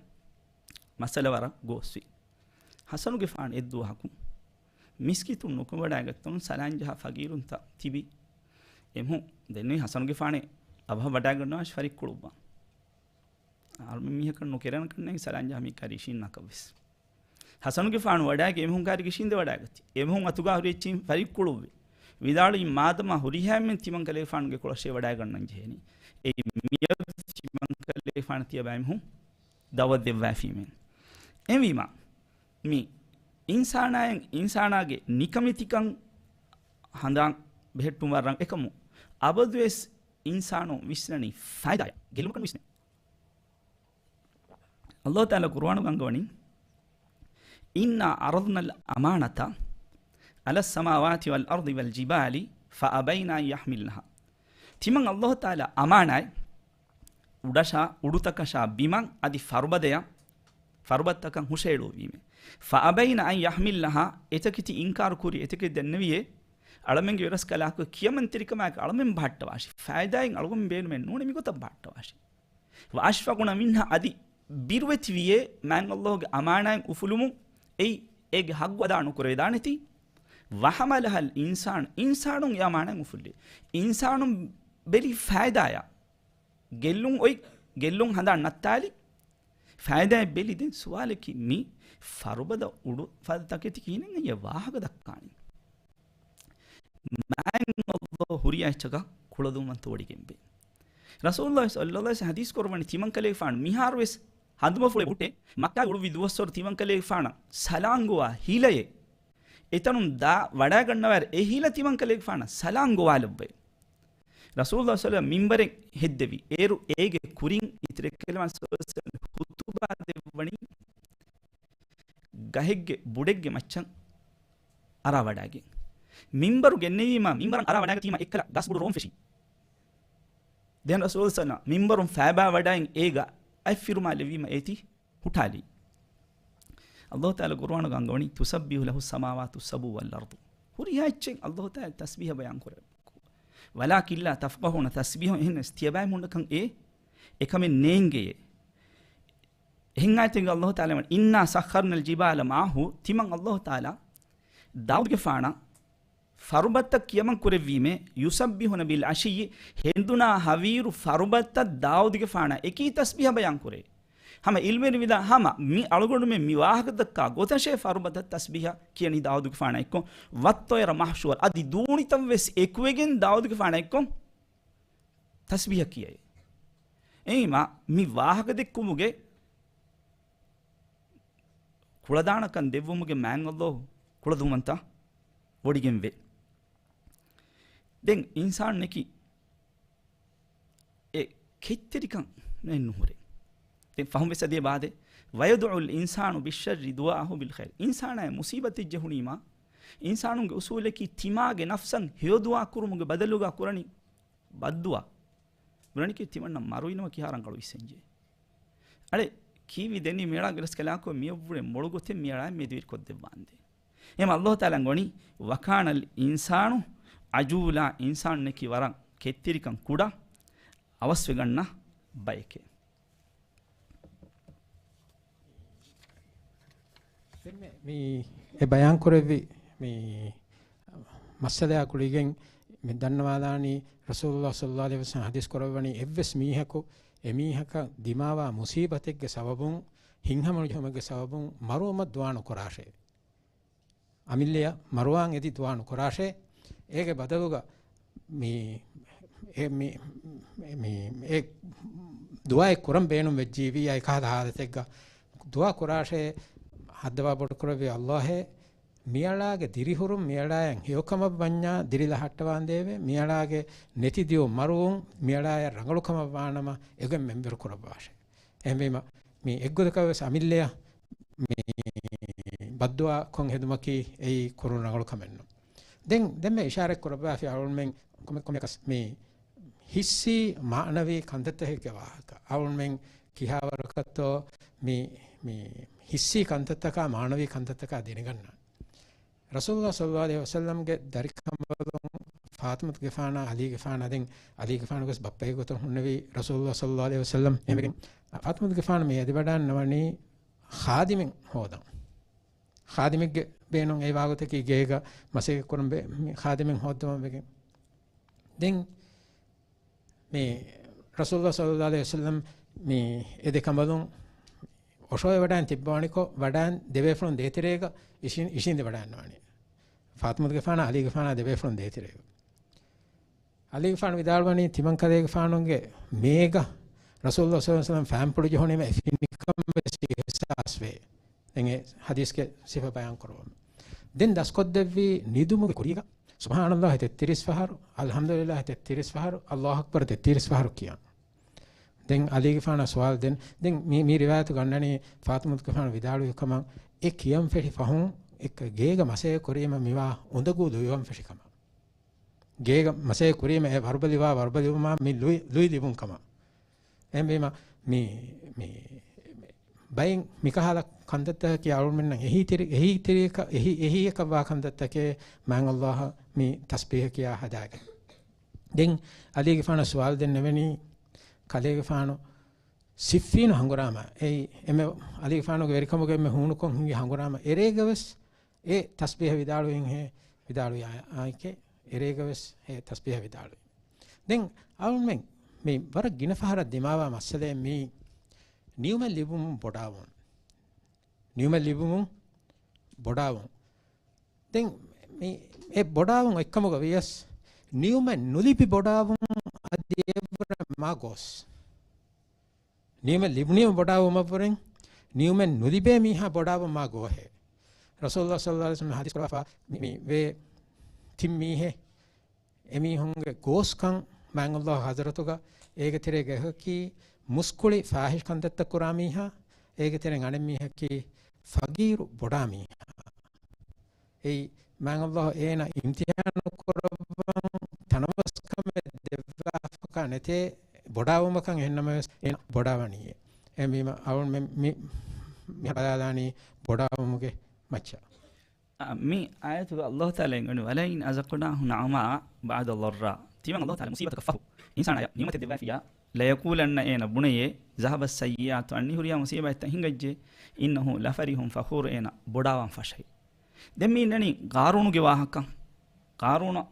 މައްސަލަ ވަރަށް ގޯސްވި. ޙަސަނުގެފާނު އެއްދުވަހަކު މިސްކިތުން ނުކުމެވަޑައިގަތުން ސަލާންޖަހާ ފަގީރުންތައް ތިބި އެމު ދެންނެވި ޙަސަނުގެފާނެ އަބަހަށް ވަޑައިގަންނަވާށި ފަރިއްކުޅުއްވާ. އަޅުމެން މީހަކަށް ނުކެރޭނެ ކަންނޭނގެ ސަލާންޖަހާ މި ކާރި އިށީންނާކަށްވެސް. ޙަސަނުގެފާނު ވަޑައިގެ އެމީހުން ކާރި އިށީނދެ ވަޑައިގަތީ. އެމީހުން އަތުގާ ހުރި އެއްޗިން ފަރިއްކުޅުއްވި. ވިދާޅުވީ މާދަމާ ހުރިހާ އެންމެން ތިމަންކަލޭގެފާނުގެ ކޮޅަށޭ ވަޑައިގަންނަން ޖެހޭނީ. އެއީ މިއަދު ތިމަންކަލޭގެފާނަށް ތިޔަބައިމީހުން ދައުވަތު ދެއްވައިފީމޭ. އެހެންވީމާ، މި އިންސާނާއިން އިންސާނާގެ ނިކަމެތިކަން ހަނދާން ބެހެއްޓުން ވަރަށް އެކަމު އަބަދުވެސް އިންސާނު ވިސްނަނީ ފައިދާއަށް ގެއްލުމަކަށް ނުވިސްނޭ. އައްލާހު ތަޢާލާ ޤުރުއާނުގަ އަންގަވަނީ، إنا عرضنا الأمانة على السماوات والأرض والجبال فأبين أن يحملنها. ތިމަން އައްލާހު ތަޢާލާ އަމާނާތް އުޑަށާ، އުޑުތަކަށާ ބިމަށް އަދި ފަރުބަދަޔަށް، ފަރުބަދަތަކަށް ހުށައެޅުއްވީމޭ. فأبين أن يحملنها، އެތަކެތި އިންކާރު ކުރި، އެތަކެތި ދެންނެވިޔޭ، އަޅަމެންގެ ވެރަސް ކަލާކޮ ކިޔަމަންތެރިކަމާއެކު އަޅަމެން ބަހައްޓަވާށި. ފައިދާއިން އަޅުގަނޑު ބޭނުމެއް ނޫނޭ މިގޮތަށް ބަހައްޓަވާށި. وأشفقن منها، އަދި ބިރުވެތިވިޔޭ މާތް އައްލާހުގެ އަމާނާތް އުފުލުމުން އެއީ އޭގެ ޙައްޤު އަދާ ނުކުރެވިދާނެތީ. وحملها الإنسان، އިންސާނުން އެ އަމާނާތް އުފުއްލި. އިންސާނުން ބެލި ފައިދާޔާ. ގެއްލުން އޮތް، ގެއްލުން ހަނދާން ނައްތާލި. ފައިދާއެއް ބެލި. ދެން ސުވާލަކީ މި ފަރުބަދަ އުޑު ފަދަ ތަކެތި ކިހިނެއް އެ ވާހަކަ ދައްކާނީ؟ މާތް އައްލާހު ހުރިހާ އެއްޗަކަށް ކުޅަދުންވަންތަ ވޮޑިގެންވޭ. ރަސޫލުﷲ ޞައްލަﷲ ޢަލައިހި ވަސައްލަމަ ޙަދީޘް ކުރައްވަނީ ތިމަންކަލޭގެފާނު މިހާރުވެސް ހަނދުމަފުޅެއް ހުއްޓޭ، މައްކާގެ އުޅުއްވި ދުވަސްވަރު ތިމަންކަލޭގެފާނަށް ސަލާން ގޮވާ ހިލައެއް އެތަނުން ދާ ވަޑައިގަންނަވާއިރު އެ ހިލަ ތިމަންކަލޭގެފާނަށް ސަލާން ގޮވާލައްވައި. ރަސޫލުﷲ ޞައްލަﷲ ޢަލައިހި ވަސައްލަމަ މިންބަރެއް ހެއްދެވި. އޭރު އޭގެ ކުރިން އިތުރެއްކަލަމާ ޚުތުބާ ދެއްވަނީ ގަހެއްގެ ބުޑެއްގެ މައްޗަށް އަރާ ވަޑައިގެން. މިންބަރު ގެންނެވީމާ، މިންބަރަށް އަރާ ވަޑައިގަތީމާ އެއްކަލަ ގަސް ބުޑު ރޯން ފެށީ. ދެން ރަސޫލު ޞައްލަﷲ ޢަލައިހި ވަސައްލަމަ މިންބަރުން ފައިބާ ވަޑައިން އޭގަ އަތް ފިރުމާލެއްވީމަ އޭތި ހުއްޓާލީ. އައްލާހު ތަޢާލާ ޤުރުއާނުގަ އަންގަވަނީ، تسبح له السماوات السبع والأرض. ހުރިހާ އެއްޗެއް އައްލާހު ތަޢާލާ ތަސްބީޙަ ބަޔާން ކުރޭ. ولكن لا تفقهون تسبيحهم، އެހެނަސް ތިޔަބައިމީހުންނަކަށް އެ އެކަމެއް ނޭނގެޔޭ. އެހެން އާޔަތެއްގަ އައްލާހު ތަޢާލާ ވަނީ، إنا سخرنا الجبال معه، ތިމަން އައްލާހު ތަޢާލާ ދާއޫދުގެފާނަށް ފަރުބަދަތައް ކިޔަމަން ކުރެއްވީމޭ، يسبحن بالعشي، ހެނދުނާ ހަވީރު ފަރުބަދަތައް ދާއޫދުގެފާނަށް އެކީ ތަސްބީޙަ ބަޔާން ކުރޭ. ހަމަ ޢިލްމުވެރިން ވިދާ ހަމަ މި އަޅުގަނޑުމެން މި ވާހަކަ ދައްކާ ގޮތަށޭ ފަރުބަދަތައް ތަސްބީޙަ ކިޔަނީ ދާއޫދުގެފާނާ އެއްކޮށް، والطير محشورة، އަދި ދޫނިތައްވެސް އެކުވެގެން ދާއޫދުގެފާނާ އެއްކޮށް ތަސްބީޙަ ކިޔައޭ. އެހެންވީމާ މި ވާހަކަ ދެއްކުމުގެ ކުޅަދާނަކަން ދެއްވުމުގެ މާތް އައްލާހު ކުޅަދުންވަންތަ ވޮޑިގެންވޭ. ދެން އިންސާނެކި އެ ކެތްތެރިކަން ނުހުރޭ. ދެން ފަހުން ވެސް އަދި އެބައާދޭ، ويدعو الإنسان بالشر دعاءه بالخير. އިންސާނާއަށް މުސީބަތެއް ޖެހުނީމާ، އިންސާނުންގެ އުސޫލަކީ ތިމާގެ ނަފްސަށް ހެޔޮ ދުޢާ ކުރުމުގެ ބަދަލުގަ ކުރަނީ ބައްދުޢާ. ބުނަނީކީ ތިމަންނަ މަރުވިނަމަ ކިހާ ރަނގަޅު ވިސްނަންޖެހޭ. އަޅެ، ކީއްވެ ދެންނެވީ މިއަޅާ ގެރަސް ކަލާކޮ މިއަށްވުރެ މޮޅު ގޮތެއް މިއަޅާ މެދުވެރިކޮށްދެއްވާނދޭ. އެހެން އައްލާހު ތަޢާލާ އަންގަވަނީ، وكان الإنسان عجولا، އިންސާނެކި ވަރަށް ކެތްތެރިކަން ކުޑަ އަވަސްވެގަންނަ ބައެކޭ. ދެންމެ މި އެ ބަޔާންކުރެއްވި މި މައްސަލަޔާ ގުޅިގެން މި ދަންނަވާލާނީ، ރަސޫލުﷲ ޞައްލަﷲ ޢަލައިހި ވަސައްލަމަ ޙަދީޘް ކުރައްވަނީ، އެއްވެސް މީހަކު އެމީހަކަށް ދިމާވާ މުޞީބަތެއްގެ ސަބަބުން، ހިތްހަމަނުޖެހުމެއްގެ ސަބަބުން މަރުވުމަށް ދުޢާ ނުކުރާށޭ. އަމިއްލަޔަށް މަރުވާން އެދި ދުޢާ ނުކުރާށޭ. އޭގެ ބަދަލުގަ މި، އެ، މި، މި، އެ ދުޢާއެއް ކުރަން ބޭނުން ވެއްޖީވިއްޔާ އެކަހަލަ ޙާލަތެއްގަ ދުޢާ ކުރާށޭ. ހައްދަވާ ބޮޑުކުރެއްވި ﷲ އޭ، މިއަޅާގެ ދިރިހުރުން މިއަޅާޔަށް ހެޔޮކަމަށް ވަންޏާ ދިރި ލަހައްޓަވާނދޭވެ. މިއަޅާގެ ނެތިދިޔު މަރުވުން މިއަޅާޔަށް ރަނގަޅުކަމަށް ވާނަމަ އެގޮތް މެންބަރު ކުރައްވާށޭ. އެހެންވީމަ، މި އެއްގޮތަކަށް ވެސް އަމިއްލަޔަށް މި ބައްދުޢާ ކޮށް ހެދުމަކީ އެއީ ކުރުން ރަނގަޅު ކަމެއް ނޫން. ދެން، ދެންމެ އިޝާރަތް ކުރައްވާފި އަޅުމެން ކޮމެ-، ކޮމެކަސް މި ހިއްސީ މާނަވީ ކަންތައްތަކެއްގެ ވާހަކަ. އަޅުމެން ކިހާވަރަކަށްތޯ މި، މި ހިއްސީ ކަންތައްތަކާ މާނަވީ ކަންތައްތަކާ ދެނެގަންނާނެ. ރަސޫލުﷲ ޞައްލަﷲ ޢަލައިހި ވަސައްލަމްގެ ދަރިކަނބަލުން ފާޠިމަތުގެފާނާ ޢަލީގެފާނާ، ދެން ޢަލީގެފާނުވެސް ބައްޕައެއްގެ ގޮތުން ހުންނެވީ ރަސޫލުﷲ ޞައްލަﷲ ޢަލައިހި ވަސައްލަމް އެމެގެން. ފާޠިމަތުގެފާނު މި އެދިވަޑާންނަވަނީ ޚާދިމެއް ހޯދަން. ޚާދިމެއްގެ ބޭނުން އެ ވާގޮތަކީ ގޭގަ މަސައްކަތް ކުރަން ބޭ-، މި ޚާދިމެއް ހޯއްދަވަން ވެގެން. ދެން މި ރަސޫލުﷲ ޞައްލަﷲ ޢަލައިހި ވަސައްލަމް މި އެ ދެ ކަނބަލުން އޮށޯވެވަޑައިން ތިއްބަވަނިކޮށް، ވަޑައިން ދެބޭފުޅުން ދޭތެރޭގަ އިށި-، އިށީނދެވަޑައިންނަވަނީ. ފާޠިމަތުގެފާނާ ޢަލީގެފާނާ ދެބޭފުޅުން ދޭތެރޭގަ. ޢަލީގެފާނު ވިދާޅުވަނީ ތިމަންކަލޭގެފާނުގެ މޭގަ ރަސޫލުﷲ ޞައްލަﷲ ޢަލައިހި ވަސައްލަމް ފައިންޕުޅު ޖެހުނީމަ އެފިނިކަން ވެސް އިޙްސާސްވޭ. ދެން އެ ޙަދީޘްގެ ސިފަ ބަޔާން ކުރުވަމުން. ދެން ދަސްކޮށްދެއްވީ ނިދުމުގެ ކުރީގަ ސުބްޙާނަﷲ ތެއްތިރީސް ފަހަރު، އަލްޙަމްދުލިﷲ ތެއްތިރީސް ފަހަރު، ﷲ އަކްބަރު ތެއްތިރީސް ފަހަރު ކިޔާން. ދެން ޢަލީގެފާނަށް ސުވާލު ދެން، ދެން މި، މި ރިވާޔަތު ގަންނަނީ ފާޠިމަތުގެފާނު ވިދާޅުވި ކަމަށް، އެ ކިޔަން ފެށި ފަހުން އެ ގޭގަ މަސައްކަތް ކުރީމަ މިވާ އުނދަގޫ ލުއިވަން ފެށި ކަމަށް. ގޭގަ މަސައްކަތް ކުރީމަ އެ ވަރުބަލިވާ ވަރުބަލިވުމާ މި ލުއި، ލުއި ލިބުން ކަމަށް. އެހެންވީމަ މި، މި، މި ބައިން މިކަހަލަ ކަންތައްތަކަކީ އަޅުމެންނަށް އެހީތެރި-، އެހީތެރިއަކަށް، އެހީ-، އެހީއަކަށްވާ ކަންތައްތަކޭ މާތް ﷲ އަށް މި ތަސްބީޙަ ކިޔާ ހަދާގެން. ދެން ޢަލީގެފާނަށް ސުވާލު ދެންނެވެނީ، ކަލޭގެފާނު ސިއްފީނު ހަނގުރާމަ، އެއީ އެންމެ ޢަލީގެފާނުގެ ވެރިކަމުގެ އެންމެ ހޫނުކޮށް ހިނގި ހަނގުރާމަ އެރޭގަވެސް އެ ތަސްބީޙަ ވިދާޅުވިންހޭ، ވިދާޅުވި އާ-، އާއެކޭ، އެރޭގަވެސް އެ ތަސްބީޙަ ވިދާޅުވި. ދެން އަޅުމެން މި ވަރަށް ގިނަ ފަހަރަށް ދިމާވާ މައްސަލައެއް މީ ނިޢުމަތް ލިބުމުން ބޮޑާވުން. ނިޢުމަތް ލިބުމުން ބޮޑާވުން. ދެން މި އެ ބޮޑާވުން އެއްކަމުގަ ވިޔަސް، ނިޢުމަތް ނުލިބި ބޮޑާވުން އަދި އެއްވަރަށް މާ ގޯސް. ނިޢުމަތް ލިބުނީމަ ބޮޑާވުމަށްވުރެން، ނިޢުމަތް ނުލިބޭ މީހާ ބޮޑާވުން މާ ގޯހޭ. ރަސޫލުﷲ ޞައްލަﷲ ޢަލައިހި ވަސައްލަމަ ޙަދީޘް ކުރައްވާފަ، މި، މި ވޭ ތިން މީހެއް، އެމީހުންގެ ގޯސްކަން މާތް ﷲ ޙަޟްރަތުގަ، އޭގެ ތެރޭގަ އެކަކީ މުސްކުޅި ފާޙިޝް ކަންތައްތައް ކުރާ މީހާ، އޭގެ ތެރެއިން އަނެއް މީހަކީ ފަގީރު ބޮޑާ މީހާ. އެއީ، މާތް ﷲ އޭނަ އިމްތިޙާނު ކުރައްވަން ތަނަވަސްކަމެއް ދެއްވާފަކާ ނެތޭ ބޮޑާވުމަކަށް، އެހެންނަމަވެސް އޭނަ ބޮޑާވަނީއޭ. އެހެންވީމަ އަޅުމެން މި، މި ބަލާލާނީ ބޮޑާވުމުގެ މައްޗަށް. އަ، މި އާޔަތުގަ ﷲ ތަޢާލާ އެނގުނީ، "ولئن أذقناه نعماء بعد ضراء." ތިމަން ﷲ ތަޢާލާ މުޞީބަތަކަށް ފަހު އިންސާނާޔަށް ނިޢުމަތެއް ދެއްވާފިއްޔާ، ليقولن އޭނަ ބުނެޔޭ، "ذهب السيئات" އަންނިހުރިހާ މުޞީބާތްތައް ހިނގައްޖެ، "إنه لفرح فخور" އޭނަ ބޮޑާވާން ފަށައި. ދެން މި އިންނަނީ ޤާރޫނުގެ ވާހަކަ. ޤާރޫނަށް،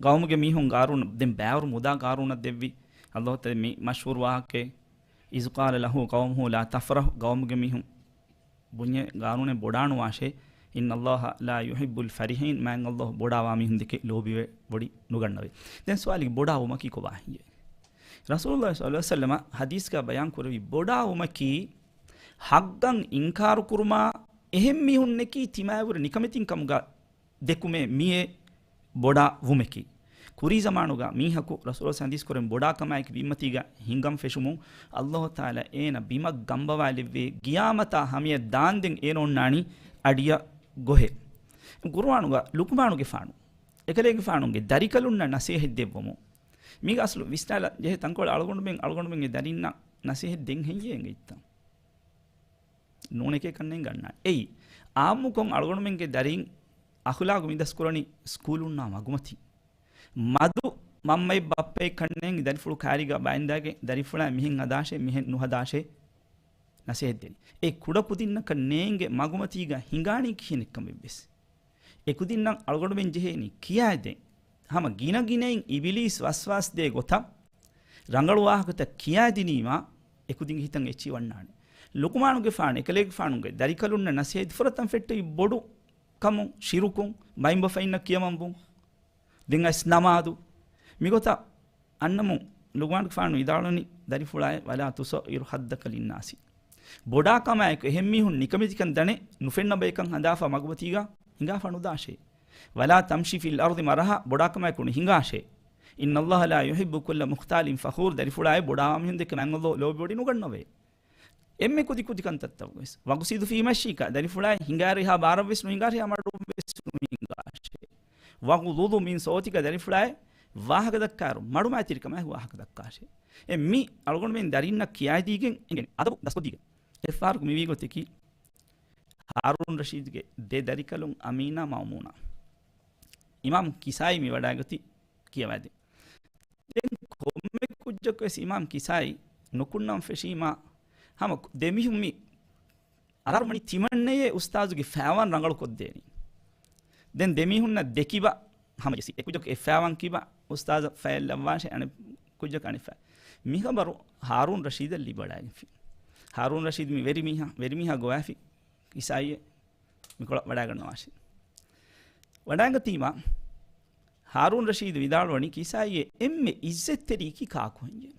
ޤައުމުގެ މީހުން ޤާރޫނަށް ދެން ބައިވަރު މުދާ ޤާރޫނަށް ދެއްވި. ﷲ ތަޢާލާ މި މަޝްހޫރު ވާހަކައެއް، "إذ قال له قومه لا تفرح" ޤައުމުގެ މީހުން ބުންޏެ ޤާރޫނެއް ބޮޑާނުވާށޭ، "إن الله لا يحب الفرحين" މާތް ﷲ ބޮޑާވާ މީހުން ދެކެ ލޯބިވެ ވޮޑި ނުގަންނަވޭ. ދެން ސުވާލެއް، ބޮޑާވުމަކީ ކޮބާ ހިނގޭ؟ ރަސޫލުﷲ ޞައްލަﷲ ޢަލައިހި ވަސައްލަމަ ޙަދީޘްގަ ބަޔާން ކުރެއްވި ބޮޑާވުމަކީ ޙައްޤަށް އިންކާރު ކުރުމާ އެހެން މީހުންނަކީ ތިމާވެރި ނިކަމެތިން ކަމުގަ ދެކުމޭ މިއޭ ބޮޑާ ވުމެކީ. ކުރީ ޒަމާނުގަ މީހަކު ރަސޫލު ޙަދީޘް ކުރެން ބޮޑާ ކަމާއެކީ ބިންމަތީގަ ހިނގަން ފެށުމުން ﷲ ތަޢާލާ އޭނަ ބިމަށް ގަނބަވާލެއްވޭ، ގިޔާމަތާ ހަމަޔަށް ދާންދެން އޭނަ އޮންނާނީ އަޑިއަށް ގޮހެއް. ޤުރުއާނުގަ ލުޤުމާނުގެފާނު އެކަލޭގެފާނުގެ ދަރިކަލުންނަށް ނަސޭހަތް ދެއްވުމުން. މީގަ އަސްލު ވިސްނާލަ ޖެހޭ ތަންކޮޅެއް އަޅުގަނޑުމެން، އަޅުގަނޑުމެންގެ ދަރިންނަށް ނަސޭހަތް ދޭން ހެއްޔޭ އެނގިއްތަ؟ ނޫނެކޭ ކަންނޭނގެ އަންނާނެ. އެއީ، އާއްމުކޮށް އަޅުގަނޑުމެންގެ ދަރީން އަޚުލާގު މިދަސްކުރަނީ ސްކޫލުންނާ މަގުމަތީ. މަދު މަންމައެއް ބައްޕައެއް ކަންނޭނގެ ދަރިފުޅު ކާރީގަ ބައިންދާގެ ދަރިފުޅާ މިހެން ހަދާށޭ، މިހެން ނުހަދާށޭ ނަސޭހަތް ދެނީ. އެ ކުޑަ ކުދިންނަކަށް ނޭނގެ މަގުމަތީގަ ހިނގާނީ ކިހިނެއްކަމެއްވެސް. އެ ކުދިންނަށް އަޅުގަނޑުމެން ޖެހޭނީ ކިޔާދޭން. ހަމަ ގިނަ ގިނައިން އިބިލީސް ވަސްވާސް ދޭ ގޮތަށް ރަނގަޅު ވާހަކަތައް ކިޔާދިނީމާ، އެކުދިންގެ ހިތަށް އެއްޗިހި ވަންނާނެ. ލުޤުމާނުގެފާނު އެކަލޭގެފާނުގެ ދަރިކަލުންނަށް ނަސޭހަތް ފުރަތަމަ ފެއްޓެވި ބޮޑު ކަމުން، ޝިރުކުން، ބައިންބަފައިންނަށް ކިޔަމަންވުން. ދެން އައިސް ނަމާދު. މިގޮތަށް އަންނަމުން ލުޤުމާނުގެފާނު ވިދާޅުވަނީ، ދަރިފުޅާއޭ، ولا تصعر خدك للناس. ބޮޑާކަމާއެކު އެހެންމީހުން ނިކަމެތިކަން ދަނެ ނުފެންނަ ބަޔަކަށް ހަނދާފަ މަގުމަތީގަ ހިނގާފަ ނުދާށޭ. ولا تمش في الأرض مرحا، ބޮޑާކަމާއެކު ނުހިނގާށޭ. إن الله لا يحب كل مختال فخور، ދަރިފުޅާއޭ، ބޮޑާވާ މީހުން ދެކެ މާތް ﷲ ލޯބިވޮޑި ނުގަންނަވޭ. އެންމެ ކުދިކުދި ކަންތައްތައް ވެސް. واقصد في مشيك، ދަރިފުޅާއޭ، ހިނގާރިހާ ބާރަށް ވެސް ނުހިނގާށޭ، ހަމަ މަޑުން ވެސް ނުހިނގާށޭ. واغضض من صوتك، ދަރިފުޅާއޭ، ވާހަކަ ދައްކާއިރު މަޑުމައިތިރިކަމާއެކު ވާހަކަ ދައްކާށޭ. އެ މި އަޅުގަނޑުމެން ދަރިންނަށް ކިޔާދީގެން އިނގެން އަދަބު ދަސްކޮށްދީގެން. އެއްފަހަރަކު މިވީ ގޮތަކީ، ހާރޫން ރަޝީދުގެ ދެ ދަރިކަލުން އަމީނާ މައުމޫނާ. އިމާމް ކިސާއީ މި ވަޑާގަތީ ކިޔަވާދޭ. ދެން ކޮންމެ ކުއްޖަކު ވެސް އިމާމް ކިސާއީ ނުކުންނަން ފެށީމާ، ހަމަ ދެމީހުން މި އަރާރު ވަނީ ތިމަންނަޔޭ އުސްތާޒުގެ ފައިވާން ރަނގަޅު ކޮށްދޭނީ. ދެން ދެމީހުންނަށް ދެކިބަ ހަމަޖެއްސި. އެ ކުއްޖަކު އެއް ފައިވާން ކިބަ އުސްތާޒަށް ފަޔަށް ލައްވާށޭ، އަނެއް ކުއްޖަކު އަނެއް ފައި. މި ޚަބަރު ހާރޫން ރަޝީދަށް ލިބިވަޑައިގެންފި. ހާރޫން ރަޝީދު މި ވެރިމީހާ، ވެރިމީހާ ގޮވާފި ކިސާއީއޭ މިކޮޅަށް ވަޑައިގަންނަވާށޭ. ވަޑައިގަތީމާ، ހާރޫން ރަޝީދު ވިދާޅުވަނީ، ކިސާއީއޭ، އެންމެ އިއްޒަތްތެރިއަކީ ކާކު ހެއްޔޭ؟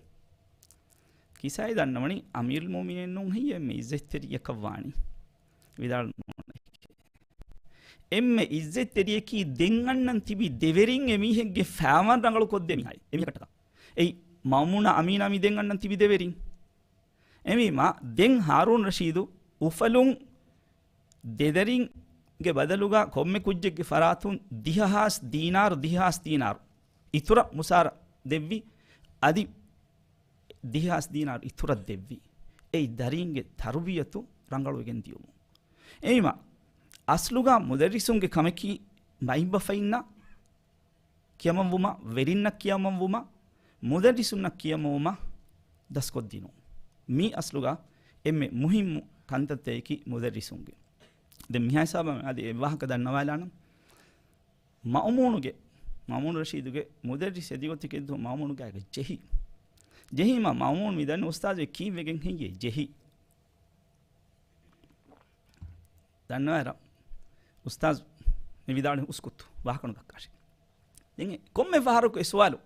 ކިސާއީ ދަންނަވަނީ އަމީރުލް މުއުމިނީން ނޫން ހެއްޔޭ އެންމެ އިއްޒަތްތެރިއަކަށް ވާނީ؟ ވިދާޅު ނޫނޭ. އެންމެ އިއްޒަތްތެރިއަކީ ދެން އަންނަން ތިބި ދެވެރިން އެމީހެއްގެ ފައިވާން ރަނގަޅު ކޮށްދޭ މީހާއޭ. އެމީހަކަށްޓަކާ. އެއީ މައުމޫނާ އަމީނާ މި ދެން އަންނަން ތިބި ދެވެރިން. އެމީމާ ދެން ހާރޫން ރަޝީދު އުފަލުން ދެދަރިންގެ ބަދަލުގަ ކޮންމެ ކުއްޖެއްގެ ފަރާތުން ދިހަ ހާސް ދީނާރު، ދިހަ ހާސް ދީނާރު އިތުރަށް މުސާރަ ދެއްވި. އަދި ދިހަ ހާސް ދީނާރު އިތުރަށް ދެއްވި. އެއީ ދަރީންގެ ތަރުބިޔަތު ރަނގަޅުވެގެން ދިޔުމުން. އެއީމާ އަސްލުގަ މުދައްރިސުންގެ ކަމަކީ ބައިންބަފައިންނަށް ކިޔަމަންވުމަށް، ވެރިންނަށް ކިޔަމަންވުމަށް، މުދައްރިސުންނަށް ކިޔަމަންވުމަށް ދަސްކޮށްދިނުން. މީ އަސްލުގަ އެންމެ މުހިއްމު ކަންތައްތަކަކީ މުދައްރިސުންގެ. ދެން މިހާ ހިސާބަށް އަދި އެއްވާހަކަ ދަންނަވާލާނަން. މައުމޫނުގެ، މައުމޫނު ރަޝީދުގެ މުދައްރިސް އެދި ގޮތަކަށް ދުވަހު މައުމޫނު ގާތްގަ ޖެހި. ޖެހީމަ މައުމޫނު މި ދަންނަ އުސްތާޒު ކީއްވެގެން ހެއްޔޭ ޖެހި؟ ދަންނަވާއިރަށް އުސްތާޒު މި ވިދާޅުވި އުސްކުތު ވާހަކަ ނުދައްކާށޭ. ދެން އެ ކޮންމެ ފަހަރަކު އެ ސުވާލު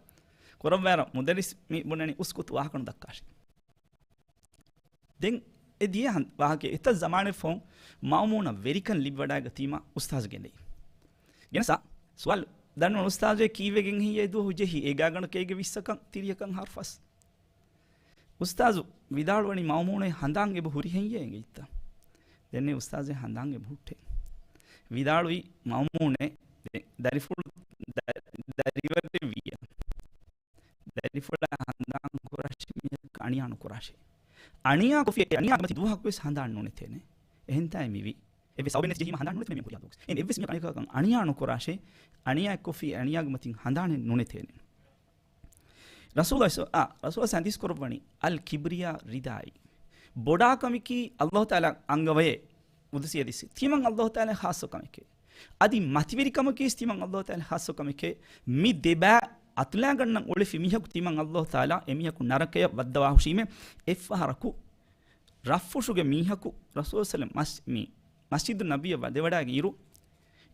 ކުރައްވާއިރަށް މުދައްރިސް މި ބުނަނީ އުސްކުތު ވާހަކަ ނުދައްކާށޭ. ދެން އެ ދިޔަ ހަން-، ވާހަކަ އެތައް ޒަމާނެއް ފަހުން މައުމޫނަށް ވެރިކަން ލިބިވަޑައިގަތީމަ އުސްތާޒު ގެންދައި. ގެނެސް ސުވާލު ދަންނަވަން އުސްތާޒު ކީއްވެގެން ހެއްޔޭ ދުވަހު ޖެހި އޭގާގަނޑަކަށް އޭގެ ވިއްސަކަން ތިރިއަކަން ހަރުފަސް. އުސްތާޒު ވިދާޅުވަނީ މައުމޫނޭ ހަނދާން އެބަ ހުރި ހެއްޔޭ އެނގިއްތަ؟ ދެންނެ އުސްތާޒޭ ހަނދާން އެބަ ހުއްޓޭ. ވިދާޅުވީ މައުމޫނޭ ދެ-، ދަރިފުޅު ދަ-، ދަރިވަރެއް ވިއްޔާ. ދަރިފުޅާ ހަނދާން ކުރާށި މީހަކަށް އަނިޔާ ނުކުރާށޭ. އަނިޔާ ކޮށްފި އަނިޔާގެ މަތި ދުވަހަކު ވެސް ހަނދާން ނުނެތޭނެ. އެހެންތާއެއް މިވީ. އެއްވެސް ސަބަބެއް ނެތި ޖެހީމަ ހަނދާން ނުނެތޭނެ މި ކުރިޔާ ދުވަހު. އެ އެއްވެސް މީހަކަށް އަނިޔާ ކޮށްފި އަނިޔާގެ މަތިން ހަނދާނެއް ނުނެތޭނެ. ރަސޫލާ ސަ-، އާ، ރަސޫލާ ހަދީސް ކުރައްވަނީ، އަލް ކިބްރިޔާ ރިދާއީ. ބޮޑާކަމަކީ އަލްލާހު ތަޢާލާ އަންގަވައޭ. ޤުދުސީ ޙަދީޘް. ތިމަން އަލްލާހު ތަޢާލާ ޚާއްޞަ ކަމެކޭ. އަދި މަތިވެރިކަމަކީ ތިމަން އަލްލާހު ތަޢާލާ ޚާއްޞަ ކަމެކޭ. މި ދެބައި އަތުލާގަންނަން އުޅެފި މީހަކު ތިމަން އަލްލާހު ތަޢާލާ އެމީހަކު ނަރަކަޔަށް ވައްދަވާހުށީމޭ. އެއްފަހަރަކު ރަށްފުށުގެ މީހަކު ރަސޫލު ސަލަމް މަސް-، މި މަސްޖިދު ނަބިއްޔަށް ވަދެވަޑައިގެން އިރު،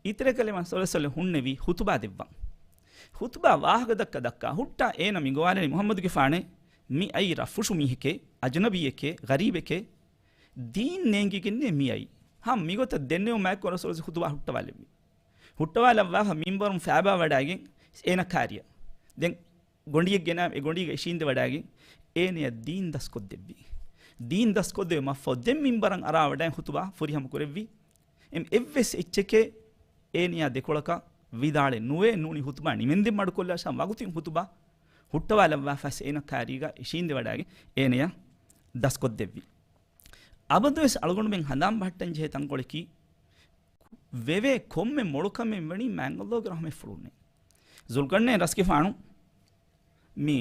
އިތުރެކަލޭ މަސް ސައްލައްލާހު ޢަލައިހި ވަސައްލަމް ހުންނެވީ ޚުތުބާ ދެއްވަން. ޚުތުބާ ވާހަކަ ދައްކާ ދައްކާ ހުއްޓާ އޭނަ މި ގޮވާލަނީ މުޙައްމަދުގެފާނޭ، މި އައީ ރަށްފުށު މީހެކޭ، އަޖުނަބީއެކޭ، ޣަރީބެކޭ، ދީން ނޭނގިގެންނޭ މި އައީ. ހަމަ މިގޮތަށް ދެންނެވުމާއެކު ރަސޫލު ޚުތުބާ ހުއްޓަވާލެއްވި. ހުއްޓަވާލައްވާފަ މިންބަރުން ފައިބާވަޑައިގެން އޭނަ ކާރިޔަށް. ދެން ގޮނޑިއެއް ގެނާ އެ ގޮނޑީގަ އިށީނދެވަޑައިގެން އޭނަޔަށް ދީން ދަސްކޮށްދެއްވި. ދީން ދަސްކޮށްދެވޭ މަށްފަހު ދެން މިންބަރަށް އަރާވަޑައި ޚުތުބާ ފުރިހަމަ ކުރެއްވި. އެމް އެއްވެސް އެއްޗެކޭ އޭނަޔާ ދެކޮޅަކަށް ވިދާޅެއް ނުވޭ، ނޫނީ ޚުތުބާ ނިމެންދެން މަޑުކޮށްލާށާ ވަގުތުން ޚުތުބާ ހުއްޓަވާލައްވާފަސް އޭނަ ކާރީގަ އިށީނދެވަޑައިގެން އޭނަޔަށް ދަސްކޮށްދެއްވި. އަބަދުވެސް އަޅުގަނޑުމެން ހަނދާން ބަހައްޓަން ޖެހޭ ތަންކޮޅަކީ ވެވޭ ކޮންމެ މޮޅުކަމެއް ވަނީ މާތް ﷲ ގެ ރަޙްމަތްފުޅުންނޭ. ޒުލްޤަރްނައިން ރަސްގެފާނު މި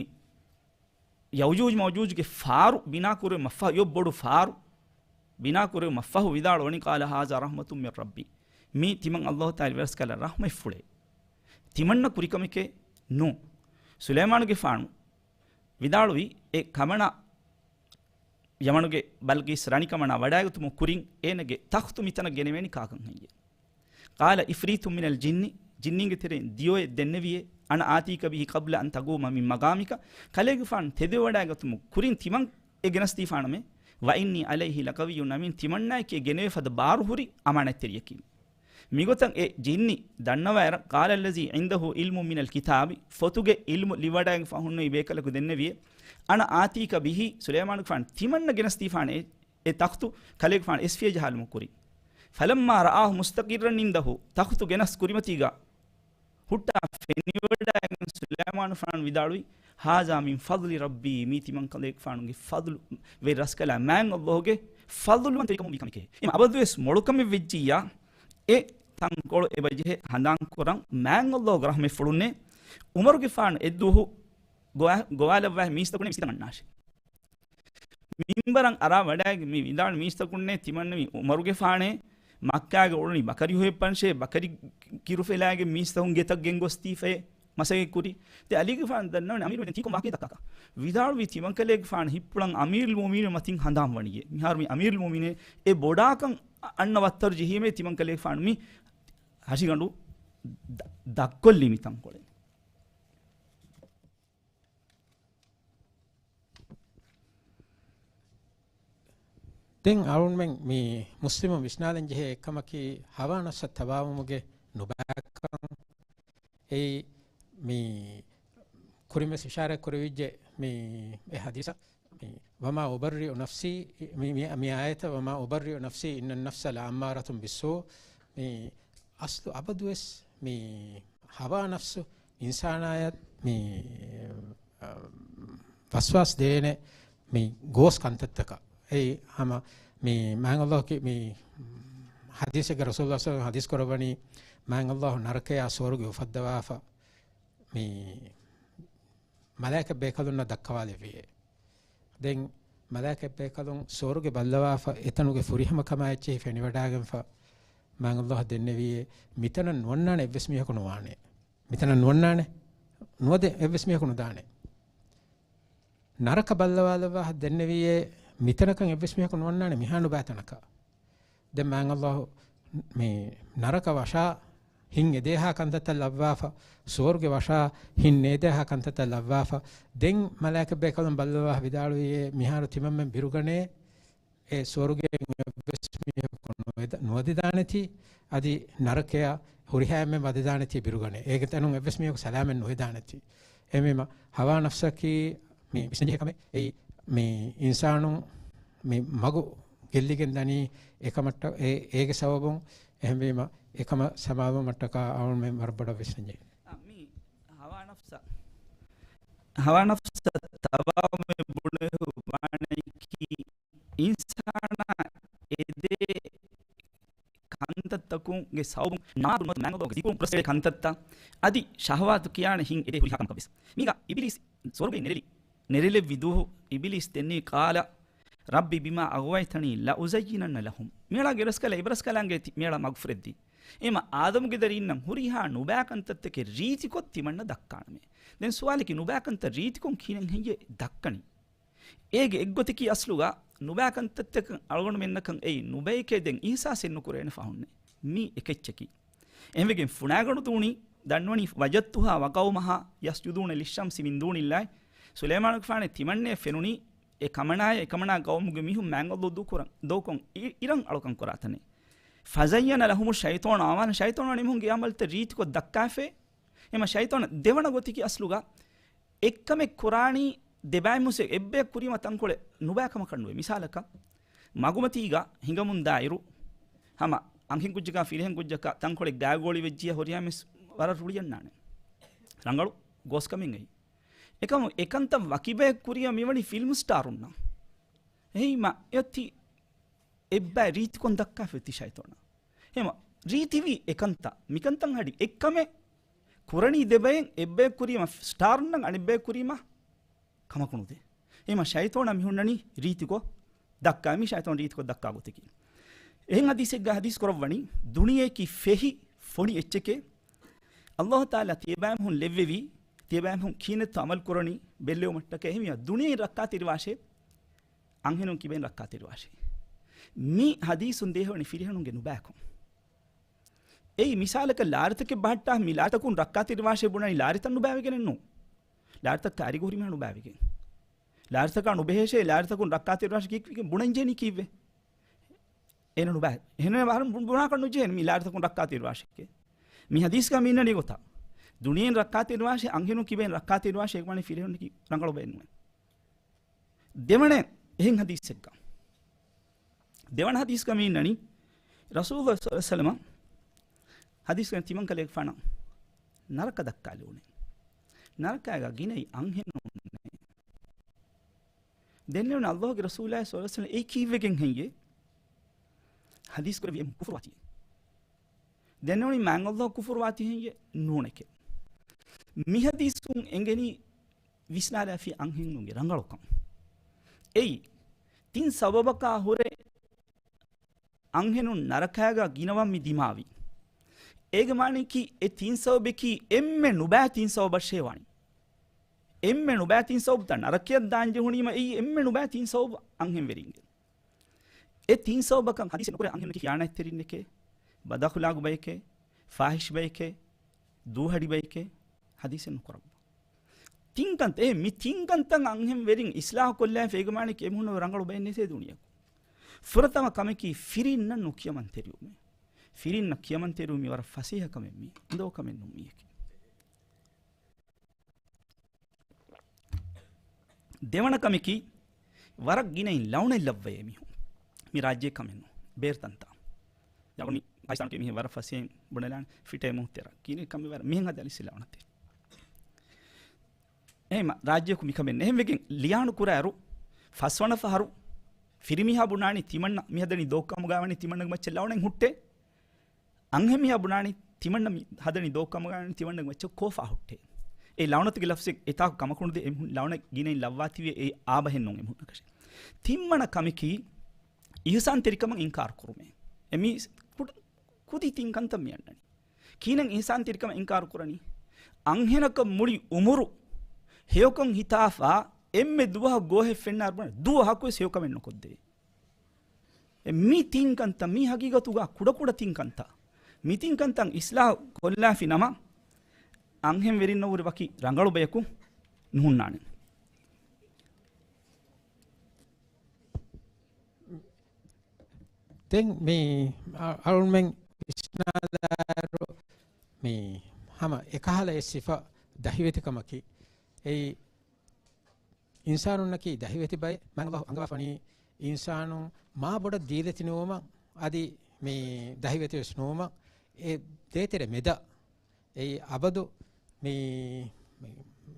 ޔައުޖޫޖް މައުޖޫޖްގެ ފާރު ބިނާކުރެވުމަށްފަހު، އެޔޮ ބޮޑު ފާރު ބިނާކުރެވުމަށްފަހު ވިދާޅުވަނީ، قَالَ هَٰذَا رَحْمَةٌ مِّن رَّبِّي. މީ ތިމަން ﷲ ތަޢާލާ ވެރަސްކަލަ ރަޙްމަތްފުޅޭ. ތިމަންނަ ކުރިކަމެކޭ، ނޫން. ސުލައިމާނުގެފާނު ވިދާޅުވީ އެ ކަމަނާ، ޔަމަނުގެ ބަލްގީސް ރަނިކަމަނާ ވަޑައިގަތުމުގެ ކުރިން އޭނަގެ ތަޚްތު މިތަނަށް ގެނެވޭނީ ކާކަން ހެއްޔޭ؟ قال عفريت من الجن، ޖިންނީންގެ ތެރެއިން ދިޔޮއެއް ދެންނެވިއޭ، أنا آتيك به قبل أن تقوم من مقامك، ކަލޭގެފާނު ތެދުވެވަޑައިގަތުމުގެ ކުރިން ތިމަން އެ ގެނަސްދީފާނަމޭ، وإني عليه لقوي أمين، ތިމަންނާއެކީ ގެނެވޭ ފަދަ ބާރުހުރި އަމާނަތްތެރިޔަކީ. މިގޮތަށް އެ ޖިންނި ދަންނަވާއިރަށް، قال الذي عنده علم من الكتاب، ފޮތުގެ ޢިލްމު ލިވަޑައިގެންފަ ހުންނެވި ބޭކަލަކު ދެންނެވިއޭ، أنا آتيك به، ސުލައިމާނުގެފާނު ތިމަންނަ ގެނަސްދީފާނެ އެ، އެ ތަޚްތު ކަލޭގެފާނު އެސްފިޔަ ޖަހާލުމުގެ ކުރިން. فلما رآه مستقرا عنده، ތަޚްތު ގެނަސް ކުރިމަތީގަ ހުއްޓާ ފެނިވަޑައިގެން ސުލައިމާނުފާނު ވިދާޅުވީ، هذا من فضل ربي، މީ ތިމަން ކަލޭގެފާނުގެ ފަޟްލު ވެ ރަސްކަލާ މާތް ﷲ ގެ ފަޟްލުވަންތެރިކަމުން ވީ ކަމެކޭ. އެމަ އަބަދުވެސް މޮޅުކަމެއް ވެއްޖިއްޔާ، އެ ތަންކޮޅު އެބަޖެހޭ ހަނދާންކުރަން މާތް ﷲ ގެ ރަޙްމަތްފުޅުންނޭ ޢުމަރުގެފާނު އެއްދުވަހު ގޮވާ-، ގޮވާލައްވާ މީސްތަކުން މިސްތަން އަންނާށޭ. މިންބަރަށް އަރާ ވަޑައިގެން މި ވިދާޅު މީސްތަކުންނޭ ތިމަންނަ މި ޢުމަރުގެފާނޭ، މައްކާގެ އުޅުނީ ބަކަރި ހޮހެއް ފަންށޭ، ބަކަރި ކިރު ފެލާގެން މީސްތަކުން ގެތައް ގެންގޮސްދީފައޭ، މަސައްކަތް ކުރި. ދެ އަލީގެފާނު ދަންނަވަނީ އަމީރު ތީކޮން ވާކި ދައްކާކަށް. ވިދާޅުވީ ތިމަންކަލޭގެފާނު ހިއްޕުޅަން އަމީރުލް މުއުމިނީން މަތިން ހަނދާން ވަނީއޭ. މިހާރު މި އަމީރުލް މުއުމިނީން އެ ބޮޑާކަން އަންނަ ވައްތަރު ޖެހީމޭ ތިމަންކަލޭގެފާނު މި ހަށިގަނޑު ދަ-، ދަށްކޮށްލީ މި ތަންކޮޅެއް. ދެން އަޅުންމެން މި މުސްލިމުން ވިސްނާލަން ޖެހޭ އެއްކަމަކީ ހަވާ ނަފްސަށް ތަބާވުމުގެ ނުބައިކަން. އެއީ މި ކުރިންވެސް އިޝާރާތް ކުރެވިއްޖެ މި އެ ޙަދީޘަށް. މި وما أبرئ نفسي، މި، މި، މި އާޔަތަށް وما أبرئ نفسي إن النفس لأمارة بالسوء. މި އަސްލު އަބަދުވެސް މި ހަވާ ނަފްސު އިންސާނާޔަށް މި، އަ، ވަސްވާސް ދޭނެ މި ގޯސް ކަންތައްތަކަށް. އެއީ ހަމަ މި މާތް ﷲ ކީ މި ޙަދީޘެއްގަ ރަސޫލުﷲ ޞައްލަﷲ ޢަލައިހި ވަސައްލަމަ ޙަދީޘް ކުރައްވަނީ މާތް ﷲ ނަރަކަޔާ ސުވަރުގެ އުފައްދަވާފަ މި މަލާއިކަ ބޭކަލުންނަށް ދައްކަވާލެއްވިއޭ. ދެން މަލާއިކަ ބޭކަލުން ސުވަރުގެ ބައްލަވާފަ އެތަނުގެ ފުރިހަމަ ކަމާ އެއްޗެހި ފެނިވަޑައިގެންފަ މާތް ﷲ ދެންނެވިއޭ، މިތަނަށް ނުވަންނާނެ އެއްވެސް މީހަކު ނުވާނެ. މިތަނަށް ނުވަންނާނެ. ނުވަދެ އެއްވެސް މީހަކު ނުދާނެ. ނަރަކަ ބައްލަވާލައްވާ ދެންނެވިއޭ، މިތަނަކަށް އެއްވެސް މީހަކު ނުވަންނާނެ މިހާ ނުބައި ތަނަކަށް. ދެން މާތް ﷲ މި ނަރަކަ ވަށާ ހިތް އެދޭހާ ކަންތައްތައް ލައްވާފަ، ސުވަރުގެ ވަށާ ހިތް ނޭދޭހާ ކަންތައްތައް ލައްވާފަ، ދެން މަލާއިކަ ބޭކަލުން ބައްލަވާ ވިދާޅުވިއޭ، މިހާރު ތިމަންމެން ބިރުގަނޭ، އެ ސުވަރުގެއިން އެއްވެސް މީހަކު ނުވެދ-، ނުވަދެދާނެތީ، އަދި ނަރަކަޔަށް ހުރިހާ އެންމެން ވަދެދާނެތީ ބިރުގަނޭ. އޭގެ ތަނުން އެއްވެސް މީހަކު ސަލާމަތް ނުވެދާނެތީ. އެހެންވީމަ، ހަވާ ނަފްސަކީ މި ވިސްނަންޖެހޭ ކަމެއް. އެއީ މި އިންސާނުން މި މަގު ގެއްލިގެން ދަނީ އެކަމަށްޓަ-، އެ-، އޭގެ ސަބަބުން. އެހެންވީމަ، އެކަމަށް ސަމާލުވުމަށްޓަކާ އަޅުންމެން ވަރަށް ބޮޑަށް ވިސްނަންޖެހޭ. އާ، މި ހަވާ ނަފްސަށް، ހަވާ ނަފްސަށް ތަބާވުމެއް ބުނެފަ ވާނީކީ އިންސާނާ އެދޭ ކަންތައްތަކުންގެ ސަބަބުން ނާދު ނުވަތަ މާތް ﷲ ގެ ޒިކުރުން ކުރަސްއެޅޭ ކަންތައްތައް އަދި ޝަހަވާތު ކިޔާނެ ހިތް އެދޭ ހުރިހާ ކަމަކަށް ވެސް. މީގަ އިބިލީސް ސުވަރުގެ ނެރެލި، ނެރެލެއްވި ދުވަހު އިބިލީސް ދެންނެވި قال رب بما أغويتني لأزينن لهم. މިއަޅާގެ ރަސްކަލާ އިބަރަސްކަލާނގެ ތި-، މިއަޅާ މަގުފުރެއްދީ. އެމަ އާދަމުގެ ދަރީންނަށް ހުރިހާ ނުބައި ކަންތައްތަކެއް ރީތިކޮށް ތިމަންނަ ދައްކާނަމޭ. ދެން ސުވާލަކީ ނުބައި ކަންތައް ރީތިކޮށް ކިހިނެއް ހެއްޔޭ ދައްކަނީ؟ އޭގެ އެއްގޮތަކީ އަސްލުގަ ނުބައި ކަންތައްތަކަށް އަޅުގަނޑުމެންނަކަށް އެއީ ނުބައެކޭ ދެން އިހްސާސެއް ނުކުރޭނެ ފަހުންނޭ. މީ އެކެއްޗަކީ. އެހެންވެގެން ފުނާގަނޑު ދޫނީ ދަންނަވަނީ وجدتها وقومها يسجدون للشمس من دون الله. ސުލައިމާނުގެފާނެ ތިމަންނެ ފެނުނީ އެ ކަމަނާޔަށް އެ ކަމަނާ ޤައުމުގެ މީހުން މާތް ﷲ ދޫކުރަން، ދޫކޮށް އި-، އިރަށް އަޅުކަން ކުރާ ތަނެއް. فزين لهم الشيطان أعمالهم، ޝައިޠާނާ އެމީހުންގެ އަމަލްތައް ރީތިކޮށް ދައްކާފައޭ. އެމަ ޝައިޠާނާ ދެވަނަ ގޮތަކީ އަސްލުގަ އެއްކަމެއް ކުރާނީ ދެބައިމުސެ އެއްބަޔަށް ކުރީމަ ތަންކޮޅެއް ނުބައި ކަމަކަށް ނުވޭ. މިސާލަކަށް، މަގުމަތީގަ ހިނގަމުން ދާއިރު، ހަމަ އަންހެން ކުއްޖަކާ ފިރިހެން ކުއްޖަކާ ތަންކޮޅެއް ގާގޯޅި ވެއްޖިޔަ ހުރިހާމެސް ވަރަށް ރުޅިއަންނާނެ. ރަނގަޅު ގޯސްކަމެއް އެއީ. އެކަމު އެކަންތައް ވަކިބަޔަށް ކުރިޔަ މިވަނީ ފިލްމް ސްޓާރުންނަށް. އެހީމަ އެއޮތީ އެއްބައި ރީތިކޮން ދައްކާފަ އޮތީ ޝައިޠާނާ. އެހެމަ ރީތިވީ އެކަންތައް، މިކަންތައް ހަޑި އެއްކަމެއް ކުރަނީ ދެބައެއް، އެއްބަޔަށް ކުރީމަ ސްޓާރުންނަށް އަނެއްބަޔަށް ކުރީމަ ކަމަކު ނުދޭ. އެހެމަ ޝައިޠާނާ މިހުންނަނީ ރީތިކޮށް ދައްކާ، މީ ޝައިޠާން ރީތިކޮށް ދައްކާ ގޮތަކީ. އެހެން ޙަދީޘެއްގަ ޙަދީޘް ކުރައްވަނީ، ދުނިޔެއަކީ ފެހި ފޮނި އެއްޗެކޭ. ﷲ ތަޢާލާ ތިޔަބައިމީހުން ލެއްވެވީ، ތިޔަބައިމީހުން ކިހިނެއްތޯ އަމަލު ކުރަނީ ބެއްލެވުމަށްޓަކައި. އެހެންވިޔާ ދުނިޔެއިން ރައްކާތެރިވާށޭ، އަންހެނުން ކިބައިން ރައްކާތެރިވާށޭ. މި ޙަދީޘުން ދޭހަވަނީ ފިރިހެނުންގެ ނުބައިކަން. އެއީ މިސާލަކަށް ލާރިތަކެއް ބަހައްޓާ، މި ލާރިތަކުން ރައްކާތެރިވާށޭ ބުނަނީ ލާރިތައް ނުބައިވެގެނެއް ނޫން. ލާރިތައް ކައިރި ހުރި މީހާ ނުބައިވެގެން. ލާރިތަކާ ނުބެހޭށޭ، ލާރިތަކުން ރައްކާތެރިވާށޭ ކީއްވެގެން ބުނަން ޖެހެނީ ކީއްވެ؟ އޭނަ ނުބައި. އެހެންވެ ވަރަށް ބު-، ބުނާކަށް ނުޖެހޭނެ މި ލާރިތަކުން ރައްކާތެރިވާށޭ. މި ޙަދީޘްގަ މި އިންނަނީ ގޮތަށް. ދުނިޔެއިން ރައްކާތެރިވާށޭ، އަންހެނުން ކިބައިން ރައްކާތެރިވާށޭ، އޭގެ މާނަ ފިރިހެނުންނަކީ ރަނގަޅު ބައެއް ނުވޭ. ދެވަނަ އެހެން ޙަދީޘެއްގަ. ދެވަނަ ޙަދީޘްގަ މި އިންނަނީ، ރަސޫލު ޞައްލަﷲު ޢަލައިހި ވަސައްލަމަ ޙަދީޘްގަ ތިމަން ކަލޭގެފާނަށް ނަރަކަ ދައްކާލެވުނޭ. ނަރަކައިގަ ގިނައީ އަންހެނުންނޭ. ދެންނެވުނު ﷲގެ ރަސޫލާ ޞައްލަﷲު ޢަލައިހި ވަސައްލަމަ އެއީ ކީއްވެގެން ހެއްޔޭ؟ ޙަދީޘް ކުރެއްވި އެމީހުން ކުފުރުވާތީ. ދެންނެވުނީ މާތް ﷲ ކުފުރުވާތީ ހެއްޔޭ؟ ނޫނެކޭ. މިޙަދީޘުން އެނގެނީ ވިސްނާލާފި އަންހެނުންގެ ރަނގަޅުކަން. އެއީ، ތިން ސަބަބަކާ ހުރެ އަންހެނުން ނަރަކައިގަ ގިނަވަން މި ދިމާވީ. އޭގެ މާނައަކީ އެ ތިން ސަބަބަކީ އެންމެ ނުބައި ތިން ސަބަބަށޭ ވާނީ. އެންމެ ނުބައި ތިން ސަބަބުތައް ނަރަކަޔަށް ދާން ޖެހުނީމަ އެއީ އެންމެ ނުބައި ތިން ސަބަބު އަންހެންވެރިންގެ. އެ ތިން ސަބަބަކަށް ޙަދީޘެއް ނުކުރޭ އަންހެނުންނަކީ ޚިޔާނާތްތެރިންނެކޭ، ބަދަޚުލާގު ބަޔެކޭ، ފާޙިޝް ބަޔެކޭ، ދޫހަޑި ބަޔެކޭ، ޙަދީޘެއް ނުކުރައްވާ. ތިން ކަންތައް، އެ މި ތިން ކަންތައް އަންހެން ވެރިން އިޞްލާޙު ކޮށްލާފަ އޭގެ މާނައަކީ އެމީހުންނަށް ރަނގަޅު ބައެއް ނެތޭ ދުނިޔެއަކު. ފުރަތަމަ ކަމަކީ ފިރިންނަށް ނުކިޔަމަންތެރިވުމޭ. ފިރިންނަށް ކިޔަމަންތެރިވުން މީ ވަރަށް ފަސޭހަ ކަމެއް މީ. އުނދަގޫ ކަމެއް ނޫން މީއަކީ. ދެވަނަ ކަމަކީ، ވަރަށް ގިނައިން ލަޢުނަތް ލައްވައޭ މީހުން. މި ރާއްޖޭ ކަމެއް ނޫން. ބޭރު ތަންތާ. ދެން މި ޕާކިސްތާނުގެ މީހެއް ވަރަށް ފަސޭހައިން ބުނެލާނެ ފިޓޭ މޫ ތެރަ. ކިހިނެއް ކަމެއް ވަރަށް މިހެން ހަދާލި ސި ލަޢުނަތެއް. އެހެންމަ ރާއްޖެއަކު މިކަމެއް ނެތް. އެހެންވެގެން ލިޔާނު ކުރާއިރު، ފަސްވަނަ ފަހަރު ފިރިމީހާ ބުނާނީ ތިމަންނަ މި ހަދަނީ ދޯ ކަމުގަ ވަނީ ތިމަންނަގެ މައްޗަށް ލަޢުނަތް ހުއްޓޭ. އަންހެންމީހާ ބުނާނީ ތިމަންނަ މި ހަދަނީ ދޯ ކަމުގަ ވަނީ ތިމަންނަގެ މައްޗަށް ކޯފާ ހުއްޓޭ. އެ ލަޢުނަތުގެ ލަފްޒެއް އެތާކު ކަމަކުނުދޭ އެމީހުން ލަޢުނަތް ގިނައިން ލައްވާތީވެ އެ އާބަހެއް ނޫން އެމީހުންނަކަށެއް. ތިންވަނަ ކަމަކީ އިޙްސާންތެރިކަމަށް އިންކާރު ކުރުމޭ. އެ މީ ކުޑަ-، ކުދި ތިން ކަންތައް މި އަންނަނީ. ކިހިނެއް އިޙްސާންތެރިކަމަށް އިންކާރު ކުރަނީ؟ އަންހެނަކަށް މުޅި އުމުރު ހެޔޮކަން ހިތާފަ އެންމެ ދުވަހަށް ގޯހެއް ފެންނާ ބުނެ ދުވަހަކުވެސް ހެޔޮކަމެއް ނުކޮށްދެވޭ. އެ މި ތިން ކަންތައް، މި ހަގީގަތުގަ ކުޑަކުޑަ ތިން ކަންތައް، މި ތިން ކަންތައް އިޞްލާޙު ކޮށްލާފި ނަމަ، އަންހެން ވެރިންނަށްވުރެ ވަކި ރަނގަޅު ބަޔަކު ނުހުންނާނެ. ދެން މި އަ-، އަޅުމެން ވިސްނާލާއިރު، މި ހަމަ އެކަހަލަ އެއް ސިފަ ދަހިވެތިކަމަކީ، އެއީ އިންސާނުންނަކީ ދަހިވެތި ބައެއް. މާތް ﷲ އަންގަވާފަ ވަނީ އިންސާނުން މާ ބޮޑަށް ދީލަތި ނުވުމަށް، އަދި މި ދަހިވެތި ވެސް ނުވުމަށް، އެ ދޭތެރެ މެދަށް އެއީ އަބަދު މި، މި،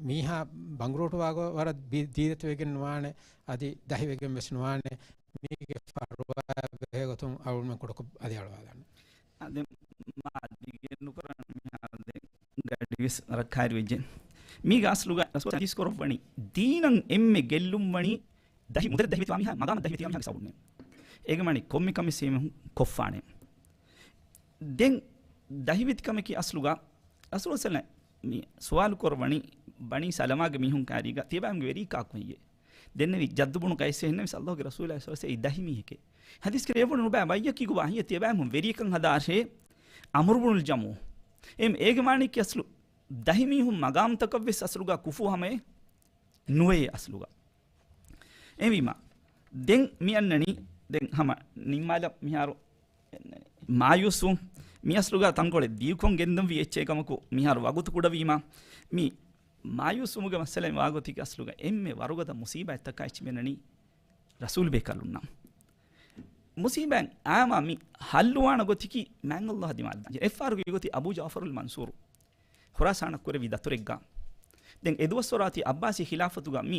މީހާ ބަނގުރޫޓުވާގޮތް ވަރަށް ބި-، ދީލަތިވެގެން ނުވާނެ، އަދި ދަހިވެގެން ވެސް ނުވާނެ. މީގެ ފަރުވާ ބެހޭ ގޮތުން އަޅުމެން ކުޑަކޮށް އަލިއަޅުވާލާނެ. އާ، ދެން މާ ދިގެއް ނުކުރަން މިހާރު ދެން ގަޑިވެސް ވަރަށް ކައިރިވެއްޖެ. މީގެ އަސްލުގަ ރަސޫލާ ޙަދީޘް ކުރައްވަނީ، ދީނަށް އެންމެ ގެއްލުން ވަނީ ދަހި މުދަލަށް ދަހިވެތިވާ މީހާ، މަގާމަށް ދަހިވެތިވާ މީހާގެ ސަބަބުންނޭ. އޭގެ މާނަ ކޮންމެ ކަމެއް ސޭމެހު ކޮށްފާނެ. ދެން ދަހިވެތި ކަމަކީ އަސްލުގަ ރަސޫލު ސަލް މި ސުވާލު ކުރައްވަނީ ބަނީ ސަލަމާގެ މީހުން ކާރީގަ ތިޔަބައިމީހުންގެ ވެރީ ކާކު ހެއްޔޭ؟ ދެންނެވި ޖައްދު ބުނު ޤައިސް އެހެންނެވި ސައްލައްލާހު އަލައިހި ވަސައްލަމަ އެއީ ދަހި މީހެކޭ. ޙަދީޘް ކިޔަވަން ނުބައި ބައްޔަކީ ގޮވާ ހިޔަ ތިޔަބައިމީހުން ވެރިކަން ހަދާށޭ އަމުރު ބުނުލް ޖަމޫ. އެމް އޭގެ މާނައަކީ އަސްލު ދަހި މީހުން މަގާމްތަކަށްވެސް އަސްލުގަ ކުފޫ ހަމައެއް ނުވެޔޭ އަސްލުގަ. އެހެންވީމަ، ދެން މި އަންނަނީ، ދެން ހަމަ ނިންމާލަ މިހާރު މާޔޫސްވުން، މި އަސްލުގަ ތަންކޮޅެއް ދިޔުކޮށް ގެންދަންވީ އެއްޗެއް ކަމަކު، މިހާރު ވަގުތު ކުޑަވީމަ، މި މާޔޫސްވުމުގެ މައްސަލައިން ވާގޮތަކީ އަސްލުގަ އެންމެ ވަރުގަދަ މުސީބާތްތަކާ އެއްޗެއް މި އަންނަނީ ރަސޫލު ބޭކަލުންނަށް. މުސީބާތް އާމާ މި ހައްލުވާނެ ގޮތަކީ މާތް ﷲ ދިމާލަށް ދާންޖެހޭ. އެއްފަހަރުގެ ގޮތީ އަބޫ ޖަޢުފަރުލް މަންޞޫރު ޚުރާސާނަށް ކުރެއްވި ދަތުރެއްގަ. ދެން އެދުވަސްވަރާތީ ޢައްބާސީ ޚިލާފަތުގަ މި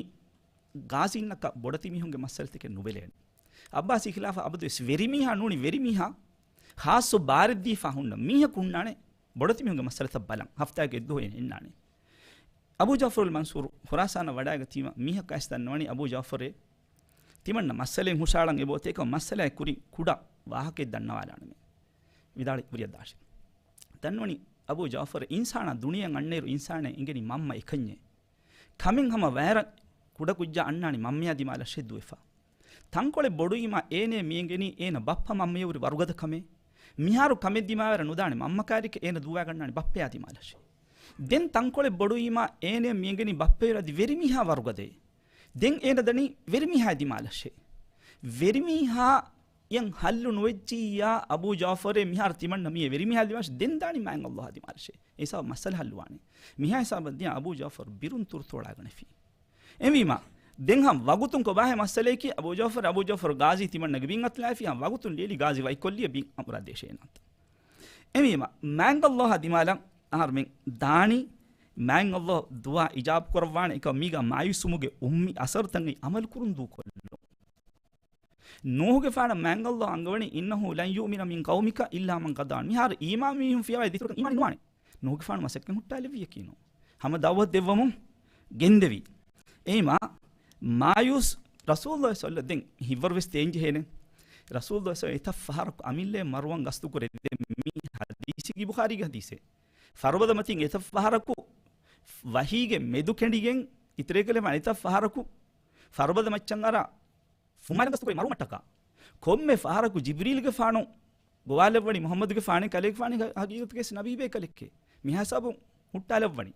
ޣާޒީންނަކަށް ބޮޑެތި މީހުންގެ މައްސަލަތަކެއް ނުބެލޭނެ. ޢައްބާސީ ޚިލާފަ އަބަދުވެސް ވެރިމީހާ ނޫނީ ވެރިމީހާ ޚާއްޞަ ބާރެއްދީފާ ހުންނަ މީހަކު ހުންނާނެ ބޮޑެތި މީހުންގެ މައްސަލަތައް ބަލަން. ހަފްތާއެއްގެ އެއްދުވަހު އެންނާނެ. އަބޫ ޖަޢުފަރުލް މަންޞޫރު ޚުރާސާނަށް ވަޑައިގަތީމަ މީހަކަށް އައިސް ދަންނަވަނީ އަބޫ ޖަޢުފަރޭ، ތިމަންނަ މައްސަލައެއް ހުށައަޅަން އެބައޮތޭކަ މައްސަލައެއް ކުރިން ކުޑަ ވާހަކައެއް ދަންނަވާލާނަމޭ. ވިދާޅުވި ކުރިއަށް ދާށޭ. ދަންނަވަނީ އަބޫ ޖަޢުފަރު އިންސާނާ ދުނިޔެއަށް އަންނައިރު އިންސާނާ އެނގެނީ މަންމަ އެކަންޏޭ. ކަމެއް ހަމަ ވައިރަށް ކުޑަކުއްޖާ އަންނާނީ މަންމަޔާ ދިމާލަށޭ ދުވެފަ. ތަންކޮޅެއް ބޮޑުވީމާ އޭނަ މިއެނގެނީ އޭނަ ބައްޕަ މަންމަޔަށް ހުރި ވަރުގަދަ ކަމެއް. މިހާރު ކަމެއް ދިމާވެރަށް ނުދާނެ މަންމަ ކާރިކަ އޭނަ ދުވާގަންނާނެ ބައްޕަޔާ ދިމާލަށޭ. ދެން ތަންކޮޅެއް ބޮޑުވީމާ އޭނަ މިއެނގެނީ ބައްޕަޔަށް ވަރަށް އަދި ވެރިމީހާ ވަރުގަދައޭ. ދެން އޭނަ ދަނީ ވެރިމީހާ ދިމާލަށޭ. ވެރިމީހާ އެން ހައްލު ނުވެއްޖިއްޔާ އަބޫ ޖަޢުފަރޭ މިހާރު ތިމަންނަ މިއޭ ވެރިމީހާ ދިމާލަށް ދެން ދާނީ މާތް ﷲ އާ ދިމާލަށޭ. އެ ހިސާބަށް މައްސަލަ ހައްލުވާނެ. މިހާ ހިސާބަށް ދިޔަ އަބޫ ޖަޢުފަރު ބިރުން ތުރުތޯޅާގަނެފި. އެހެންވީމާ، ދެން ހަމަ ވަގުތުން ކޮބާހޭ މައްސަލައަކީ އަބޫ ޖަޢުފަރު، އަބޫ ޖަޢުފަރު ޣާޒީ ތިމަންނަގެ ބިން އަތުލާފި ހަމަ ވަގުތުން ލިޔެލި ޣާޒީ ވައިކޮށްލިޔަ ބިން އަމުރާ ދޭށޭ ނާތަ. އެހެންވީމާ، މާތް ﷲ އާ ދިމާލަށް އަހަރުމެން ދާނީ، މާތް ﷲ ދުޢާ އިޖާބު ކުރައްވާނެ އެކަމަށް މީގާ މާޔޫސްވުމުގެ އުންމީ އަސަރުތައް އަމަލު ކުރުން ދޫކޮށްލުން. ނޫހުގެފާނަށް މާތް ﷲ އަންގަވަނީ، "إنه لن يؤمن من قومك إلا من قد آمن." މިހާރު އީމާން މީހުން ފިޔަވައި ދިތުރަކަށް އީމާން ނުވާނެ. ނޫހުގެފާނު މަސައްކަތް ހުއްޓާލެއްވިޔަކީ ނޫ. ހަމަ ދަޢުވަތު ދެއްވަމުން ގެންދެވީ. އެހެންވީމާ، މާޔޫސް ރަސޫލުﷲ ޞައްލަ، ދެން ހިތްވަރު ވެސް ދޭން ޖެހޭނެ. ރަސޫލުﷲ ޞައްލަ އެތައް ފަހަރަކު އަމިއްލައަށް މަރުވަން ގަސްތު ކުރެއްވި. މި ޙަދީޘެއް ބުޚާރީގެ ޙަދީޘެއް. ފަރުބަދަ މަތިން އެތައް ފަހަރަކު ވަޙީގެ މެދު ކެނޑިގެން އިތުރޭ ކަލޭފާނު އެތައް ފަހަރަކު ފަރުބަދަ މައްޗަށް އަރާ ފުމާލަން ގަސްތުކުރި މަރުމަށްޓަކާ، ކޮންމެ ފަހަރަކު ޖިބްރީލްގެފާނު ގޮވާލެއްވަނީ މުޙައްމަދުގެފާނެ ކަލޭގެފާނެ ހަ-، ޙަޤީޤަތުގައި ނަބީބޭ ކަލެއްކޭ. މިހާ ހިސާބުން ހުއްޓާލައްވަނީ.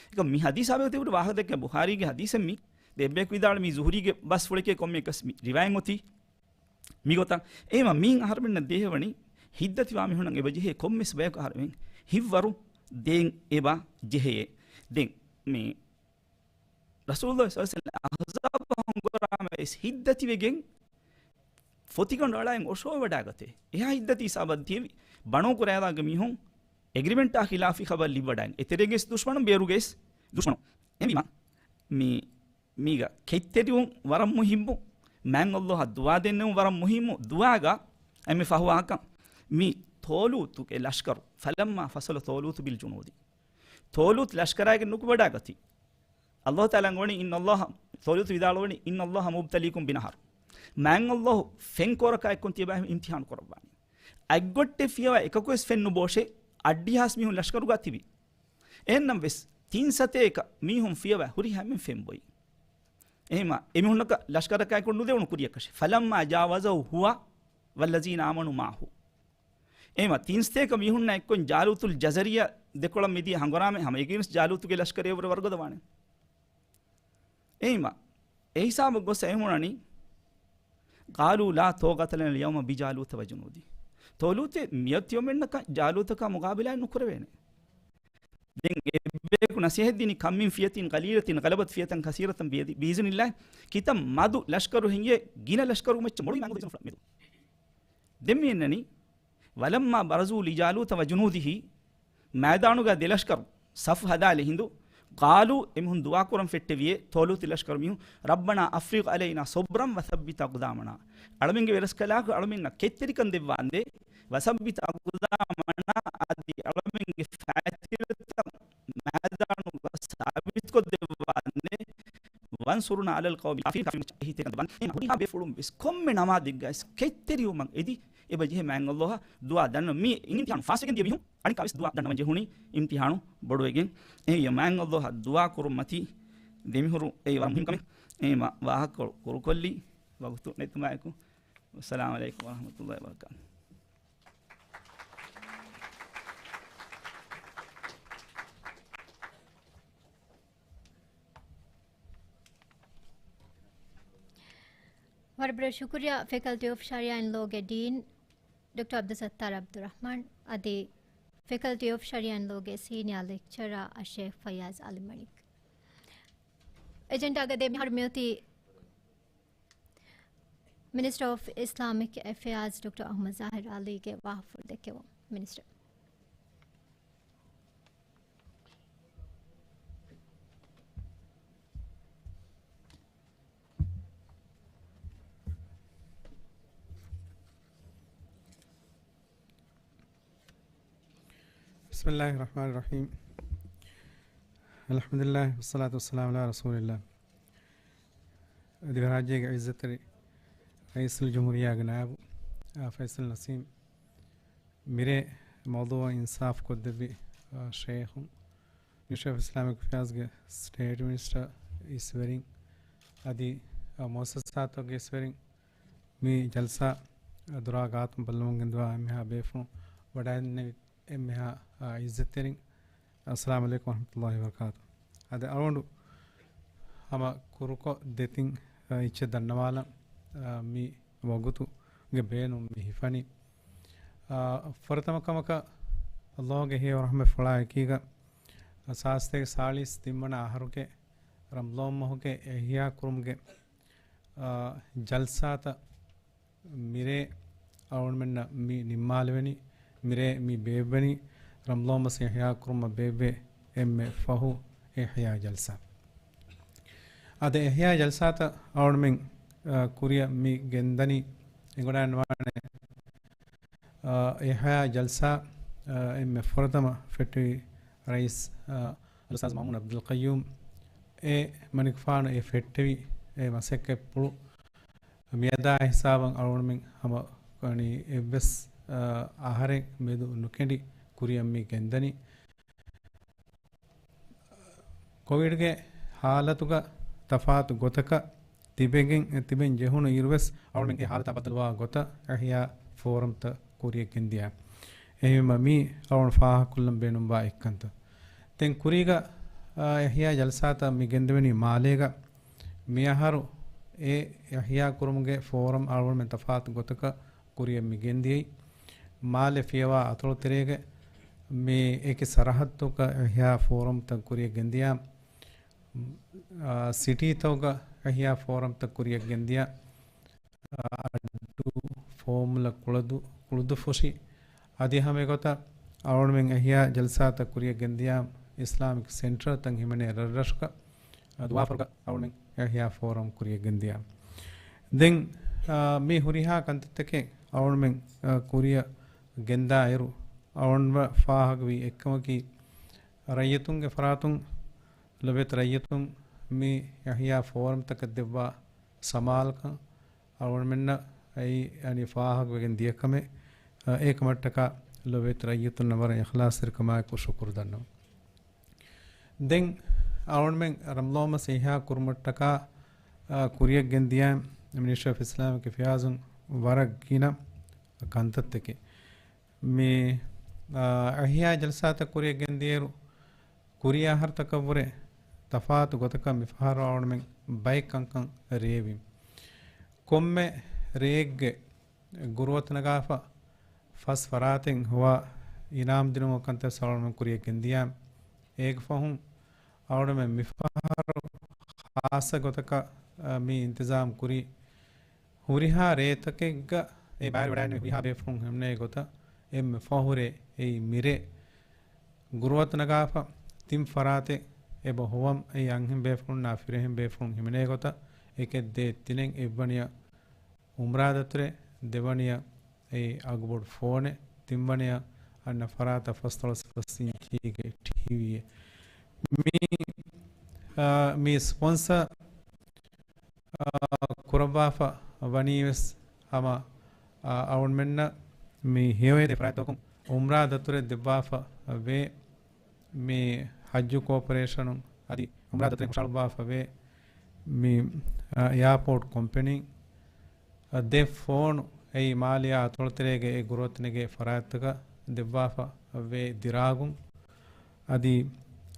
އެކަމަ މި ޙަދީޘާ ބެހޭ ތިބުރި ވާހަކަ ދެއްކޭ ބުޚާރީގެ ޙަދީޘެއް މީ. ދެއްބޭކު ވިދާޅު މީ ޒުހުރީގެ ބަސްފުޅެކޭ ކޮންމެ އެކަސް މި ރިވާޔަތް އޮތީ. މިގޮތަށް އެހެންވީމާ މީން އަހަރުމެންނަށް ދޭހަވަނީ ހިތްދަތިވާ މީހުންނަށް އެބަ ޖެހޭ ކޮންމެސް ބަޔަކު އަހަރުމެން ހިތްވަރު ދޭން އެބަ ޖެހެޔޭ. ދެން މި ރަސޫލުﷲ ޞައްލަﷲ ޢަލައިހި ވަސައްލަމަ އަޙްޒާބަށް ހަނގުރާމަ ވެސް ހިތްދަތިވެގެން ފޮތިގަނޑު އަޅައިން އޮށޯވެވަޑާގަތޭ. އެހާ ހިތްދަތި ހިސާބަށް ދިޔައީ ބަނޫ ޤުރައިޟާގެ މީހުން އެގްރިމެންޓާ ޚިލާފީ ޚަބަރު ލިބިވަޑައިގެން. އެތެރޭގެ ދުޝްމަނުން ބޭރުގެ ދުޝްމަނުން. އެހެންވީމާ، މި މީގަ ކެތްތެރިވުން ވަރަށް މުހިއްމު، މާތް ﷲ އަށް ދުޢާ ދެންނެވުން ވަރަށް މުހިއްމު. ދުޢާގަ އެންމެ ފަހު ވާހަކަ، މި ޠާލޫތުގެ ލަޝްކަރު، فلما فصل طالوت بالجنود. ޠާލޫތު ލަޝްކަރާގެން ނުކުތްވަޑާގަތީ. ﷲ ތަޢާލާ އަންގަވަނީ، إن الله، ޠާލޫތު ވިދާޅުވަނީ، إن الله مبتليكم بنهر. މާތް ﷲ ފެން ކޯރަކާ އެއްކޮށް ތިޔަބައިމީހުން އިމްތިޙާނު ކުރައްވާނެ. އަތްގޮށްޓެއް ފިޔަވާ އެކަކުވެސް ފެން ނުބޯށޭ، އައްޑިހާސް މީހުން ލަޝްކަރުގަ ތިބި. އެހެންނަމަވެސް، ތިން ސަތޭކަ މީހުން ފިޔަވާ ހުރިހާ އެންމެން ފެން ބޮއި. އެހެންވީމާ، އެމީހުންނަކަށް ލަޝްކަރަކާއެކު ނުދެވުނު ކުރިޔަކަށެއް. فلما جاوزه هو والذين آمنوا معه. އެހެންވީމާ، ތިން ސަތޭކަ މީހުންނާ އެއްކޮށް ޖާލޫތުލް ޖަޒަރިއްޔާ ދެކޮޅަށް މިދިޔަ ހަނގުރާމަ ހަމަ އެގެންސް ޖާލޫތުގެ ލަޝްކަރެއް ވަރަށް ވަރުގަދަވާނެ. އެހެންވީމާ، އެހިސާބަށް ގޮސް އެހުންނަނީ، قالوا لا طاقة لنا اليوم بجالوت وجنوده. ޠާލޫތޭ މިއޮތް ތިޔޮމެންނަކަށް ޖާލޫތަކާ މުގާބިލާއެއް ނުކުރެވޭނެ. ދެން އެއްބަޔަކު ނަސޭހަތްދިނީ، كم من فئة قليلة غلبت فئة كثيرة بإذن الله. ކިތައް މަދު ލަޝްކަރު ހިނގިޔޭ ގިނަ ލަޝްކަރު މައްޗަށް މޮޅުވީ މާތް ﷲ މެދު. ދެން މި އަންނަނީ، ولما برزوا لجالوت وجنوده، މައިދާނުގަ ދެ ލަޝްކަރު ސަފު ހަދާލި ހިނދު، قالوا، އެމީހުން ދުޢާ ކުރަން ފެއްޓެވިޔޭ، ޠާލޫތު ލަޝްކަރު މީހުން، ربنا أفرغ علينا صبرا وثبت أقدامنا. އަޅަމެންގެ ވެރަސްކަލާކޮ އަޅަމެންނަށް ކެތްތެރިކަން ދެއްވާނދޭ، وثبت أقدامنا، އަދި އަޅަމެންގެ ފައިތިލަތައް މައިދާނުގަ ސާބިތުކޮށްދެއްވާނދޭ، وانصرنا على القوم الكافرين، ކާފިރުން މައްޗަށް އެހީތެރިކަން ދެއްވާނދޭ. ހުރިހާ ބޭފުޅުން ވެސް ކޮންމެ ނަމާދެއްގަ ވެސް ކެތްތެރިވުމަށް އެދި، އެބަ ޖެހޭ މާތް ﷲ އަށް ދުޢާ ދަންނަ. މި އިމްތިޙާނު ފާސްވެގެން ދިޔަ މީހުން އަނެއްކާ ވެސް ދުޢާ ދަންނަވަން ޖެހުނީ އިމްތިޙާނު ބޮޑުވެގެން. އެހެންވެ މާތް ﷲ އަށް ދުޢާ ކުރުން މަތީ ދެމިހުރު އެއީ ވަރަށް މުހިންމު ކަމެއް. އެހެންވީމާ ވާހަކަ ކުރުކޮށްލީ ވަގުތު ނެތުމާއެކު. والسلام عليكم ورحمة الله وبركاته. ވަރަށް ބޮޑަށް ޝުކުރިއްޔާ، ފެކަލްޓީ އޮފް ޝަރީޢާ އިން ލޯގެ ޑީން ޑޮކްޓަރ ޢަބްދުއްސައްތާރު ޢަބްދުއްރަޙްމާން އަދި ފެކަލްޓީ އޮފް ޝަރީޢާ އިން ލޯގެ ސީނިއާ ލެކްޗަރަރ އައްޝައިޚް ފައްޔާޒް އަލިމަނިކް. އެޖެންޑާގަ ދެ މިހާރު މިއޮތީ މިނިސްޓަރ އޮފް އިސްލާމިކް އެފެއާޒް ޑޮކްޓަރ އަޙްމަދު ޒާހިރު ޢަލީގެ ވާހަކަފުޅު ދެއްކެވުން. މިނިސްޓަރ. بسم الله الرحمن الرحيم. الحمد لله والصلاة والسلام على رسول الله. ދިވެހިރާއްޖޭގެ ޢިއްޒަތްތެރި ރައީސުލްޖުމްހޫރިއްޔާގެ ނާއިބު، އާ، ފައިސަލް ނަސީމް، މިރޭ މައުޟޫޢަށް އިންސާފް ކޮށްދެއްވި ޝޭޚުން، މިނިސްޓްރީ އޮފް އިސްލާމިކް އެފެއާޒްގެ ސްޓޭޓް މިނިސްޓަރ އިސްވެރިން، އަދި މުއައްސަސާތަކުގެ އިސްވެރިން، މި ޖަލްސާ ދުރާ ގާތުން ބައްލަވަން ގެންދަވާ އެންމެހާ ބޭފުޅުން، ވަޑައިގެންނެވި އެންމެހާ އިއްޒަތްތެރިން، އައްސަލާމު ޢަލައިކުމް ވަރަޙްމަތުﷲި ވަބަރަކާތު. އަދި އަޅުގަނޑު ހަމަ ކުރުކޮށް ދެތިން އެއްޗެއް ދަންނަވާލަން. މި ވަގުތުގެ ބޭނުން މި ހިފަނީ. އާ، ފުރަތަމަ ކަމަކަށް ﷲ ގެ ހެޔޮ ރަޙްމަތް ފުޅާ އެކީގަ، ސާސްތޭކަ ސާޅީސް ތިން ވަނަ އަހަރުގެ ރަމަޟާން މަހުގެ އިޙްޔާ ކުރުމުގެ، އާ، ޖަލްސާތައް މިރޭ އަޅުގަނޑުމެންނަށް މި ނިންމާލެވެނީ، މިރޭ މި ބޭއްވެނީ ރަމަޟާން މަސް އިޙްޔާ ކުރުމަށް ބޭއްވޭ އެންމެ ފަހު އިޙްޔާ ޖަލްސާ. އަދި އިޙްޔާ ޖަލްސާތައް އަޅުގަނޑުމެން، އާ، ކުރިއަށް މި ގެންދަނީ އެނގިވަޑައިގަންނަވާނެ، އާ، އިޙްޔާ ޖަލްސާ، އާ، އެންމެ ފުރަތަމަ ފެއްޓެވި ރައީސް، އާ، އަލްއުސްތާޛް މައުމޫން ޢަބްދުލް ޤައްޔޫމް އެ މަނިކުފާނު އެ ފެއްޓެވި އެ މަސައްކަތްޕުޅު މިއަދާ ހިސާބަށް އަޅުގަނޑުމެން ހަމަ އަނި އެއްވެސް، އާ، އަހަރެއް މެދު ނުކެނޑި ކުރިއަށް މި ގެންދަނީ. ކޮވިޑްގެ ހާލަތުގަ ތަފާތު ގޮތަކަށް ތިބެގެން، ތިބެން ޖެހުނު އިރުވެސް އަޅުގަނޑުމެން އެ ހާލަތާ ބައްދަލުވާ ގޮތަށް އިޙްޔާ ފޯރަމްތައް ކުރިއަށް ގެންދިޔާ. އެހެންވީމަ މީ އަޅުގަނޑު ފާހަގަކޮށްލަން ބޭނުންވާ އެއްކަންތައް. ދެން ކުރީގަ، އާ، އިޙްޔާ ޖަލްސާތައް މި ގެންދެވެނީ މާލޭގަ. މިއަހަރު އެ އިޙްޔާ ކުރުމުގެ ފޯރަމް އަޅުގަނޑުމެން ތަފާތު ގޮތަކަށް ކުރިއަށް މި ގެންދިޔައީ. މާލެ ފިޔަވާ އަތޮޅުތެރޭގެ މި އެކި ސަރަހައްދުގަ އިޙްޔާ ފޯރަމްތައް ކުރިއަށް ގެންދިޔާ. އާ، ސިޓީތަކުގަ އިޙްޔާ ފޯރަމްތައް ކުރިއަށް ގެންދިޔާ. އައްޑޫ، ފޯމުލަ، ކުޅަދު، ކުޅުދުއްފުށި އަދި ހަމަ އެގޮތަށް އަޅުގަނޑުމެން އިޙްޔާ ޖަލްސާތައް ކުރިއަށް ގެންދިޔާ. އިސްލާމިކް ސެންޓަރުތައް ހިމެނޭ ރަށްރަށުގަ، އަ، ދުވާފަރުގަ އަޅުގަނޑުމެން އިޙްޔާ ފޯރަމް ކުރިއަށް ގެންދިޔާ. ދެން، އާ، މި ހުރިހާ ކަންތައްތަކެއް އަޅުގަނޑުމެން، އާ، ކުރިއަށް ގެންދާ އިރު އަޅުގަނޑު ފާހަގަވީ އެއްކަމަކީ، ރައްޔިތުންގެ ފަރާތުން ލޮބެތި ރައްޔިތުން މި އިޙްޔާ ފޯރަމްތަކަށް ދެއްވާ ސަމާލުކަން އަޅުގަނޑުމެންނަށް އެއީ އަނި ފާހަގަވެގެން ދިޔަ ކަމެއް. އެކަމަށްޓަކާ ލޮބެތި ރައްޔިތުންނަށް ވަރަށް އިޚްލާޞްތެރިކަމާއެކު ޝުކުރު ދަންނަވަން. ދެން އަޅުގަނޑުމެން ރަމަޟާން މަސް އިޙްޔާ ކުރުމަށްޓަކާ، އާ، ކުރިއަށް ގެންދިޔަ މިނިސްޓްރީ އޮފް އިސްލާމިކް އެފެއާޒުން ވަރަށް ގިނަ ކަންތައްތަކެއް. މި، އާ، އިޙްޔާ ޖަލްސާތައް ކުރިއަށް ގެންދިޔައިރު، ކުރީ އަހަރުތަކަށްވުރެ ތަފާތު ގޮތަކަށް މިފަހަރު އަޅުގަނޑުމެން ބައެއް ކަންކަން ރޭވިން. ކޮންމެ ރެއެއްގެ ގުރުއަތު ނަގާފަ ފަސް ފަރާތެއް ހޮވާ އިނާމް ދިނުމުގެ ކަންތައް އަޅުގަނޑުމެން ކުރިއަށް ގެންދިޔާ. އޭގެ ފަހުން އަޅުގަނޑުމެން މިފަހަރު ޚާއްޞަ ގޮތަކަށް، އަ، މި އިންތިޒާމް ކުރީ. ހުރިހާ ރޭތަކެއްގަ އެ ބައިވެރިވަޑައިގެންނެވި ހުރިހާ ބޭފުޅުން ހިމެނޭ ގޮތަށް އެންމެ ފަހު ރޭ އެއީ މިރޭ. ގުރުއަތު ނަގާފަ ތިން ފަރާތެއް އެބަ ހޮވަން އެއީ އަންހެން ބޭފުޅުންނާ ފިރިހެން ބޭފުޅުން ހިމެނޭ ގޮތަށް އެކެއް ދޭއް ތިނެއް އެއްވަނިޔަށް އުމްރާ ދަތުރެއް، ދެވަނިޔަށް އެއީ އަގުބޮޑު ފޯނެއް، ތިންވަނިޔަށް އަންނަ ފަރާތަށް ފަސްދޮޅަސް ފަސް އިންޗީގެ ޓީވީއެއް. މި، އާ، މި ސްޕޮންސަ، އާ، ކުރައްވާފަ ވަނީވެސް ހަމަ، އާ، އަޅުގަނޑުމެންނަށް މި ހެޔޮއެދޭ ފަރާތްތަކުން އުމްރާ ދަތުރެއް ދެއްވާފަ ވޭ. މި ޙައްޖު ކޯޕަރޭޝަނުން އަދި އުމްރާ ދަތުރެއް ހުށަހަޅުއްވާފަ ވޭ. މި، އާ، އެއާޕޯޓް ކޮމްޕެނީ އަ، ދެ ފޯނު އެއީ މާލެއާ އަތޮޅުތެރޭގެ އެ ގުރުއަތު ނެގޭ ފަރާތްތަކަށް ދެއްވާފަ ވޭ ދިރާގުން. އަދި،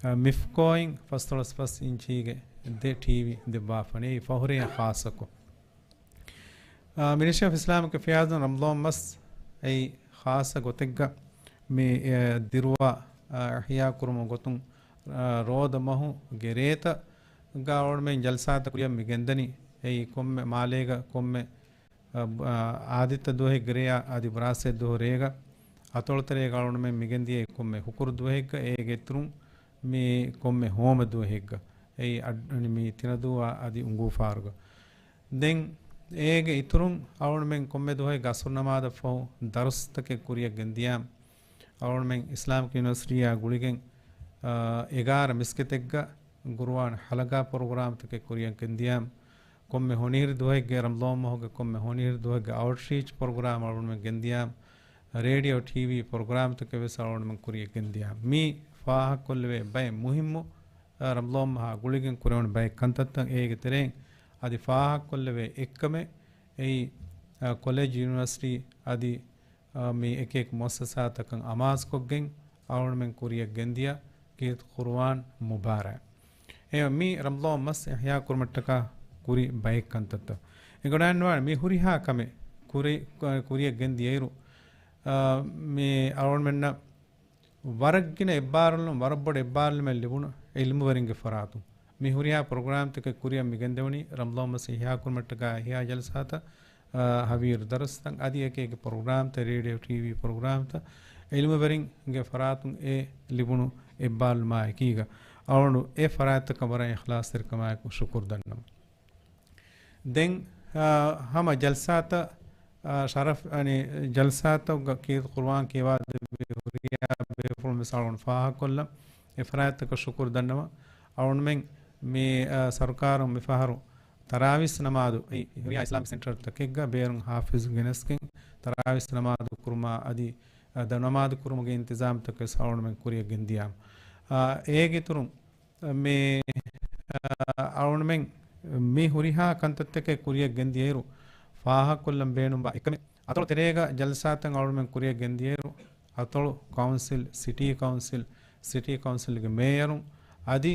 އަ، މިފްކޯއިން ފަސްދޮޅަސް ފަސް އިންޗީގެ ދެ ޓީވީ ދެއްވާފަ ވަނީ ފަހުރޭ ޚާއްޞަކޮށް. އަ، މިނިސްޓްރީ އޮފް އިސްލާމިކް އެފެއާޒުން ރަމަޟާން މަސް އެއީ ޚާއްޞަ ގޮތެއްގަ މި، އެ، ދިރުވާ، އަ، އިޙްޔާ ކުރުމުގެ ގޮތުން، އަ، ރޯދަ މަހުގެ ރޭތައް ގަ އަޅުގަނޑުމެން ޖަލްސާތައް ކުރިއަށް މި ގެންދަނީ. އެއީ ކޮންމެ މާލޭގަ ކޮންމެ، އަ، އާދިއްތަ ދުވަހެއްގެ ރެޔާ އަދި ބުރާސްތޭ ދުވަހު ރޭގަ އަތޮޅުތެރޭގަ އަޅުގަނޑުމެން މި ގެންދިޔައީ ކޮންމެ ހުކުރު ދުވަހެއްގަ އޭގެ އިތުރުން މި ކޮންމެ ހޯމަ ދުވަހެއްގަ އެއީ އަ، މި ތިނަދޫއާ އަދި އުނގޫފާރުގަ. ދެން އޭގެ އިތުރުން އަޅުގަނޑުމެން ކޮންމެ ދުވަހެއްގަ އަސްރު ނަމާދަށް ފަހު ދަރުސްތަކެއް ކުރިއަށް ގެންދިޔާ. އަޅުގަނޑުމެން އިސްލާމިކް ޔުނިވަރސިޓީއާ ގުޅިގެން، އާ، އެގާރަ މިސްކިތެއްގަ ގުރުއާން ހަލަގާ ޕްރޮގްރާމްތަކެއް ކުރިއަށް ގެންދިޔާ. ކޮންމެ ހޮނިހިރި ދުވަހެއްގެ ރަމަޟާން މަހުގެ ކޮންމެ ހޮނިހިރި ދުވަހެއްގެ އައުޓްރީޗް ޕްރޮގްރާމް އަޅުގަނޑުމެން ގެންދިޔާ. ރޭޑިއޯ ޓީވީ ޕްރޮގްރާމްތަކެއް ވެސް އަޅުގަނޑުމެން ކުރިއަށް ގެންދިޔާ. މީ ފާހަގަކޮށްލެވޭ ބައެއް މުހިއްމު، އަ، ރަމަޟާން މަހާ ގުޅިގެން ކުރެވުނު ބައެއް ކަންތައްތައް. އޭގެ ތެރެއިން އަދި ފާހަގަކޮށްލެވޭ އެއްކަމެއް އެއީ، އަ، ކޮލެޖް، ޔުނިވަރސިޓީ އަދި، އަ، މި އެކިއެކި މުއައްސަސާތަކަށް އަމާޒުކޮށްގެން އަޅުގަނޑުމެން ކުރިއަށް ގެންދިޔަ ކީރިތި ޤުރުއާން މުބާރާތް. އެ މީ ރަމަޟާން މަސް އިޙްޔާ ކުރުމަށްޓަކާ ކުރި ބައެއް ކަންތައްތައް. އެނގިވަޑައިގަންނަވާނެ މި ހުރިހާ ކަމެއް ކުރި-، ކުރިއަށް ގެންދިޔައިރު، އަ، މި އަޅުގަނޑުމެންނަށް ވަރަށް ގިނަ އެއްބާރުލުން، ވަރަށް ބޮޑު އެއްބާރުލުމެއް ލިބުނު އެ ޢިލްމުވެރިންގެ ފަރާތުން. މި ހުރިހާ ޕްރޮގްރާމްތަކެއް ކުރިއަށް މި ގެންދެވުނީ ރަމަޟާން މަސް އިޙްޔާ ކުރުމަށްޓަކާ އިޙްޔާ ޖަލްސާތައް، އަ، ހަވީރު ދަރުސްތައް އަދި އެކި އެކި ޕްރޮގްރާމްތައް، ރޭޑިއޯ ޓީވީ ޕްރޮގްރާމްތައް، ޢިލްމުވެރިންގެ ފަރާތުން އެ ލިބުނު އެއްބާރުލުމާ އެކީގަ އަޅުގަނޑު އެ ފަރާތްތަކަށް ވަރަށް އިޚްލާޞްތެރިކަމާއެކު ޝުކުރު ދަންނަވަން. ދެން، އާ، ހަމަ ޖަލްސާތައް، އާ، ޝަރަފް، އަނި، ޖަލްސާތަކުގަ ކީރިތި ޤުރުއާން ކިޔަވާދެއްވި ހުރިހާ ބޭފުޅުން ވެސް އަޅުގަނޑު ފާހަގަކޮށްލަން. އެ ފަރާތްތަކަށް ޝުކުރު ދަންނަވަން. އަޅުގަނޑުމެން މި، އާ، ސަރުކާރުން މިފަހަރު ތަރާވީސް ނަމާދު އެ ހުރިހާ އިސްލާމިކް ސެންޓަރތަކެއްގަ ބޭރުން ޙާފިޒު ގެނެސްގެން ތަރާވީސް ނަމާދު ކުރުމާ އަދި، އާ، ދަ ނަމާދު ކުރުމުގެ އިންތިޒާމްތަކެއް ވެސް އަޅުގަނޑުމެން ކުރިއަށް ގެންދިޔާމު. އާ، އޭގެ އިތުރުން މި، އަ، އަޅުގަނޑުމެން މި ހުރިހާ ކަންތައްތަކެއް ކުރިއަށް ގެންދިޔައިރު ފާހަގަކޮށްލަން ބޭނުންވާ އެކަމެއް އަތޮޅު ތެރޭގަ ޖަލްސާތައް އަޅުގަނޑުމެން ކުރިއަށް ގެންދިޔައިރު އަތޮޅު ކައުންސިލް، ސިޓީ ކައުންސިލް، ސިޓީ ކައުންސިލްގެ މޭޔަރުން އަދި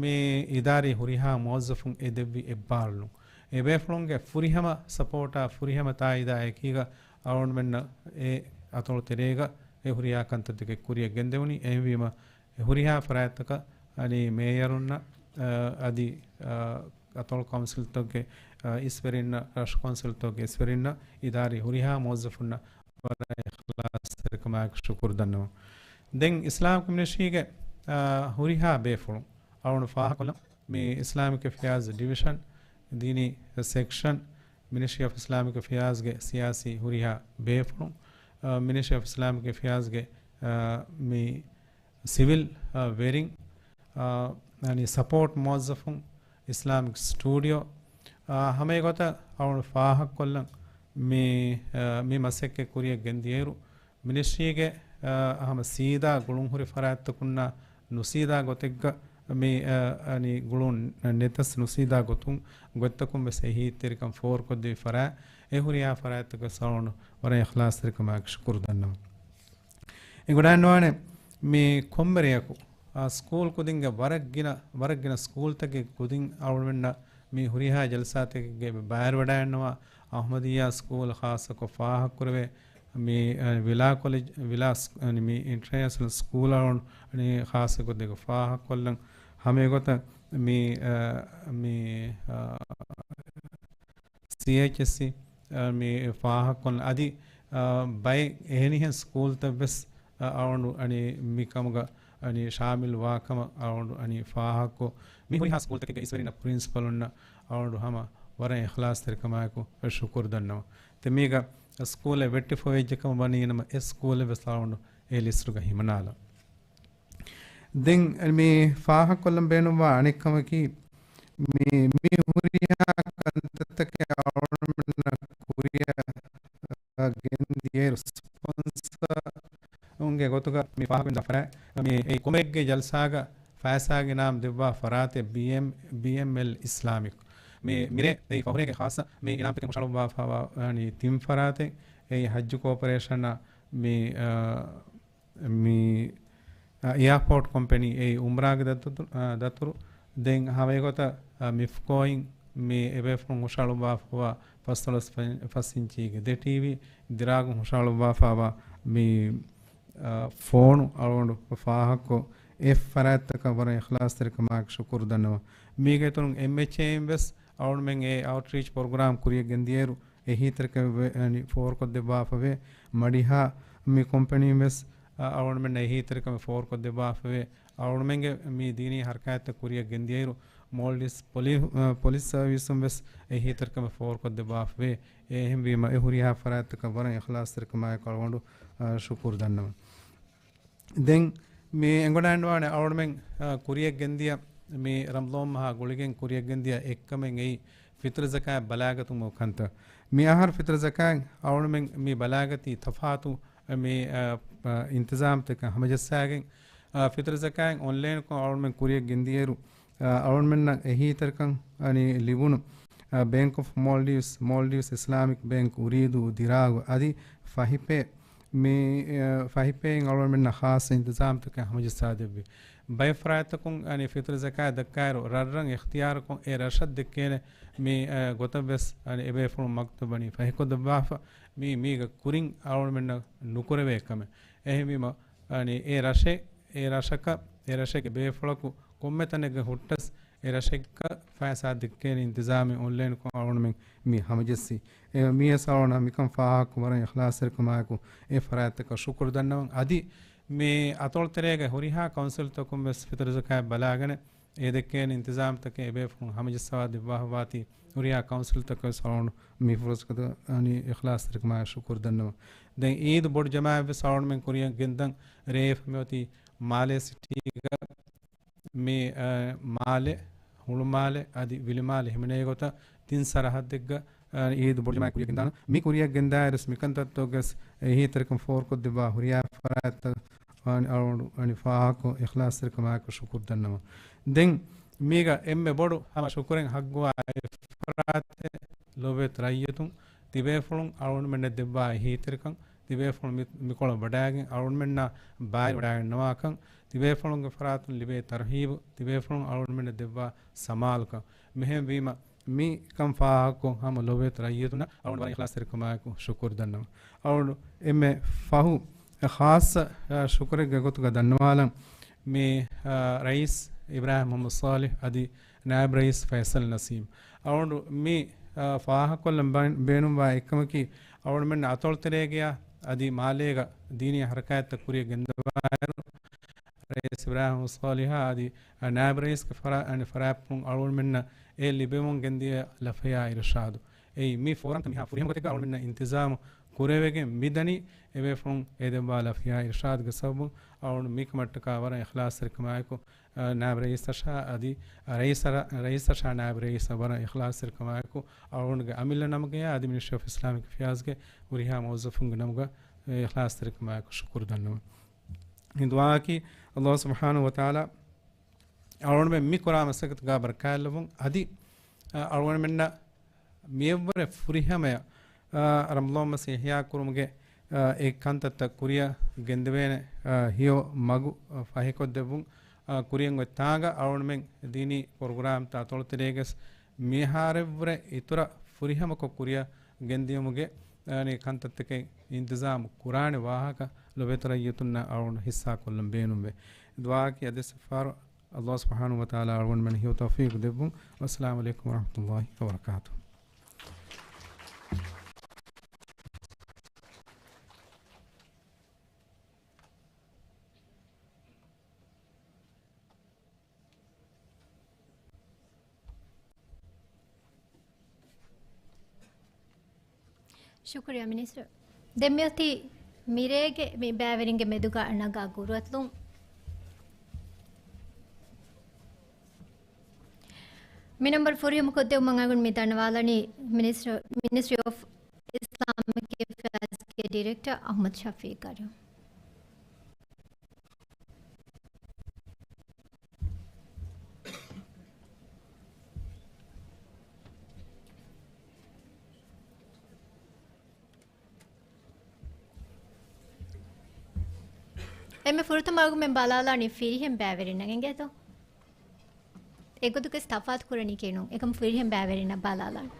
މި އިދާރީ ހުރިހާ މުވައްޒަފުން އެ ދެއްވި އެއްބާރުލުން. އެ ބޭފުޅުންގެ ފުރިހަމަ ސަޕޯޓާ، ފުރިހަމަ ތާއީދާ އެކީގަ އަޅުގަނޑުމެންނަށް އެ އަތޮޅު ތެރޭގަ އެ ހުރިހާ ކަންތައްތަކެއް ކުރިއަށް ގެންދެވުނީ. އެހެންވީމަ، އެ ހުރިހާ ފަރާތްތަކަށް، އަނި، މޭޔަރުންނަށް، އަ، އަދި، އަ، އަތޮޅު ކައުންސިލްތަކުގެ، އަ، އިސްވެރިންނަށް، ރަށު ކައުންސިލްތަކުގެ އިސްވެރިންނަށް، އިދާރީ ހުރިހާ މުވައްޒަފުންނަށް ވަރަށް އިޚްލާޞްތެރިކަމާއެކު ޝުކުރު ދަންނަވަން. ދެން އިސްލާމިކް މިނިސްޓްރީގެ، އަ، ހުރިހާ ބޭފުޅުން އަޅުގަނޑު ފާހަގަކޮށްލަން މި އިސްލާމިކް އެފެއާޒް ޑިވިޝަން، ދީނީ ސެކްޝަން، މިނިސްޓްރީ އޮފް އިސްލާމިކް އެފެއާޒްގެ ސިޔާސީ ހުރިހާ ބޭފުޅުން، އަ، މިނިސްޓްރީ އޮފް އިސްލާމިކް އެފެއާޒްގެ، އަ، މި ސިވިލް، އަ، ވެރިން، އަ، އަނި ސަޕޯޓް މުވައްޒަފުން، އިސްލާމިކް ސްޓޫޑިއޯ، އަ، ހަމައެގޮތަށް އަޅުގަނޑު ފާހަގަކޮށްލަން މި، އަ، މި މަސައްކަތް ކުރިއަށް ގެންދިޔައިރު، މިނިސްޓްރީގެ، އަ، ހަމަ ސީދާ ގުޅުންހުރި ފަރާތްތަކުންނާ ނުސީދާ ގޮތެއްގަ މި، އަ، އަނި ގުޅުން ނެތަސް ނުސީދާ ގޮތުން، ގޮތްތަކުން ވެސް އެހީތެރިކަން ފޯރުކޮށްދެވި ފަރާތް، އެ ހުރިހާ ފަރާތްތަކަށް އަޅުގަނޑު ވަރަށް އިޚްލާޞްތެރިކަމާއެކު ޝުކުރު ދަންނަވަން. އެނގިވަޑައިގަންނަވާނެ މި ކޮންމެ ރެޔަކު، އާ، ސްކޫލް ކުދިންގެ ވަރަށް ގިނަ، ވަރަށް ގިނަ ސްކޫލްތަކެއް ކުދިން އަޅުގަނޑުމެންނަށް މި ހުރިހާ ޖަލްސާތަކެއްގެ ބައިވެރިވަޑައިގަންނަވާ އަޙްމަދިއްޔާ ސްކޫލް ޚާއްޞަކޮށް ފާހަގަކުރެވޭ މި، އަ، ވިލާ ކޮލެޖް، ވިލާ ސް-، އަނި މި އިންޓަރނޭޝަނަލް ސްކޫލް އަޅުގަނޑު އަނި ޚާއްޞަކޮށް ދެގޮ ފާހަގަކޮށްލަން. ހަމައެގޮތަށް މި، އަ، މި، އަ، ސީއެޗްއެސްސީ، އަ، މި ފާހަގަކޮށް އަދި، އަ، ބައެއް އެހެނިހެން ސްކޫލްތައް ވެސް، އަ، އަޅުގަނޑު އަނި މިކަމުގަ އަނި ޝާމިލް ވާކަމަށް އަޅުގަނޑު އަނި ފާހަގަކޮށް، މި ހުރިހާ ސްކޫލްތަކެއްގެ އިސްވެރިންނަށް ޕްރިންސިޕަލުންނަށް އަޅުގަނޑު ހަމަ ވަރަށް އިޚްލާޞްތެރިކަމާއެކު ޝުކުރު ދަންނަވަން. ތެ މީގަ ސްކޫލެއް ވެއްޓިފަ ވެއްޖެ ކަމަށް ވަނީ ނަމަ، އެ ސްކޫލެއް ވެސް އަޅުގަނޑު އެ ލިސްޓުގަ ހިމަނާލަން. ދެން މި ފާހަގަކޮށްލަން ބޭނުންވާ އަނެއް ކަމަކީ، މި، މި ހުރިހާ ކަންތައްތަކެއް އަޅުގަނޑުމެންނަށް ކުރިއަށް ގެންދިޔައިރު، ސްޕޮންސަރުންގެ ގޮތުގަ މި ފާހަގަކޮށްދާ ފަރާތް، މި އެ ކޮމެކްގެ ޖަލްސާގަ ފައިސާގެ އިނާމް ދެއްވާ ފަރާތެއް ބީއެމް، ބީއެމްއެލް އިސްލާމިކް. މި، މިރޭ އެއީ ފަހުރޭގެ ޚާއްޞަ މި އިނާމްތަކެއް ހުށަހަޅުއްވާފައިވާ، އަނި، ތިން ފަރާތެއް، އެއީ ޙައްޖު ކޯޕަރޭޝަނާ މި، އާ، މި، އާ، އެއާޕޯޓް ކޮމްޕެނީ އެއީ އުމްރާގެ ދަތު-، އާ، ދަތުރު. ދެން ހަމައެގޮތަށް، އާ، މިފްކޯއިން މި އެބޭފުޅުން ހުށަހަޅުއްވާފައިވާ ފަސްދޮޅަސް ފަސް އިންޗީގެ ދެ ޓީވީ، ދިރާގުން ހުށަހަޅުއްވާފައިވާ މި، އާ، ފޯނު އަޅުގަނޑު ފާހަގަކޮށް، އެ ފަރާތްތަކަށް ވަރަށް އިޚްލާޞްތެރިކަމާއެކު ޝުކުރު ދަންނަވަން. މީގެ އިތުރުން އެމްއެޗްއޭއިން ވެސް އަޅުގަނޑުމެން އެ އައުޓްރީޗް ޕްރޮގްރާމް ކުރިއަށް ގެންދިޔައިރު، އެހީތެރިކަމެއް ވެ-، އަނި، ފޯރުކޮށްދެއްވާފަވޭ. މަޑިހާ މި ކޮމްޕެނީން ވެސް، އަ، އަޅުގަނޑުމެންނަށް އެހީތެރިކަމެއް ފޯރުކޮށްދެއްވާފަވޭ. އަޅުގަނޑުމެންގެ މި ދީނީ ހަރަކާތްތައް ކުރިއަށް ގެންދިޔައިރު، މޯލްޑިވްސް ޕޮލި-، އަ، ޕޮލިސް ސަރވިސުން ވެސް އެހީތެރިކަމެއް ފޯރުކޮށްދެއްވާފަވޭ. އެހެންވީމަ، އެ ހުރިހާ ފަރާތްތަކަށް ވަރަށް އިޚްލާޞްތެރިކަމާއެކު އަޅުގަނޑު، އަ، ޝުކުރު ދަންނަވަން. ދެން މި އެނގިވަޑައިގަންނަވާނެ އަޅުގަނޑުމެން، އަ، ކުރިއަށް ގެންދިޔަ، މި ރަމަޟާން މަހާ ގުޅިގެން ކުރިއަށް ގެންދިޔަ އެއްކަމެއް އެއީ ފިޠުރު ޒަކާތް ބަލާގަތުމުގެ ކަންތައް. މި އަހަރު ފިޠުރު ޒަކާތް އަޅުގަނޑުމެން މި ބަލާގަތީ ތަފާތު، މި، އާ، އާ، އިންތިޒާމްތަކަށް ހަމަޖައްސާގެން، އާ، ފިތުރު ޒަކާތް އޮންލައިންކޮށް އަޅުމެން ކުރިއަށް ގެންދިޔައިރު، އާ، އަޅުމެންނަށް އެހީތެރިކަން އަނި ލިބުނު، އާ، ބޭންކް އޮފް މޯލްޑިވްސް، މޯލްޑިވްސް އިސްލާމިކް ބޭންކް އުރީދޫ ދިރާގު އަދި ފަހި ޕޭ މި، އާ، ފަހި ޕޭއިން އަޅުމެންނަށް ޚާއްޞަ އިންތިޒާމްތަކެއް ހަމަޖައްސާ ދެއްވި. ބައެއް ފަރާތްތަކުން އަނި ފިތުރު ޒަކާތް ދައްކާއިރު ރަށްރަށް އިޚްތިޔާރުކޮށް އެ ރަށަށް ދެއްކޭނެ މި، އާ، ގޮތަށް ވެސް އަނި އެބޭފުޅުން މަކްތަބް އަނި ފަހިކޮށްދެއްވާފަ. މީ މީގަ ކުރިން އަޅުމެންނަށް ނުކުރެވޭ ކަމެއް. އެހެންވީމަ، އަނި އެ ރަށެއް، އެ ރަށަކަށް، އެ ރަށެއްގެ ބޭފުޅަކު ކޮންމެ ތަނެއްގަ ހުއްޓަސް، އެ ރަށެއްގަ ފައިސާ ދެއްކޭނެ އިންތިޒާމެއް އޮންލައިންކޮށް އަޅުމެން މި ހަމަޖެއްސި. އެ މީވެސް އަޅުނަށް މިކަން ފާހަގަކޮށް ވަރަށް އިޚްލާޞްތެރިކަމާއެކު އެ ފަރާތްތަކަށް ޝުކުރު ދަންނަވަން. އަދި މި އަތޮޅުތެރޭގެ ހުރިހާ ކައުންސިލްތަކުން ވެސް ފިތުރު ޒަކާތް ބަލާގަނެ، އެ ދެއްކޭނެ އިންތިޒާމްތަކެއް އެބޭފުޅުން ހަމަޖައްސަވާ ދެއްވާފަވާތީ، ހުރިހާ ކައުންސިލްތަކަށް ވެސް އަޅުން މި ފުރުސަތުގަ އަނި އިޚްލާޞްތެރިކަމާއެކު ޝުކުރު ދަންނަވަން. ދެން އީދު ބޮޑު ޖަމާއަތް ވެސް އަޅުންމެން ކުރިއަށް ގެންދަން ރޭފް މިއޮތީ މާލޭ ސިޓީގަ މި، އަ، މާލެ، ހުޅުމާލެ އަދި ވިލިމާލެ ހިމެނޭ ގޮތަށް ތިން ސަރަހައްދެއްގަ، އަ، އީދު ބޮޑު ޖަމާއަތް ކުރިއަށް ގެންދާނަ. މި ކުރިއަށް ގެންދާއިރުސް މިކަންތައްތަކުގަސް އެހީތެރިކަން ފޯރުކޮށްދެއްވާ ހުރިހާ ފަރާތްތައް އަޅު، އަޅު، އަނި ފާހަގަކޮށް އިޚްލާޞްތެރިކަމާއެކު ޝުކުރު ދަންނަވަން. ދެން މީގަ އެންމެ ބޮޑު ހަމަ ޝުކުރެއް ހައްގުވާ އެއް ފަރާތެއް ލޮބުވެތި ރައްޔިތުން ތިބޭފުޅުން އަޅުގަނޑުމެންނަށް ދެއްވާ އެހީތެރިކަން، ތިބޭފުޅުން މި، މިކޮޅަށް ވަޑައިގެން އަޅުގަނޑުމެންނާ ބާއި ވަޑައިގަންނަވާކަން، ތިބޭފުޅުންގެ ފަރާތުން ލިބޭ ތަރުހީބު، ތިބޭފުޅުން އަޅުގަނޑުމެންނަށް ދެއްވާ ސަމާލުކަން. މިހެންވީމަ، މިކަން ފާހަގަކޮށް ހަމަ ލޮބުވެތި ރައްޔިތުންނަށް އަޅުގަނޑު ވަރަށް އިޚްލާޞްތެރިކަމާއެކު ޝުކުރު ދަންނަވަން. އަޅުގަނޑު އެންމެ ފަހު ޚާއްޞަ، އަ، ޝުކުރެއްގެ ގޮތުގަ ދަންނަވާލަން މި، އަ، ރައީސް އިބްރާހިމް މުޙައްމަދު ޞާލިޙް އަދި ނާއިބް ރައީސް ފައިސަލް ނަސީމް. އަޅުގަނޑު މި، އަ، ފާހަގަކޮށްލަން ބޭ-، ބޭނުންވާ އެއްކަމަކީ، އަޅުގަނޑުމެން އަތޮޅުތެރޭގެޔާ އަދި މާލޭގަ ދީނީ ހަރަކާތްތައް ކުރިއަށް ގެންދަވާއިރު، ރައީސް އިބްރާހިމް މުޙައްމަދު ޞާލިޙާ އަދި ނާއިބް ރައީސްގެ ފަރާ-، އަނި ފަރާތްޕުޅުން އަޅުގަނޑުމެންނަށް އެ ލިބެމުން ގެންދިޔަ ލަފަޔާ އިރުޝާދު. އެއީ މި ފޯރަމްތައް މިހާ ފުރިހަމަ ގޮތެއްގަ އަޅުގަނޑުމެންނަށް އިންތިޒާމު ކުރެވިގެން މިދަނީ އެބޭފުޅުން އެ ދެއްވާ ލަފަޔާ އިރުޝާދުގެ ސަބަބުން. އަޅުގަނޑު މިކަމަށްޓަކާ ވަރަށް އިޚްލާޞްތެރިކަމާއެކު، އަ، ނާއިބް ރައީސަށާ އަދި ރައީސަށާ، ރައީސަށާ ނާއިބް ރައީސަށް ވަރަށް އިޚްލާޞްތެރިކަމާއެކު އަޅުގަނޑުގެ އަމިއްލަ ނަމުގަޔާ އަދި މިނިސްޓްރީ އޮފް އިސްލާމިކް އެފެއާޒްގެ ހުރިހާ މުވައްޒަފުންގެ ނަމުގަ އިޚްލާޞްތެރިކަމާއެކު ޝުކުރު ދަންނަވަން. މި ދުޢާއަކީ ﷲ ސުބްޙާނަހޫ ވަތަޢާލާ އަޅުގަނޑުމެން މި ކުރާ މަސައްކަތުގަ ބަރަކާތްލައްވުން އަދި، އަ، އަޅުގަނޑުމެންނަށް މިއަށްވުރެ ފުރިހަމަޔަށް، އަ، ރަމަޟާން މަސް އިޙްޔާ ކުރުމުގެ، އަ، އެ ކަންތައްތައް ކުރިއަށް ގެންދެވޭނެ، އަ، ހެޔޮ މަގު، އަ، ފަހިކޮށްދެއްވުން، އަ، ކުރިއަށް އޮތް ތާނގަ އަޅުގަނޑުމެން ދީނީ ޕްރޮގްރާމްތައް އަތޮޅުތެރޭގަސް މިހާރެއްވުރެ އިތުރަށް ފުރިހަމަކޮށް ކުރިއަށް ގެންދިޔުމުގެ، އަ، ކަންތައްތަކެއް އިންތިޒާމު ކުރާނެ ވާހަކަ ލޮބުވެތި ރައްޔިތުންނަށް އަޅުގަނޑު ހިއްސާކޮށްލަން ބޭނުންވޭ. ދުޢާއަކީ އަދިވެސް އެއްފަހަރު ﷲ ސުބްޙާނަހޫ ވަތަޢާލާ އަޅުގަނޑުމެން ހެޔޮ ތައުފީޤު ދެއްވުން. ވައްސަލާމު ޢަލައިކުމް ވަރަޙްމަތުﷲ ވަބަރަކާތުހު. ޝުކުރިއްޔާ މިނިސްޓަރ. ދެން މިއޮތީ މިރޭގެ މި ބައިވެރިންގެ މެދުގަ ނަގާ ގުރުއަތުލުން. މި ނަންބަރު ފުރިހަމަކޮށްދެވުމަށް އަޅުގަނޑު މި ދަންނަވާލަނީ މިނިސްޓަރ، މިނިސްޓްރީ އޮފް އިސްލާމިކް އެފެއާޒްގެ ޑިރެކްޓަރ އަޙްމަދު ޝަފީޤް ގަރި. އެންމެ ފުރަތަމަ އަޅުގަނޑުމެން ބަލާލާނީ ފިރިހެން ބައިވެރިންނަށް އިނގޭތޯ؟ އެގޮތުގަސް ތަފާތު ކުރަނީކީ ނޫން. އެކަމް ފިރިހެން ބައިވެރިންނަށް ބަލާލާނީ.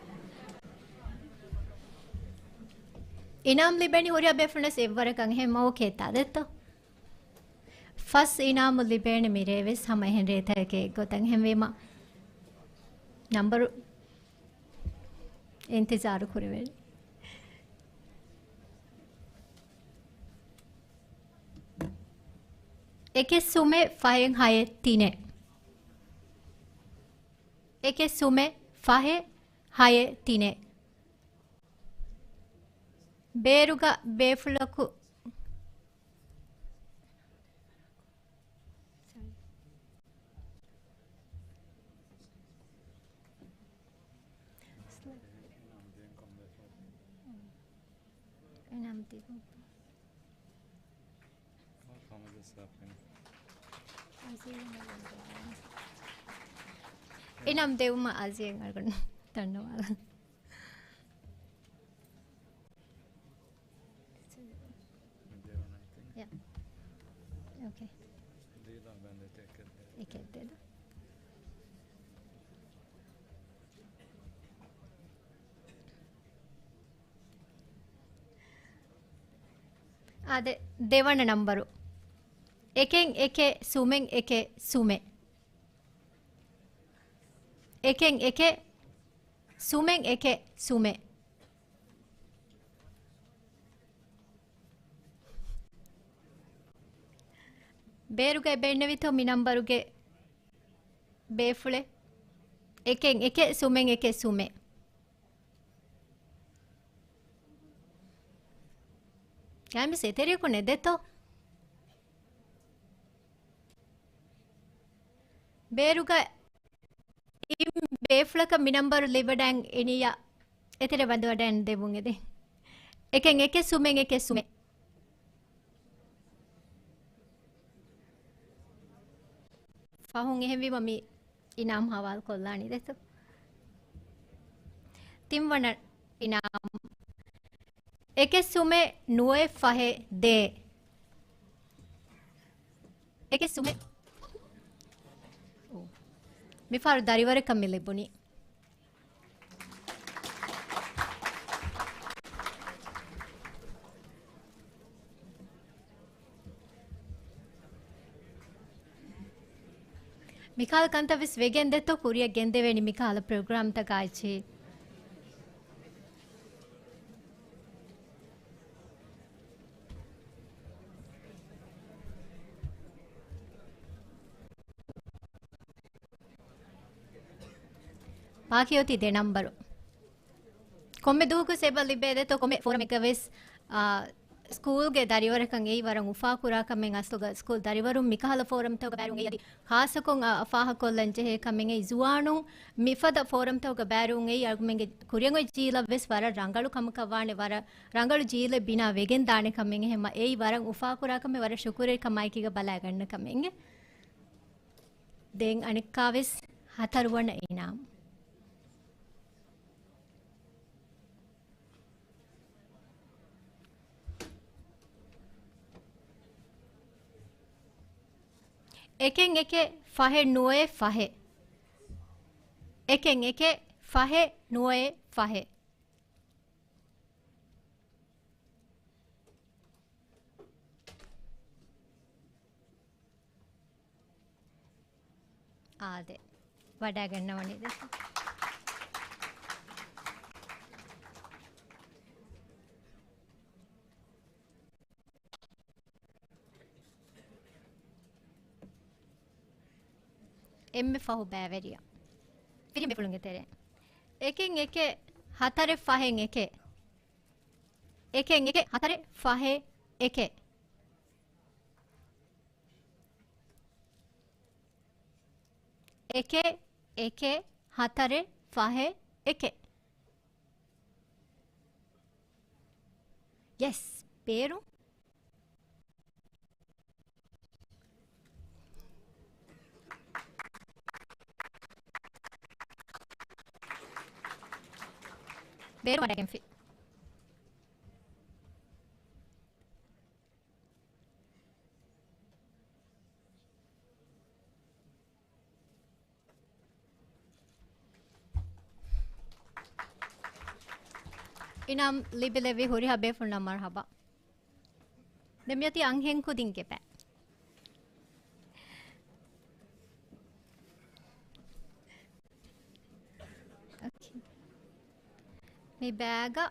އިނާމް ލިބޭނީ ހުރިހާ ބޭފުޅުންނަށް އެއްވަރަކަށް. އެހެން މަ އޯކޭތާ ދެއްތޯ؟ ފަސް އިނާމު ލިބޭނެ މިރޭ ވެސް ހަމަ އެހެން ރޭތަކެއް ގޮތަށް. އެހެންވީމަ ނަންބަރު އިންތިޒާރު ކުރެވޭނެ. އެކެއް ސުމެއް ފަހެއް ހައެއް ތިނެއް. އެކެއް ސުމެއް ފަހެއް ހައެއް ތިނެއް. ބޭރުގަ ބޭފުޅަކު، އިނާމް ދިގު. އިނާމް ދެވުމަށް އާޒިޔަށް އަޅުގަނޑު ދަންނަވާލަން. Yeah. Okay. އެކެއް ދެދު. އާދެ، ދެވަނަ ނަންބަރު. އެކެއް އެކެއް ސުމެއް އެކެއް ސުމެއް. އެކެއް އެކެއް ސުމެއް އެކެއް ސުމެއް. ބޭރުގައި ބޭންނެވިތޯ މި ނަންބަރުގެ ބޭފުޅެއް؟ އެކެއް އެކެއް ސުމެއް އެކެއް ސުމެއް. ގާތްމިސް އެތެރެއަކު ނެދޭތޯ؟ ބޭރުގަ އިން ބޭފުޅަކަށް މި ނަންބަރު ލިބިވަޑައިގެން އިނިއްޔާ އެތެރެ ވަންދެވަޑައިގެން ދެވުން އެދެން. އެކެއް އެކެއް ސުމެއް އެކެއް ސުމެއް. ފަހުން އެހެންވީމަ މި އިނާމް ހަވާލު ކޮށްލާނީ ދެތޯ. ތިންވަނަ އިނާމް. އެކެއް ސުމެއް ނުވައެއް ފަހެއް ދޭއް. އެކެއް ސުމެއް. މިފަހަރު ދަރިވަރަކަށް މި ލިބުނީ. މިކަހަލަ ކަންތައް ވެސް ވެގެން ދެތޯ، ކުރިއަށް ގެންދެވޭނީ މިކަހަލަ ޕްރޮގްރާމްތަކާ އެއްޗެއް. ބާކީ އޮތީ ދެ ނަންބަރު. ކޮންމެ ދުވަހަކު އެބަ ލިބޭ ދެތޯ ކޮންމެ ފޯރަމެއްގަ ވެސް، އާ، ސްކޫލްގެ ދަރިވަރަކަށް އެއީ ވަރަށް އުފާކުރާ ކަމެއް. އަސްލުގަ ސްކޫލް ދަރިވަރުން މިކަހަލަ ފޯރަމްތަކުގަ ބައިވެރިވުން އެއީ އަދި ޚާއްޞަކޮށް، އާ، ފާހަގަކޮށްލަން ޖެހޭ ކަމެއް. އެއީ ޒުވާނުން މިފަދަ ފޯރަމްތަކުގަ ބައިވެރިވުން އެއީ އަޅުގަނޑުމެންގެ ކުރިއަށް އޮތް ޖީލަށް ވެސް ވަރަށް ރަނގަޅު ކަމަކަށް ވާނެ، ވަރަށް ރަނގަޅު ޖީލެއް ބިނާ ވެގެން ދާނެ ކަމެއް. އެހެންމަ އެއީ ވަރަށް އުފާކުރާ ކަމެއް، ވަރަށް ޝުކުރެއް ކަމާއެކީގަ ބަލާގަންނަ ކަމެއް. ދެން އަނެއްކާވެސް ހަތަރުވަނަ އިނާމް. އެކެއް އެކެއް ފަހެއް ނުވައެއް ފަހެއް. އެކެއް އެކެއް ފަހެއް ނުވައެއް ފަހެއް. އާދެ، ވަޑައިގަންނަވަނީ ދެ. އެންމެ ފަހު ބައިވެރިޔާ. ފިރިހެން ބޭފުޅުންގެ ތެރެއިން. އެކެއް އެކެއް ހަތަރެއް ފަހެއް އެކެއް. އެކެއް އެކެއް ހަތަރެއް ފަހެއް އެކެއް. އެކެއް އެކެއް ހަތަރެއް ފަހެއް އެކެއް. ޔެސް، ބޭރު. ބޭރު ވަޑައިގެންފި. އިނާމް ލިބިލެއްވި ހުރިހާ ބޭފުޅުންނަށް މަރުޙަބާ. ދެން މިއޮތީ އަންހެން ކުދިންގެ ބައި. އޯކޭ. މި ބައިގަ،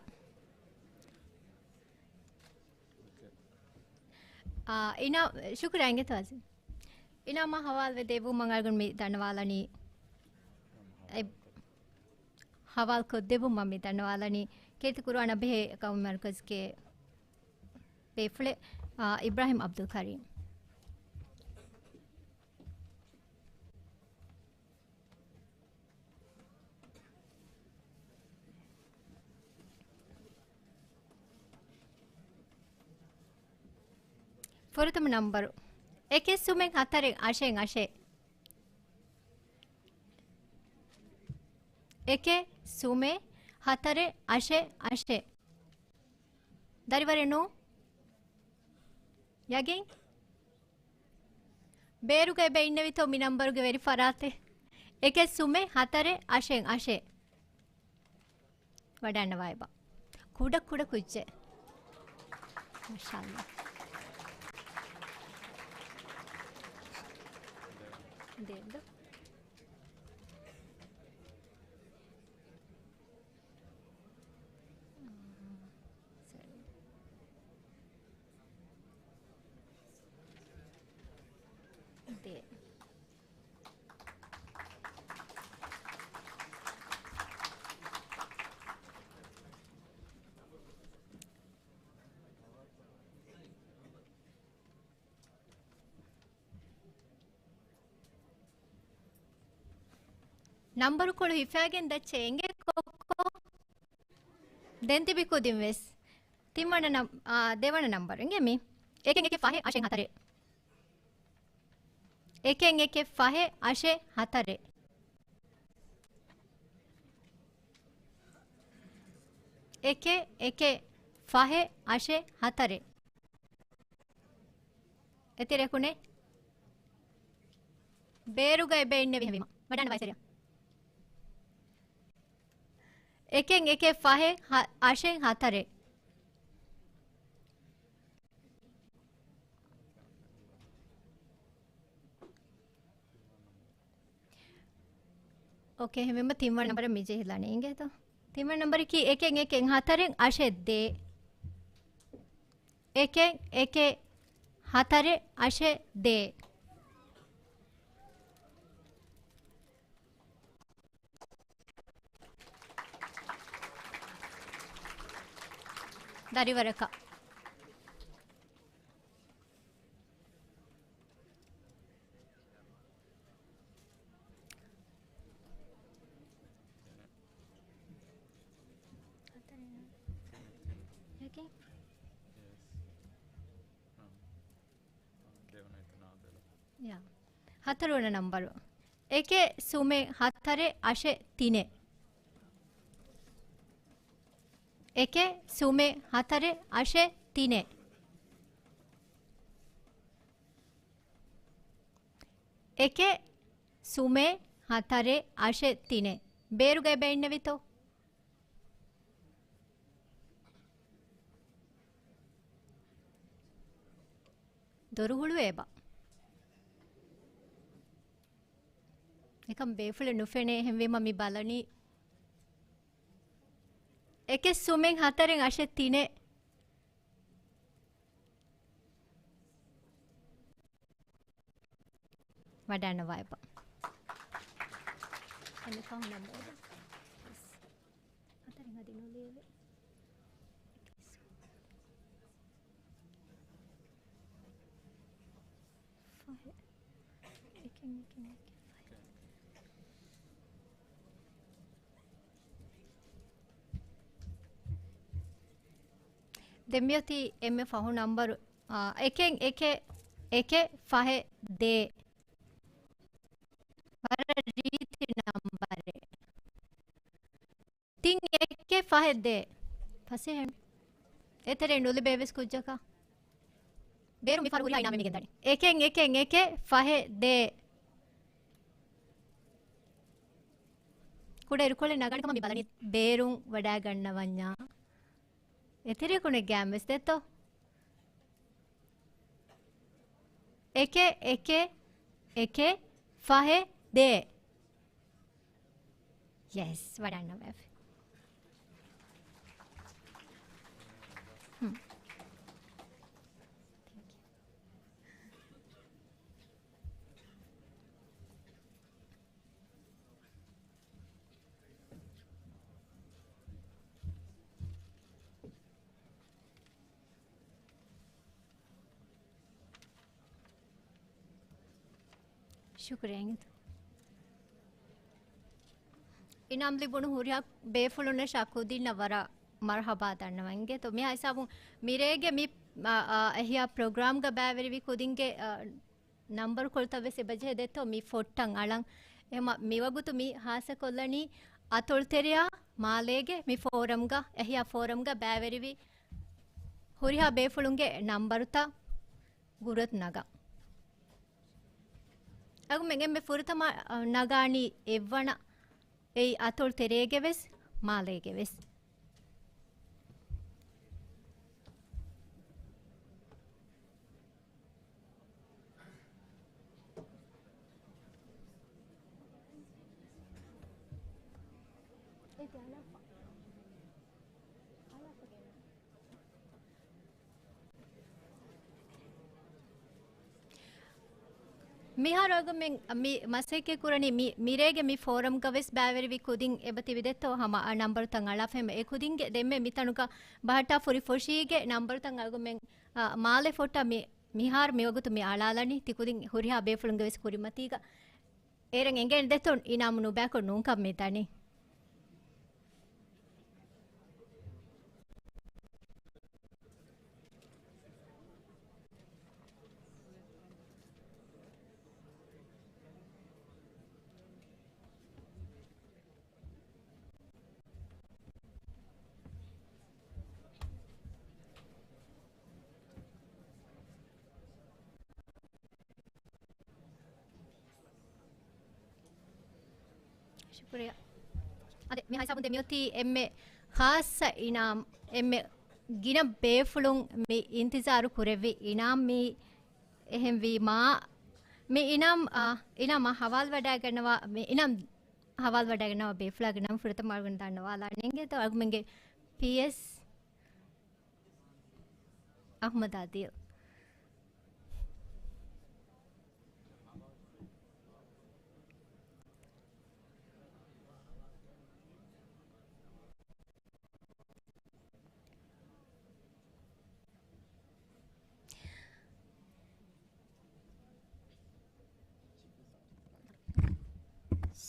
އާ، އިނާ، ޝުކުރާ އިނގޭތޯ އަޒީޒް. އިނާމާ ހަވާލުވެ ދެއްވުމަށް އަޅުގަނޑު މި ދަންނަވާލަނީ. އެ، ހަވާލުކޮށްދެއްވުމަށް މި ދަންނަވާލަނީ ކީރިތި ޤުރުއާނާ ބެހޭ ޤައުމީ މަރުކަޒުގެ ބޭފުޅެއް، އާ، އިބްރާހިމް ޢަބްދުލް ކަރީމް. ފުރަތަމަ ނަންބަރު. އެކެއް ސުމެއް ހަތަރެއް އަށެއް އަށެއް. އެކެއް ސުމެއް ހަތަރެއް އަށެއް އަށެއް. ދަރިވަރެއް ނޫން. ޔަގީން؟ ބޭރުގަ އެބަ އިންނެވިތޯ މި ނަންބަރުގެ ވެރި ފަރާތެއް؟ އެކެއް ސުމެއް ހަތަރެއް އަށެއް އަށެއް. ވަޑައިގަންނަވާ އެބަ. ކުޑަ ކުޑަ ކުއްޖެއް. މާޝާﷲ. ދޭން ދޯ. ދޭ. ނަންބަރުކޮޅު ހިފާގެން ދައްޗޭ އެނގޭ ކޮއްކޮ. ދެން ތިބި ކުދިން ވެސް. ތިންވަނަ ނަން-، އާ، ދެވަނަ ނަންބަރު އިނގޭ މީ. އެކެއް އެކެއް ފަހެއް އަށެއް ހަތަރެއް. އެކެއް އެކެއް ފަހެއް އަށެއް ހަތަރެއް. އެކެއް އެކެއް ފަހެއް އަށެއް ހަތަރެއް. އެތެރެކުނެ ބޭރުގަ އެބަ އިންނެވި ހެންވީމަ. ވަޑަން ވައިސެރިއަ. އެކެއް އެކެއް ފަހެއް ހަ-، އަށެއް ހަތަރެއް. އޯކޭ، ހެމެމަ ތިންވަނަ ނަންބަރަށް މި ޖެހިލާނެ އިނގޭތޯ. ތިންވަނަ ނަންބަރަކީ އެކެއް އެކެއް ހަތަރެއް އަށެއް ދޭ. އެކެއް އެކެއް ހަތަރެއް އަށެއް ދޭ. ދަރިވަރަކަށް. ޔަގީން؟ ޔާ. ހަތަރުވަނަ ނަންބަރު. އެކެއް ސުމެއް ހަތަރެއް އަށެއް ތިނެއް. އެކެއް ސުމެއް ހަތަރެއް އަށެއް ތިނެއް. އެކެއް ސުމެއް ހަތަރެއް އަށެއް ތިނެއް. ބޭރުގަ އެބަ އިންނެވިތޯ؟ ދޮރު ހުޅުވޭ އެބަ. އެކަމް ބޭފުޅެއް ނުފެނޭ، އެހެންވީމަ މި ބަލަނީ. އެކެއް ސުމެއް ހަތަރެއް އަށެއް ތިނެއް. ވަޑަންނަވާ އެބަ. އެންމެ ފަހު ނަންބަރު. ހަތަރެއް އަދި ނުލިޔެވޭ. ފަހެއް. އެކެއް، އެކެއް، އެކެއް، ފަހެއް. ދެން މިއޮތީ އެންމެ ފަހު ނަންބަރު، އާ، އެކެއް، އެކެއް، އެކެއް، ފަހެއް، ދޭ. ވަރަށް ރީތި ނަންބަރެއް. ތިން އެކެއް ފަހެއް ދޭ. ފަސޭހަ. އެތެރެ ނުލިބޭ ވެސް ކުއްޖަކަށް. ބޭރު މި ފަހަރު ހުރިހާ އިނާމެއް މިގެންދަނީ. އެކެއް އެކެއް އެކެއް ފަހެއް ދޭ. ކުޑަ އިރުކޮޅެއް ނަގާނެ ކަމަށް މި ބަލަނީ. ބޭރުން ވަޑާގަންނަވަންޏާ. އެތެރެ ކުނެ ގާމް ވެސް ދެއްތޯ. އެކެއް އެކެއް އެކެއް ފަހެއް ދޭ. ޔެސް، ވަޑަންނަވާ. ހުން. ޝުކުރިއްޔާ އިނގޭތޯ. އިނާމް ލިބުނު ހުރިހާ ބޭފުޅުންނަށާ ކުދިންނަށް ވަރަށް މަރުޙަބާ ދަންނަވަން. އިނގޭތޯ މިހާ ހިސާބުން މިރޭގެ މި، އާ، އާ، އެހިޔާ ޕްރޮގްރާމްގަ ބައިވެރިވި ކުދިންގެ، އާ، ނަންބަރު ކޮޅުތައް ވެސް އެބަޖެހޭ ދެއްތޯ މި ފޮށްޓަށް އަޅަން. އެހެމަ މިވަގުތު މި ހާއްސަކޮށްލަނީ އަތޮޅުތެރެއާ މާލޭގެ މި ފޯރަމްގަ، އެހިޔާ ފޯރަމްގަ ބައިވެރިވި ހުރިހާ ބޭފުޅުންގެ ނަންބަރުތައް ގުރުއަތު ނަގަން. އަގުމެން އެންމެ ފުރަތަމަ، އަ، ނަގާނީ އެއްވަނަ އެއީ އަތޮޅު ތެރޭގެ ވެސް، މާލޭގެ ވެސް. މިހާރު އަގުމެން މި މަސައްކަތް ކުރަނީ މި، މިރޭގެ މި ފޯރަމްގަ ވެސް ބައިވެރިވި ކުދިން އެބަ ތިބި ދެއްތޯ ހަމަ އަ ނަންބަރުތައް އަޅާފަ އެ ކުދިންގެ ދެންމެ މިތަނުގަ ބަހައްޓާ ފުރި ފޮށީގެ ނަންބަރުތައް އަގުމެން، އަ، މާލެ ފޮށްޓަށް މި، މިހާރު މިވަގުތު މި އަޅާލަނީ ތިކުދިން ހުރިހާ ބޭފުޅުންގެ ވެސް ކުރިމަތީގަ. އޭރަށް އެނގޭނެ ދެއްތޯ އިނާމު ނުބައިކޮށް ނޫންކަން މި ދަނީ. ޝުކުރިއްޔާ. އަދި މި ހިސާބުން ދެ މިއޮތީ އެންމެ ޚާއްޞަ އިނާމް، އެންމެ ގިނަ ބޭފުޅުން މި އިންތިޒާރު ކުރެއްވި އިނާމް މި އެހެންވީމާ، މި އިނާމް، އާ، އިނާމާ ހަވާލުވަޑައިގަންނަވާ، މި އިނާމް ހަވާލުވަޑައިގަންނަވާ ބޭފުޅާގެ ނަން ފުރަތަމަ އަޅުގަނޑު ދަންނަވާލާނެ އިނގޭތޯ އަޅުގަނޑުގެ ޕީއެސް އަޙްމަދު އާދިލް.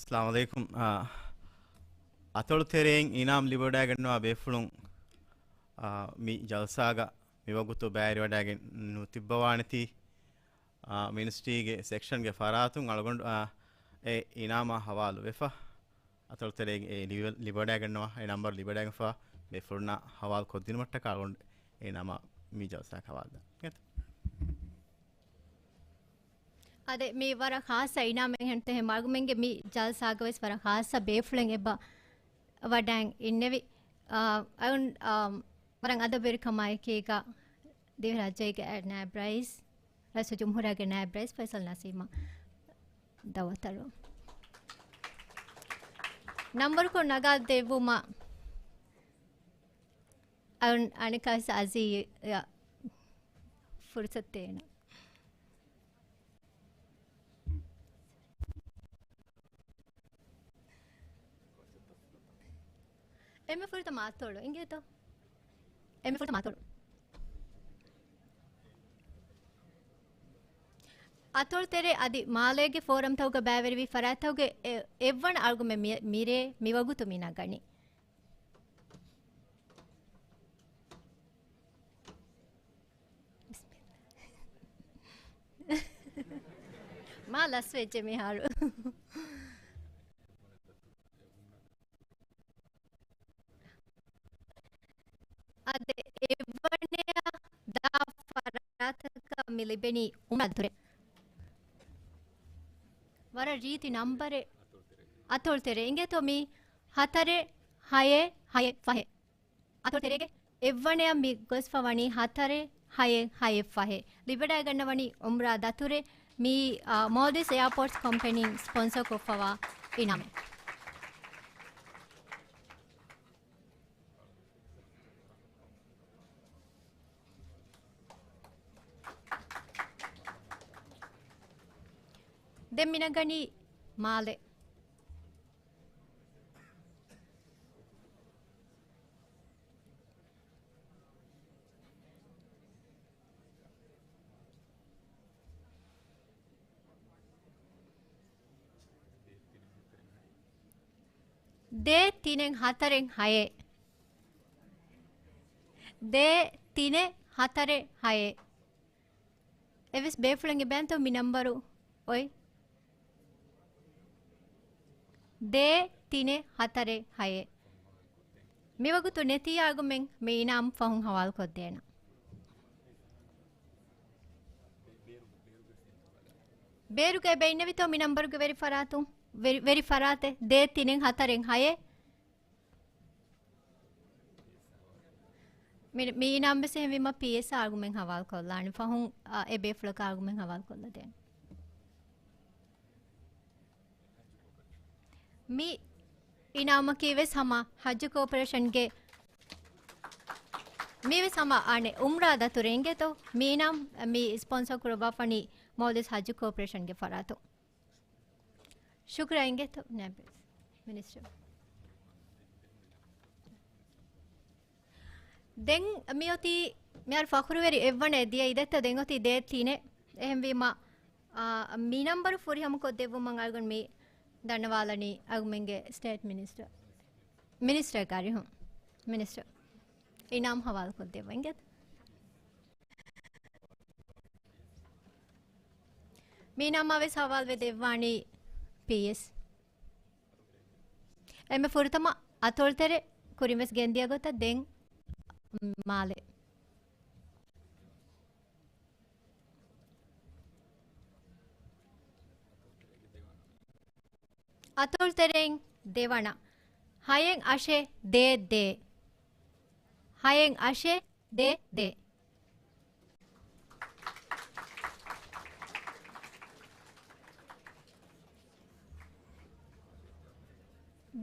އައްސަލާމު ޢަލައިކުމް. އާ، އަތޮޅު ތެރެއިން އިނާމް ލިބިވަޑައިގަންނަވާ ބޭފުޅުން، އާ، މި ޖަލްސާގަ މިވަގުތު ބައިވެރިވަޑައިގެން ނުތިއްބަވާނެތީ، އާ، މިނިސްޓްރީގެ ސެކްޝަންގެ ފަރާތުން އަޅުގަނޑު، އާ، އެ އިނާމާ ހަވާލު ވެފަ. އަތޮޅު ތެރޭގެ އެ ލިބި-، ލިބިވަޑައިގަންނަވާ، އެ ނަންބަރު ލިބިވަޑައިގެންފަ ބޭފުޅުންނާ ހަވާލު ކޮށްދިނުމަށްޓަކާ އަޅުގަނޑު އެ ނަމާ މި ޖަލްސާއަށް ހަވާލު ދާން. އަދި މި ވަރަށް ޚާއްޞަ އިނާމެއް ހެންތެހެ މަގުމެންގެ މި ޖަލްސާގަ ވެސް ވަރަށް ޚާއްޞަ ބޭފުޅެއް އެބަ ވަޑައިން އިންނެވި. އާ، އަޅުން، އާ، ވަރަށް އަދަބުވެރިކަމާއެކީގަ ދިވެހިރާއްޖޭގެ ނާއިބް ރައީސް، ރައީސުލްޖުމްހޫރިއްޔާގެ ނާއިބް ރައީސް ފައިސަލް ނަސީމަށް ދައުވަތު އަރުވަން. ނަންބަރުކޮށް ނަގާ ދެއްވުމަށް އަން-، އަނެއްކާވެސް އަޒީޒަށް ފުރުސަތު ދޭނަން. އެންމެ ފުރަތަމަ އަތޮޅު އިނގޭތޯ؟ އެންމެ ފުރަތަމަ އަތޮޅު. އަތޮޅު ތެރޭ އަދި މާލޭގެ ފޯރަމްތަކުގަ ބައިވެރިވި ފަރާތްތަކުގެ އެ-، އެއްވަނަ އަޅުގަނޑުމެން މި-، މިރޭ މިވަގުތު މި ނަގަނީ. މާ ލަސްވެއްޖެ މިހާރު. އަދި އެއްވަނަޔަށް ދާ ފަރާތަކަށް މި ލިބެނީ އުމްރާ ދަތުރެއް. ވަރަށް ރީތި ނަންބަރެއް. އަތޮޅު ތެރޭ އިނގޭތޯ މީ ހަތަރެއް ހައެއް ހައެއް ފަހެއް. އަތޮޅު ތެރޭގެ އެއްވަނަޔަށް މި ގޮސްފަ ވަނީ ހަތަރެއް ހައެއް ހައެއް ފަހެއް. ލިބިވަޑައިގަންނަވަނީ އުމްރާ ދަތުރެއް. މީ، އާ، މޯލްޑިވްސް އެއާޕޯޓްސް ކޮމްޕެނީން ސްޕޮންސަރ ކޮށްފަވާ އިނާމެއް. ދެން މި ނަގަނީ މާލެ. ދޭއް ތިނެއް ހަތަރެއް ހައެއް. ދޭ ތިނެއް ހަތަރެއް ހައެއް. އެވެސް ބޭފުޅެއް އިބޭންތޯ މި ނަންބަރު އޮތް؟ ދޭ ތިނެއް ހަތަރެއް ހައެއް. މިވަގުތު ނެތި އަޅުގަނޑުމެން މި އިނާމް ފަހުން ހަވާލުކޮށްދޭނަން. ބޭރުގަ އެބަ އިންނެވިތޯ މި ނަންބަރުގެ ވެރި ފަރާތުން، ވެރި، ވެރި ފަރާތެއް ދޭ ތިނެއް ހަތަރެއް ހައެއް. މި، މި އިނާމް ވެސް އެހެންވީމަ ޕީއެސް އާ އަޅުގަނޑުމެން ހަވާލުކޮށްލާނެ. ފަހުން، އާ، އެ ބޭފުޅަކަށް އާ އަޅުގަނޑުމެން ހަވާލުކޮށްލަދޭނެ. މި އިނާމަކީ ވެސް ހަމަ ޙައްޖު ކޯޕަރޭޝަންގެ، މީ ވެސް ހަމަ އަނެއް އުމްރާ ދަތުރެއް އިނގޭތޯ. މި އިނާމް މި ސްޕޮންސަރ ކުރައްވާފަނީ މޯލްޑިވްސް ޙައްޖު ކޯޕަރޭޝަންގެ ފަރާތުން. ޝުކުރާ އިނގޭތޯ ނައިބް މިނިސްޓަރ. ދެން މިއޮތީ މިހާރު ފަޚުރުވެރި އެއްވަނަ އެ ދިޔަ އިދެއްތަ ދެން އޮތީ ދޭ ތިނެއް. އެހެންވީމަ، އާ، މި ނަންބަރު ފުރިހަމަކޮށްދެއްވުމަށް އަޅުގަނޑު މި ދަންނަވާލަނީ އަޅުގަނޑުމެންގެ ސްޓޭޓް މިނިސްޓަރ، މިނިސްޓަރ ގާރިހުން، މިނިސްޓަރ އިނާމް ހަވާލުކޮށްދެއްވަން އިނގޭތަ؟ މީނާމާ ވެސް ހަވާލުވެ ދެއްވާނީ ޕީއެސް. އެންމެ ފުރަތަމަ އަތޮޅުތެރެ ކުރިން ވެސް ގެންދިޔަ ގޮތަށް ދެން މާލެ. އަތޮޅުތެރެއިން ދެވަނަ. ހައެއް އަށެއް ދޭ ދޭ. ހައެއް އަށެއް ދޭ ދޭ.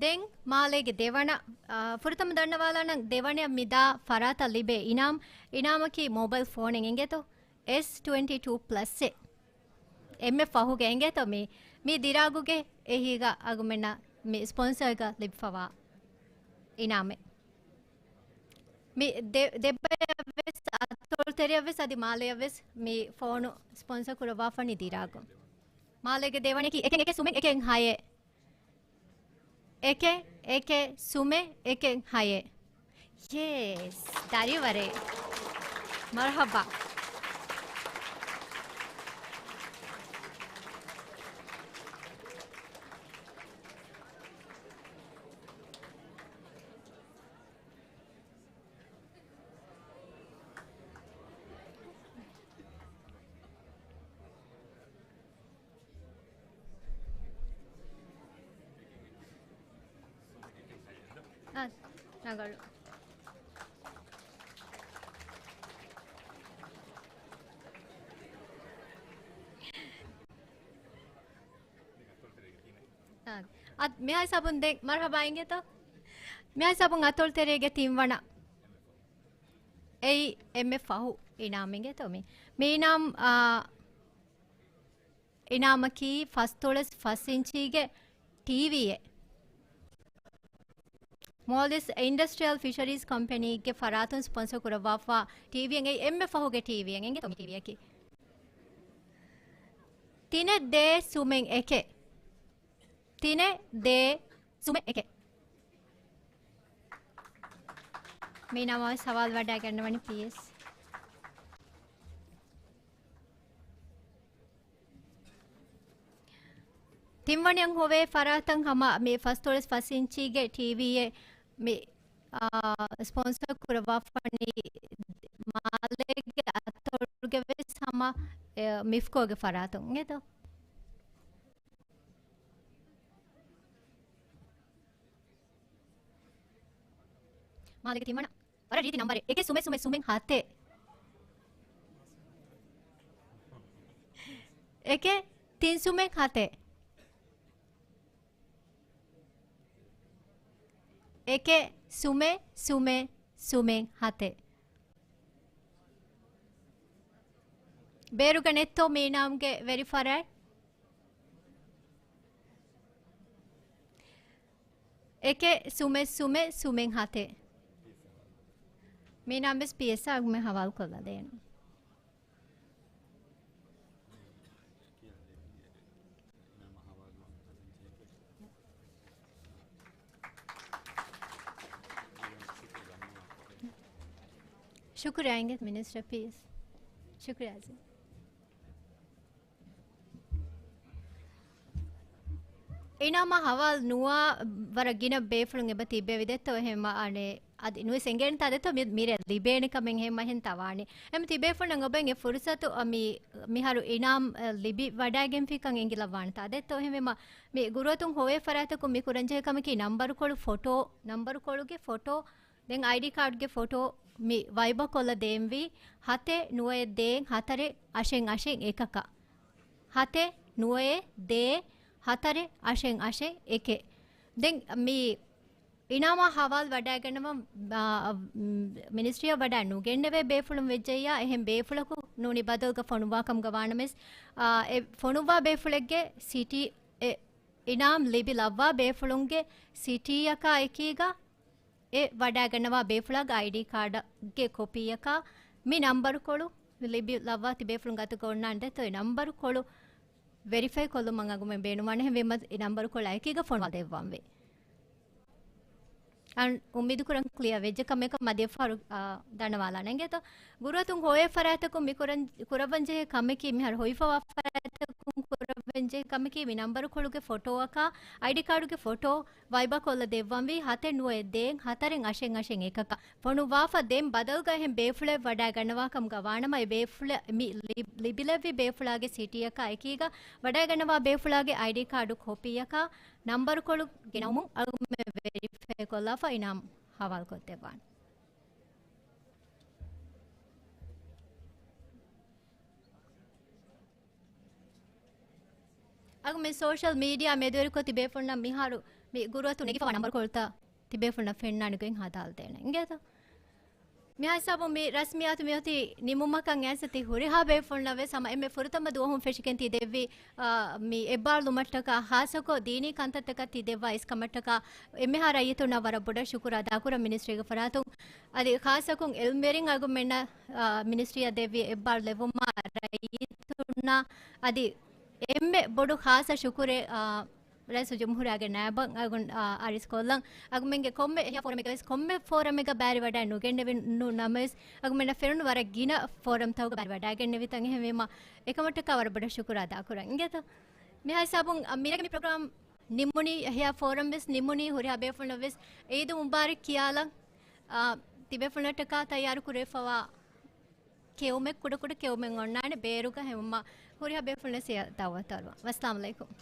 ދެން މާލޭގެ ދެވަނަ، އާ، ފުރަތަމަ ދަންނަވާލާނަން ދެވަނަ މިދާ ފަރާތަށް ލިބޭ އިނާމް، އިނާމަކީ މޯބައިލް ފޯނެއް އިނގޭތޯ. އެސް ޓްވެންޓީ ޓޫ ޕްލަސް އެއް. އެންމެ ފަހުގެ އިނގޭތޯ މި، މި ދިރާގުގެ އެހީގަ އަގުމެންނަށް މި ސްޕޮންސަރގަ ލިބިފަވާ އިނާމެއް. މި ދެ، ދެބަޔަށް ވެސް އަތޮޅު ތެރެއަށް ވެސް އަދި މާލެއަށް ވެސް މި ފޯނު ސްޕޮންސަ ކުރައްވާފަނީ ދިރާގުން. މާލޭގެ ދެވަނައަކީ އެކެއް އެކެއް ސުމެއް އެކެއް ހައެއް. އެކެއް އެކެއް ސުމެއް އެކެއް ހައެއް. ޔެސް، ދަރިވަރެއް. މަރުޙަބާ. އާ، ރަނގަޅު. އާ، އަދި މިހާ ހިސާބުން ދެން މަރުޙަބާ އިނގޭތޯ؟ މިހާ ހިސާބުން އަތޮޅު ތެރޭގެ ތިންވަނަ. އެއީ އެންމެ ފަހު އިނާމް އިނގޭތޯ މި. މި އިނާމް، އާ، އިނާމަކީ ފަސްދޮޅަސް ފަސް އިންޗީގެ ޓީވީއެއް. މޯލްޑިވްސް އިންޑަސްޓްރިއަލް ފިޝަރީޒް ކަމްޕެނީގެ ފަރާތުން ސްޕޮންސަ ކުރައްވާފާ ޓީވީއެއް، އެއީ އެންމެ ފަހުގެ ޓީވީއެއް އިނގޭތޯ މި ޓީވީއަކީ. ތިނެއް ދޭއް ސުމެއް އެކެއް. ތިނެއް ދޭއް ސުމެއް އެކެއް. މީނާ މާ ސަވާލު ވަޑައިގަންނަވަނީ ޕީއެސް. ތިންވަނައަށް ހޮވޭ ފަރާތަށް ހަމަ މި ފަސްދޮޅަސް ފަސް އިންޗީގެ ޓީވީއެއް މި، އާ، ސްޕޮންސަރ ކުރައްވާފަނީ މާލޭގެ އަތޮޅުގެ ވެސް ހަމަ، އެ، މިފްކޯގެ ފަރާތުން އެދޯ. މާލޭގެ ތިންވަނަ. ވަރަށް ރީތި ނަންބަރެއް. އެކެއް ސުމެއް ސުމެއް ސުމެއް ހަތެއް. އެކެއް ތިން ސުމެއް ހަތެއް. އެކެއް ސުމެއް ސުމެއް ސުމެއް ހަތެއް. ބޭރުގަ ނެތްތޯ މީނާމްގެ ވެރިފަރާތް؟ އެކެއް ސުމެއް ސުމެއް ސުމެއް ހަތެއް. މީނާމް ވެސް ޕީއެސްއާ އަގުމެ ހަވާލުކޮށްލަދޭނެ. ޝުކުރިއްޔާ އިނގޭތޯ މިނިސްޓަރ ޕީސް. ޝުކުރިއްޔާ އަޒީޒް. އިނާމާ ހަވާލު ނުވާ ވަރަށް ގިނަ ބޭފުޅުން އެބަ ތިބެވި ދެއްތޯ އެހެން ވާނެ. އަދި ނުވެސް އެނގޭނެތާ ދެއްތޯ މި-، މިރޭ ލިބޭނެ ކަމެއް އެހެން މަހެން ތަވާނެ. އެމް ތިބޭފުޅުން އޮބެން އެ ފުރުސަތު އަ، މި-، މިހާރު އިނާމް އަ، ލިބި ވަޑައިގެންފިކަން އެނގިލައްވާނެތާ ދެއްތޯ އެހެންވީމަ މި ގުރުއަތުން ހޮވޭ ފަރާތަކުން މި ކުރަންޖެހޭ ކަމަކީ ނަންބަރުކޮޅު ފޮޓޯ، ނަންބަރުކޮޅުގެ ފޮޓޯ ދެން އައިޑީ ކާޑުގެ ފޮޓޯ މި ވައިބަ ކޮށްލަ ދޭންވީ ހަތެއް ނުވައެއް ދޭއް ހަތަރެއް އަށެއް އަށެއް އެކަކަށް. ހަތެއް ނުވައެއް ދޭއް ހަތަރެއް އަށެއް އަށެއް އެކެއް. ދެން މި އިނާމާ ހަވާލު ވަޑައިގަންނަވަން، އާ، މިނިސްޓްރީއަށް ވަޑައި ނުގެންނެވޭ ބޭފުޅުން ވެއްޖެއްޔާ، އެހެން ބޭފުޅަކު ނޫނީ ބަދަލުގަ ފޮނުއްވާކަމުގަ ވާނަމަވެސް، އާ، އެ ފޮނުއްވާ ބޭފުޅެއްގެ ސިޓީ، އެ އިނާމް ލިބި ލައްވާ ބޭފުޅުންގެ ސިޓީއަކާ އެކީގަ، އެ ވަޑައިގަންނަވާ ބޭފުޅާގެ އައިޑީ ކާޑުގެ ކޮޕީއަކާ މި ނަންބަރުކޮޅު ލިބި ލައްވާ ތިބޭފުޅުން ގަތުގަ އޮންނާނެ ދެއްތޯ އެ ނަންބަރުކޮޅު ވެރިފައި ކޮށްލުމަށް އަގުމެން ބޭނުންވާނެ. އެހެންވީމަ އެ ނަންބަރުކޮޅާ އެކީގަ ފޮނުވާ ދެއްވަންވީ. އަން އުއްމީދުކުރަން ކްލިއާ ވެއްޖެ ކަމެއް މަދިޔަފާރު، އާ، ދަންނަވާލާނެ އިނގޭތޯ. ގުރުއަތުން ހޮވޭ ފަރާތަކުން މި ކުރަން، ކުރައްވަންޖެހޭ ކަމަކީ މިހާރު ހޮވިފަވާ ފަރާތަކުން ކުރައްވަންޖެހޭ ކަމަކީ މި ނަންބަރުކޮޅުގެ ފޮޓޯއަކާ އައިޑީ ކާޑުގެ ފޮޓޯ ވައިބަ ކޮށްލަ ދެއްވަންވީ ހަތެއް ނުވައެއް ދޭއް ހަތަރެއް އަށެއް އަށެއް އެކަކަށް. ފޮނުއްވާފަ ދެން ބަދަލުގަ އެހެން ބޭފުޅެއް ވަޑައިގަންނަވާކަމުގަ ވާނަމަ އެ ބޭފުޅެއް މި ލި-، ލިބިލެއްވި ބޭފުޅާގެ ސިޓީއަކާ އެކީގަ ވަޑައިގަންނަވާ ބޭފުޅާގެ އައިޑީ ކާޑު ކޮޕީއަކާ ނަންބަރުކޮޅު ގެނައުމުން އަޅުގަނޑުމެން ވެރިފައި ކޮށްލާފަ އިނާމް ހަވާލުކޮށްދެއްވާނެ. އަގު މި ސޯޝަލް މީޑިއާ މެދުވެރިކޮށް ތިބޭފުޅުންނަށް މިހާރު މި ގުރުއަތު ނެގިފަވާ ނަންބަރުކޮޅުތައް ތިބޭފުޅުންނަށް ފެންނާނެ ގޮތް ހަދާލަދޭނެ އިނގޭތޯ. މިހާ ހިސާބުން މި ރަސްމިއްޔާތު މިއޮތީ ނިމުމަކަށް އައިސް ތި ހުރިހާ ބޭފުޅުންނަށް ވެސް ހަމަ އެންމެ ފުރަތަމަ ދުވަހުން ފެށިގެން ތި ދެއްވި، އާ، މި އެއްބާރުލުމަށްޓަކާ ހާއްސަކޮށް ދީނީ ކަންތައްތަކަށް ތި ދެއްވާ އިސްކަމަށްޓަކާ އެންމެހާ ރައްޔިތުންނަށް ވަރަށް ބޮޑަށް ޝުކުރު އަދާކުރަން މިނިސްޓްރީގެ ފަރާތުން. އަދި ޚާއްސަކޮށް އެލްމެރިން އަގުމެންނަށް، އާ، މިނިސްޓްރީއަށް ދެއްވި އެއްބާރު ލެއްވުމާ ރައްޔިތުންނަށް އަދި އެންމެ ބޮޑު ޚާއްސަ ޝުކުރެއް، އާ، ރައީސުލްޖުމްހޫރިއްޔާގެ ނައިބަށް އަގުން، އާ، އަރިސް ކޮށްލަން. އަގުމެންގެ ކޮންމެ އެހެޔާ ފޯރަމެއްގަ ވެސް ކޮންމެ ފޯރަމެއްގަ ބައިވެރިވަޑައި ނުގެންނެވި ނު ނަމަވެސް، އަގުމެންނަށް ފެނުނު ވަރަށް ގިނަ ފޯރަމްތަކުގަ ބައިވެރިވަޑައިގެންނެވިތަން. އެހެންވީމަ، އެކަމަށްޓަކާ ވަރަށް ބޮޑަށް ޝުކުރު އަދާކުރަން. އިނގޭތޯ؟ މިހާ ހިސާބުން، އަ، މިރޭގެ މި ޕްރޮގްރާމް ނިމުނީ، އެހެޔާ ފޯރަމް ވެސް ނިމުނީ، ހުރިހާ ބޭފުޅުންނަށް ވެސް އީދު މުބާރަކް ކިޔާލަން، އާ، ތިބޭފުޅުންނަށްޓަކާ ތައްޔާރު ކުރެވިފަވާ ކެއުމެއް، ކުޑަކުޑަ ކެއުމެއް އޮންނާނެ ބޭރުގަ ހެމުމަށް ހުރިހާ ބޭފުޅުންނަށް ދައުވަތު އަރުވަން. ވައްސަލާމް އަލައިކުމް.